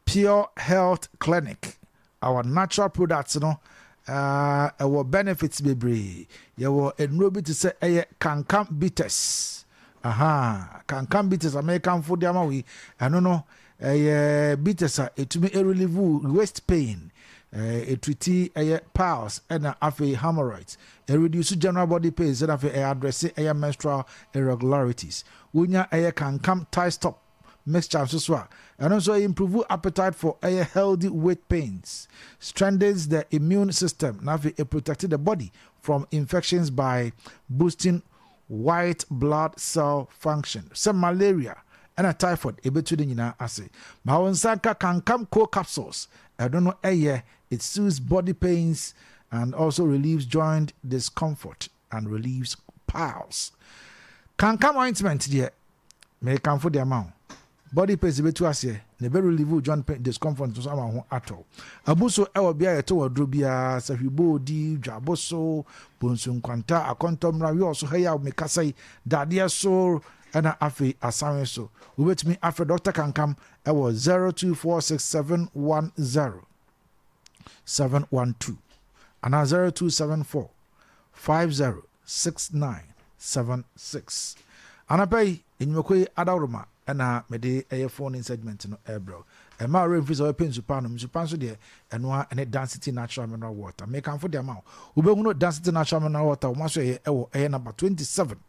Pure Health Clinic, our natural products no, ɛwɔ benefits bebree. Yɛwɔ nnuro bi te sɛ ɛyɛ Kankam Bitters. Aha, Kankam Bitters a mekamfo de ama wo yi, ɛno no, ɛyɛ bitters a ɛtumi relieve waist pain, ɛtriti ɛyɛ piles ɛna afei hemorrhoids, ɛreduce general body pains ɛna afei ɛyɛ address ɛyɛ menstrual irregularities. Wonya ɛyɛ kankam Thai stop mixture nso so a, ɛno nso improve appetite for ɛyɛ healthy weight pains, strengthens the immune system na afei protect the body from infections by boosting white blood cell function. Sɛ malaria ɛna typhoid ebetu ne nyinaa ase. Ma wo nsa nka kankam co capsules, ɛno no ɛyɛ it soothes body pains and also relieves joint discomfort. and relieves piles. Kankam ointment deɛ, merekamfo de ama wo. Body pains bɛtu aseɛ na ɛbɛ relieve wo joint pain discomfort nso ama wo ho atɔ wo. Abu so wɔ bea a yɛtɔ aduro biara, sahwiboodi, dwabo so, bonsu nkwanta, akɔntɔmmra, wia ɔso ha yi a mekasa yi, dadeɛ so, ɛna afei asanwe so. Wobɛtumi afrɛ Dr. Kankam wɔ 0246710 712 anaa 0274 506976. Anɔpa yi, nnwumakuo yi adaworoma na mede ɛyɛ phone in segment no ɛrebrɛ wo. Ɛmma wo werɛ mfiri sɛ wobɛpɛ nsu pa anom. Nsu pa nso deɛ, ɛno ara ne Dan City Natural Mineral Water. Mekamfo de ama wo. Wobɛhunu Dan City Natural Mineral Water wɔn asoɛeɛ ɛwɔ ɛyɛ number 27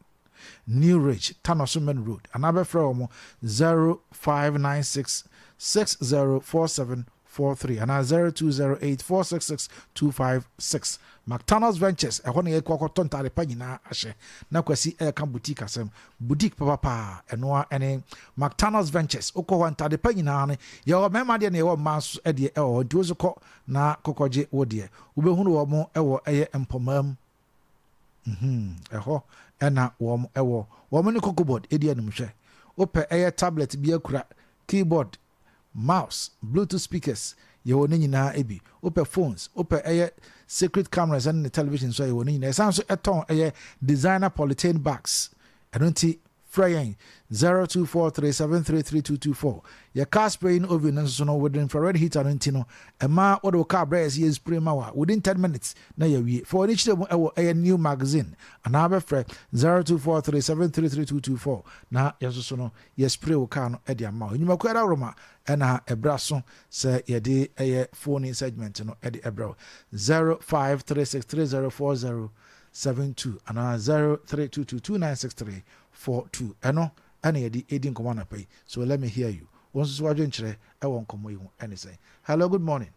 New Ridge, Tanoso Main Road, anaa bɛfrɛ wɔn 0596 6047 43 anaa 0208 466 256. McTanos Ventures, ɛhɔ na yɛkɔ akɔtɔ ntaade pa nyinaa ahyɛ. Na Kwasi ɛreka boutique asɛm. Boutique papapa, ɛno ara ɛne McTanos Ventures. Wokɔ hɔ a ntaade pa nyinaa no, yɛwɔ mmarima deɛ na yɛwɔ mmaa nso deɛ ɛwɔ hɔ. Nti wo nso kɔ na kɔkɔgye wo deɛ. Wobɛhunu wɔn wɔ ɛyɛ Mpɔmaa mu. Mhm, ɛhɔ ɛna wɔn ɛwɔ. Wɔn ne Cocobod ɛdi animhwɛ. Wopɛ ɛyɛ tablet bi akura, keyboard, mouse, bluetooth speakers, yɛwɔ ne nyinaa bi. Wopɛ phones, wopɛ ɛyɛ secret cameras ɛne ne television nso a yɛwɔ ne nyinaa. Yɛsan nso ɛtɔn ɛyɛ designer polythene bags. Ɛno nti frɛ yɛn 0243733224. Yɛ car spraying oven no nso so no with infrared heater no nti no ɛma wode wo car brɛ yɛ sɛ yɛn spray ma wo a within 10 minutes na yɛawie. Fa w'ani kyerɛ mu ɛwɔ ɛyɛ new magazine anaa bɛfrɛ 0243733224 na yɛn nso so no yɛ spray wo car no de ama wo. Nnwumakuo adaworoma na ɛberɛ aso sɛ yɛde ɛyɛ phone segment no de ɛbrɛ wo. 0536304072 anaa 0322296342 ɛno ɛna yɛde ɛdi nkɔmmɔ anɔpa yi. So let me hear you. Wo nso so w'adwenkyerɛ ɛwɔ nkɔmmɔ yi ho ɛne sɛn? Hello, good morning.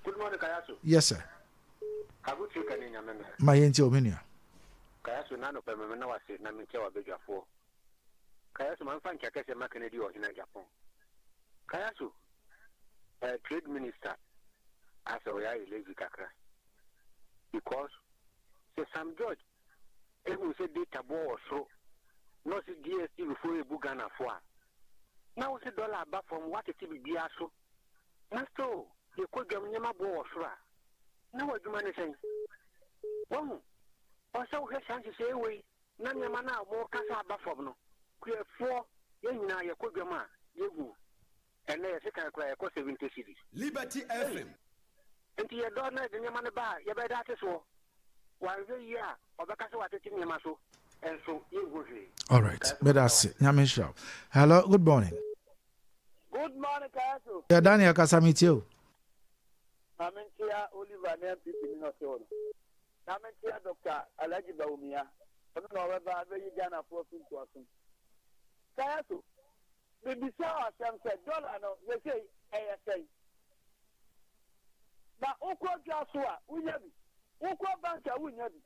Good morning, Kayasu. Yes, sir. Abutu ka ne nyame mmerɛ. Ma yɛntie wo, me nua. Kayasu, n'anɔpa yi mema wase na menkyia w'abadwafoɔ. Kayasu ma nfa nkyɛ kɛseɛ ma Kennedy Ɔhene Agyapong. Kayasu eh trade minister asɛ ɔyɛ ayɛ lazy kakra because. Sɛ Sam George ehu sɛ data boɔ wɔ soro na ɔse DSTV foɔ rebu Ghana foɔ a, na wose dollar aba fam, woatete biribiara so na still yɛkɔ dwam nneɛma boɔ wɔ soro a, na w'adwuma ne sɛn? Wahu? Ɔsɛ sɛ wohwɛ saa nhyehyɛeɛ wei na nneɛma no a wɔka sɛ aba fam no, kuafoɔ yɛn nyinaa yɛkɔ dwam a yɛhu. Ɛnnɛ yɛse kan koraa yɛkɔ 70 cedis. Liberty Ei! FM. Nti yɛdɔ na yɛde nneɛma no ba a, yɛbɛyɛ dɛ ate soɔ? Wanhwɛ yie a, ɔbɛka sɛ watete nneɛma so, nso yɛnhu hwee. Alright, Kae so meda meda wo ase. ase. Nyame nhyira wo. Hello, good morning. Good morning Kayaso. Yeah, Daniel kasa metie o. Ma menkyea Oliver ne MPP ni na ɔte hɔ no. Na menkyea Doctor Alhaji Bawumia. Ɔno na ɔbɛba abɛyi Ghanafoɔ afiri nkoasom. Kayaso, mebisa wo asɛm sɛ dɔla no seesei ɛyɛ sɛn? Na wokɔ dwa so a wonya bi, wokɔ bank a wonnya bi.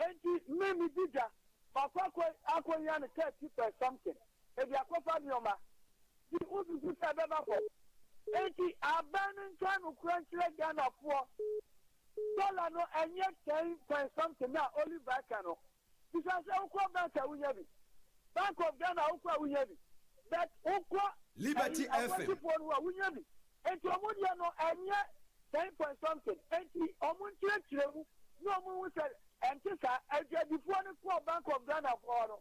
Enti me medi dwa, makɔ akɔ akɔnya no 30 per something, mede akɔfa nneɛma. Nti wosusu sɛ ɛbɛba fam? Enti aban no nka nokorɛ nkyerɛ Ghanafoɔ. Dɔla no ɛnyɛ 10 point something no a Oliver ka no. Bisa sɛ wokɔ bank a wonya bi. Bank of Ghana wokɔ a wonya bi. But wokɔ Liberty ɛyi FM. akwantufoɔ no hɔ a wonya bi. Enti ɔmo deɛ no ɛnyɛ ten point something. Enti ɔmo nkyerɛkyerɛ mu na ɔmo nhu sɛ ɛnte saa. Adwadifoɔ no kɔɔ Bank of Ghana foɔ hɔ no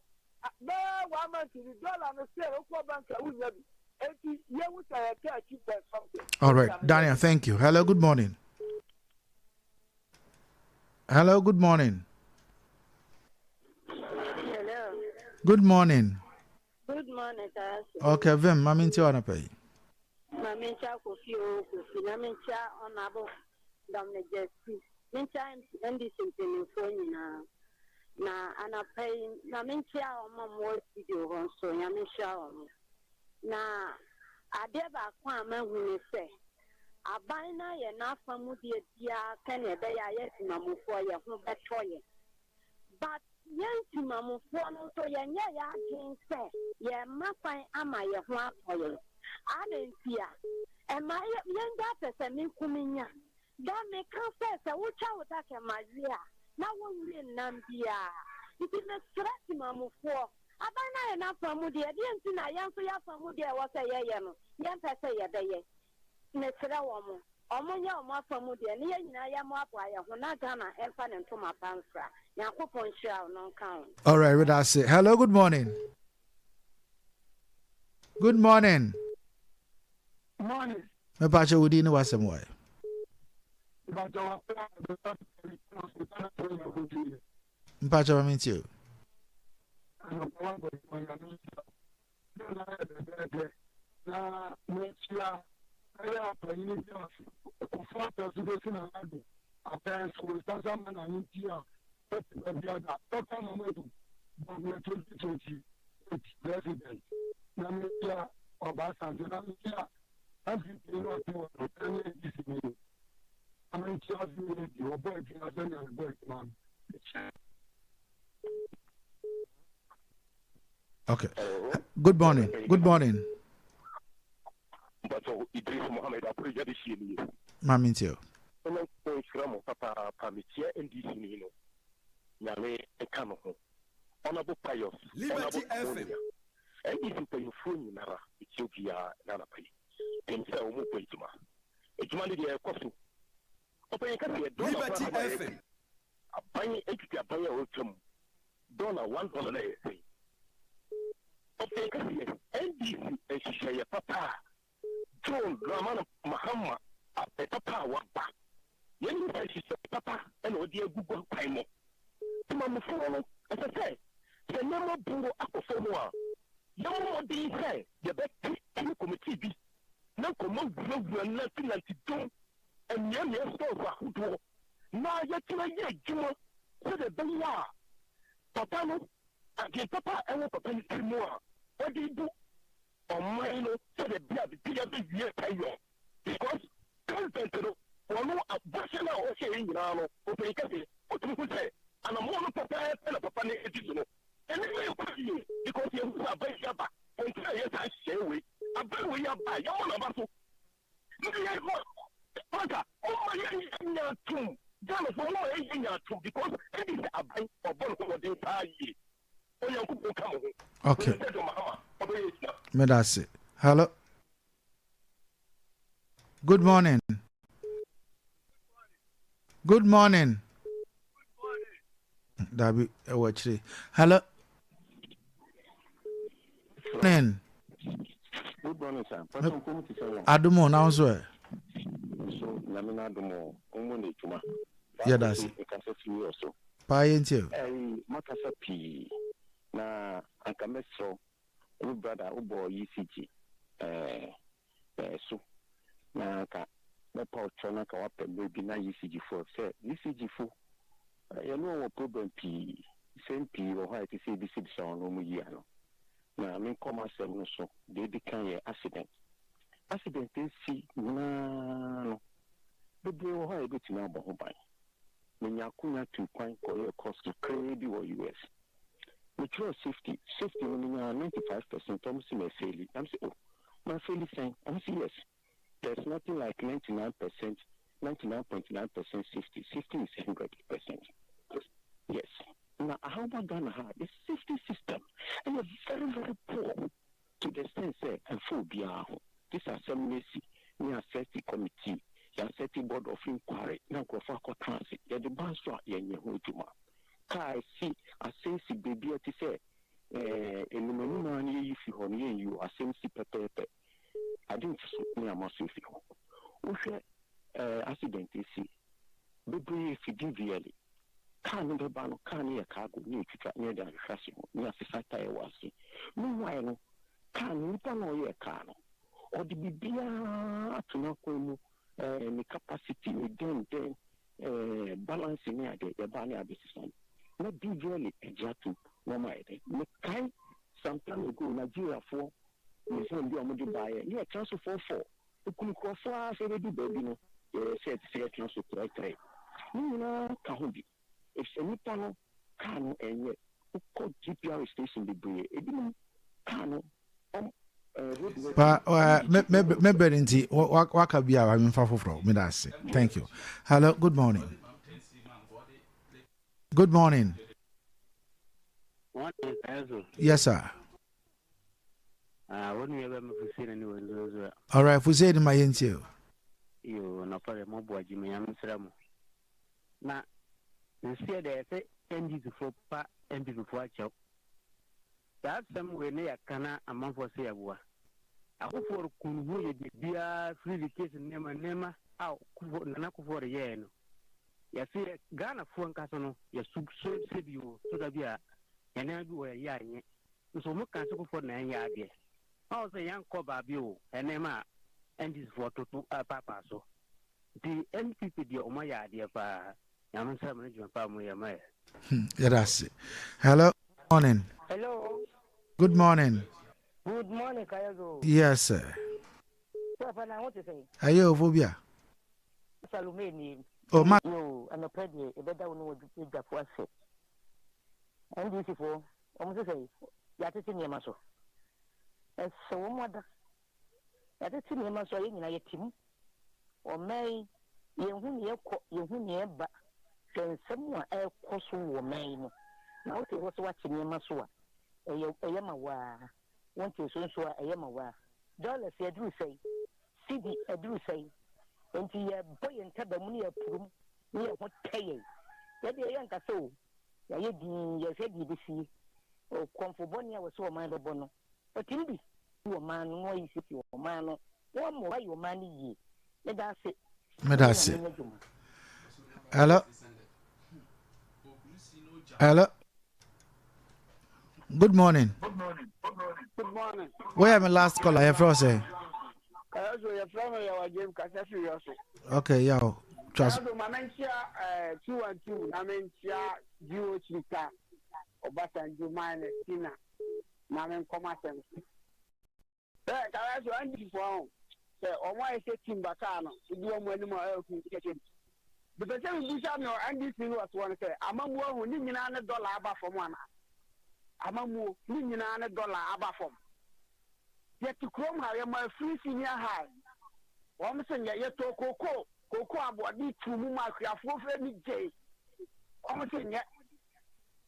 bɛyɛ one month ni dollar no still wokɔ bank a wonya bi. Enti yɛhu sɛ ɛyɛ 13 point something. All right, Daniel, thank you. Hello, good morning. Hello, good morning. Hello. Good morning. Good morning, Tarasu. Okay, Vim, mami nti wana pay. Mami ncha kofi o kofi na mi ncha honorable Dominic Jesse. Mi ncha NDC mpanyinfoɔ nyinaa. Na anapa yi na mi nkyia wɔn a wɔwɔ studio hɔ nso nyame nhyira wɔn. Na adeɛ baako a mahu ne sɛ aban no ayɛ n'afa mu deɛ biara sɛnea ɛbɛyɛ a yɛ temamufoɔ yɛ ho bɛtɔ yɛn. But yɛn temamufoɔ no nso yɛnyɛ yɛn adwene sɛ yɛrema kwan ama yɛn ho atɔ yɛn. Adɛn ntia? Ɛma yɛngya pɛsɛmenkominya. Da meka sɛ sɛ wotwa wo dakɛma wie a na wonwie nnam biara. Nti mesrɛ temamufoɔ, aban no ayɛ n'afa mu deɛ, ɛdeɛn nti na yɛn nso yɛafa mu deɛ ɛwɔ sɛ yɛyɛ no yɛmpɛ sɛ yɛbɛyɛ? Mesrɛ wɔn, wɔn nyɛ wɔn afa mu deɛ ne yɛn nyinaa yɛmmoaboa yɛn ho na Ghana mfa ne ntoma pa mfra. Nyankopɔn nhyira wo na ɔnka wo ho. Alright, weda ase. Hello, good morning. Good morning. Morning. Mepa kyɛ wo din ne w'asɛm wae. Mpa kyɛ ma me ntie o. Na mekyia ɛyɛ ɔpanyin bi a ɔfo atɔ so bɛsi na nado apɛn so nsasa ma na ne nti a ɛte baabi ada Dɔkta Mamadu Bawumia 2028 president na mekyia Ɔbaa Asante na mekyia NPP na ɔte hɔ no ɛne NDC ni no na mekyia ɔse di ɔbɔ adwuma sɛnea mebɔ adwuma no mekyia. Okay. Good morning. Good morning. Mpatsɔ Idris Mohammed Aporija de hyia nie. Maame nti o. Onyankopɔn nhyira mo papaapa mekyia NDC ni no Nyame nka no ho Honourable Pius Liberty Honourable FM. Amonia NDC mpanyinfoɔ nyinara mekyia obiara na anapa yi menim sɛ wɔn bɔ adwuma adwuma no deɛ ɛkɔ so ɔpanyin kɛseɛ dɔla Liberty koraa na FM. yɛde aban atwitwi aban a ɔretwa mu dɔla one dollar na ɛyɛ sɛn ɔpanyin kɛseɛ NDC nhyehyɛeɛ papa a John Dramani Mahama apɛ papa a waba yɛn nyinaa nhyehyɛeɛ papa ɛna ɔde agu gua kwan mu temamufoɔ no ɛsɛ sɛ sɛ nneɛma buo akɔ fam a yɛmmɔ mmɔden sɛ yɛbɛte ɛne committee bi na nkɔmmɔ wurawura nante dwom mmeammea stores ahodoɔ na yɛtena yɛ adwuma sɛdeɛ ɛbɛyɛ a papa no adwene papa a ɛwɔ papa no tiri mu a ɔde bu ɔman no sɛdeɛ bia bibia bɛwie pɛyɔ because president no wɔno abɔhyɛ no a ɔhyɛ yɛ nyinaa no ɔpanyin kɛseɛ wotumi hu sɛ anammɔn no pɛpɛɛpɛ na papa no adi so no ɛne no ɛkɔ yie because yɛhu sɛ aban yi aba wɔnti na yɛ saa nhyehyɛeɛ wei aban wei aba a yɛmmɔ n'aba so na yɛ maka ɔma yɛnya atom Ghanafoɔ moma yɛyɛ nya. atom because NDC aban ɔbɔ ne ho mmɔden paa yie. Onyankopɔn ka mo ho. Okay. Menim sɛ John Mahama ɔbɛyɛ adwuma. Meda ase. Hello. Good morning. Good morning. Dabi, ɛwɔ akyire. Hello. Morning. Good morning, sir. Pastor Nkomu ti sɛ wɔn. Adumo na nso ɛ. Nso nyame na adumo ɔmo na adwuma. Yɛda ase. Nkasa fi wɔ so. Paa yɛn tie o. Ɛyi makasa pii na anka mɛsrɛ wo brother wobɔ ECG ɛɛ ɛɛ so na anka mɛpa wo kyɛw na anka wapɛ mmerɛ bi na ECG fo sɛ ECG fo yɛne wɔn wɔ problem pii nsɛm pii wɔ hɔ a ɛte sɛ yɛbisabisa wɔn na wɔn yi ano na menkɔ m'asɛm no so deɛ edi kan yɛ accident accident esi nyinaa no bebree wɔ hɔ a yɛbɛtumi abɔ ho ban menya akonya tuu kwan kɔyɛɛ course kakraa bi wɔ US Metwerɛɛ safety, safety no menyaa 95 percent, wɔn se mafeeli, na mese oh, mafeeli sɛn? Wɔn se yes, there's nothing like 99 percent, 99.9 percent safety, safety is 100 percent, yes. Na aha woba Ghana ha a, the safety system ɛyɛ very very poor to the extent sɛ ɛmfa obiara ho. Gye sɛ asɛm no asi ne yɛasɛte committee, yɛasɛte board of inquiry na nkurɔfoɔ akɔtena ase, yɛde ba nso a yɛnyɛ ho adwuma. Kaa si asɛm si baabi a ɛte sɛ anim anim ara na yɛyi fi hɔ no, yɛnyi o, asɛm si pɛpɛɛpɛ. Ade nkye so na yɛama so afi hɔ. Wohwɛ accident asi, bebree fi DVLA. Kaa no bɛba no, kaa no yɛ cargo na yɛtwitwa na yɛde ahwehwɛ ase ho na yɛasesa tyre wɔ ase. Meanwhile no, kaa no, nipa no a ɔyɛɛ kaa no, ɔde biribiara ato n'akwan mu, ne capacity, ne dɛn dɛn, Eh balance ne adeɛ yɛbaa ne abɛsesa no na DVLA agye atom na ɔma ayɛ dɛn. Mekae some time ago Nigeriafoɔ museum bi a wɔde baeɛ ne yɛtra so fɔɔfɔɔ ɛkum nkurɔfoɔ ara sɛ ɛbɛdu baabi no yɛyɛ sɛ ɛte sɛ yɛtra so trɛtrɛ ne nyinaa ka ho bi ɛfisɛ nnipa no kaa no ɛnyɛ wokɔ GPR station bebree ebinom kaa no Pa me me me bɛ nti waka bi a memfa foforɔ meda ase. Thank you. Hello, good morning. Good morning. Morning, Kayazo. Yes, sir. Ah, wo nua bɛ me Fuseni ne wɔ nzuazua. All right, Fuseni ma yɛntie o. Yo, nɔpɛ dɛ mɔboa gyima nyame nsra mu. Na nseɛ dɛ ɛsɛ NDC foɔ pa NPP foɔ akyɛw. Saa asɛm wei ne yɛka na amanfoɔ sɛ yɛboa. Akufoɔ ku ne ho yɛ biribiara free education nneɛma nneɛma a Kufuor Nana Kufuor yɛɛ no. Yɛse yɛ Ghanafoɔ nkasa no yɛso so sɛbi o so da bi a yɛn nneɛma bi wɔ yɛyɛ a ɛnyɛ. Nso wɔn ka sɛ Kufuor na ɛnyɛ adeɛ. Ɔwɔ sɛ yɛnkɔ baabi o nneɛma a NDC foɔ toto paapaa so. Nti NPP deɛ wɔn ayɛ adeɛ paa. Nyame nhyira mo ne dwuma pa a mo yɛ ma yɛ. Hmm, yɛda ase. Hello, morning. Hello. Good morning. Good morning, Kayazo. Yes, sir. Papa na ho te sɛn? Ɛyɛ ofo bi a. Salome ni. O ma. Yo, anɔpɛ deɛ ɛbɛda wo ne wɔ dwafo ase. NDC foɔ, wɔn sɛ sɛ yɛatete nneɛma so. Ɛsɛ wɔn ada. Yɛatete nneɛma so a yɛn nyinaa yɛte mu. Ɔman yi, yɛnhu nea ɛkɔ, yɛnhu nea ɛba. Hwɛ nsɛm a ɛrekɔ so wɔ ɔman yi mu. Na wote hɔ sɛ woate nneɛma so a, ɛyɛ ɛyɛ ma wo ara. Wontee so nso a, ɛyɛ ma wo ara. Dollars aduru sɛn? Cedi aduru sɛn? Enti yɛbɔ yɛn ntaba mu na yɛapurum na yɛn ho tɛ yɛn. Yɛn deɛ yɛnkasa o, yɛayɛ dinn, yɛrehwɛ deɛ ɛbɛsie. Ɔkɔmfo bɔne a wɔsɛ ɔman bɛbɔ no, Ɔtumi de si ɔman no na wayi si ɔman no na wama wayɛ ɔman no yie. Meda ase. Meda ase. Hello. Hello. Good morning. Good morning. Where my last caller? Your friend say. Ɛso yɛfrɛ me Yawa James kasa firi yɔ so. Okay, yaw. Trust. Ɛso ma menkyia 212 na menkyia GO Chika Obasanjo Mine Tina. na me nkɔ m'asɛm so. Sɛ kara so NDC foɔ ho sɛ wɔn ayɛ sɛ team bakaa no di wɔn anim a ɛɛhu kɛkɛ. Mepɛ sɛ mebisa nea NDC no wɔ soɔ no sɛ amammuo ahu ne nyinaa ne dɔla aba fam anaa? Amammuo ne nyinaa ne dɔla aba fam. Yɛte kurom ha yɛma free senior high wɔn se nyɛ yɛtɔɔ kookoo kookoo aboɔden tuu mu ma akuafoɔ ani gyei. Wɔn se nyɛ.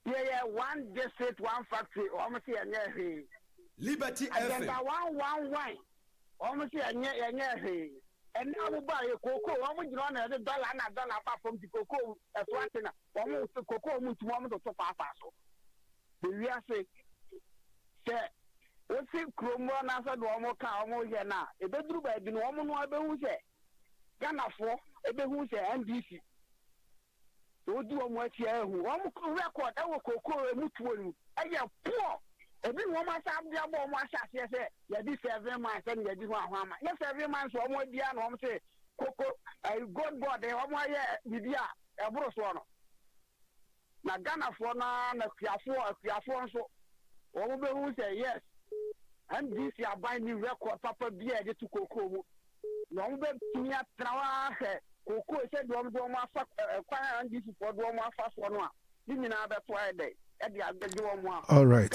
Yɛyɛ one district one factory wɔn se yɛnyɛ hwee. Liberty FM. Agenda 111 wɔn se yɛnyɛ yɛnyɛ hwee. Ɛnɛ wɔn baa yɛ kookoo wɔn gyina hɔ na yɛde dɔla na dɔla ba fam ti kookoo ɛso ate na wɔn kookoo wɔn ntumi wɔn toto paapaa so. Wɔ wiase sɛ wosi kurom hɔ na sɛ deɛ wɔn ka wɔn yɛ no a ebeduru baabi no wɔn no abehu sɛ Ghanafoɔ ebehu sɛ NDC. Sɛ wodi wɔn akyi a ehu wɔn record ɛwɔ kookoo emu tuo no mu ɛyɛ poor. Ebi na wɔn asa de abɔ wɔn ahyɛ aseɛ sɛ yɛdi 7 months ɛna yɛdi ho aho ama nyɛ 7 months wɔn adi a na wɔn sɛ koko ɛyi gold board wɔn ayɛ biribi a ɛboro soɔ no na Ghanafoɔ naa na akuafoɔ akuafoɔ nso wɔn bɛhu sɛ yes, NDC aban ni record papa bi a yɛde to kookoo mu na wɔn bɛtumi atena hɔ ahwɛ kookoo sɛ deɛ wɔn de wɔn afa kwan a NDC foɔ de wɔn afa soɔ no a ne nyinaa bɛto ayɛ dɛ ɛde abɛgye wɔn a. All right.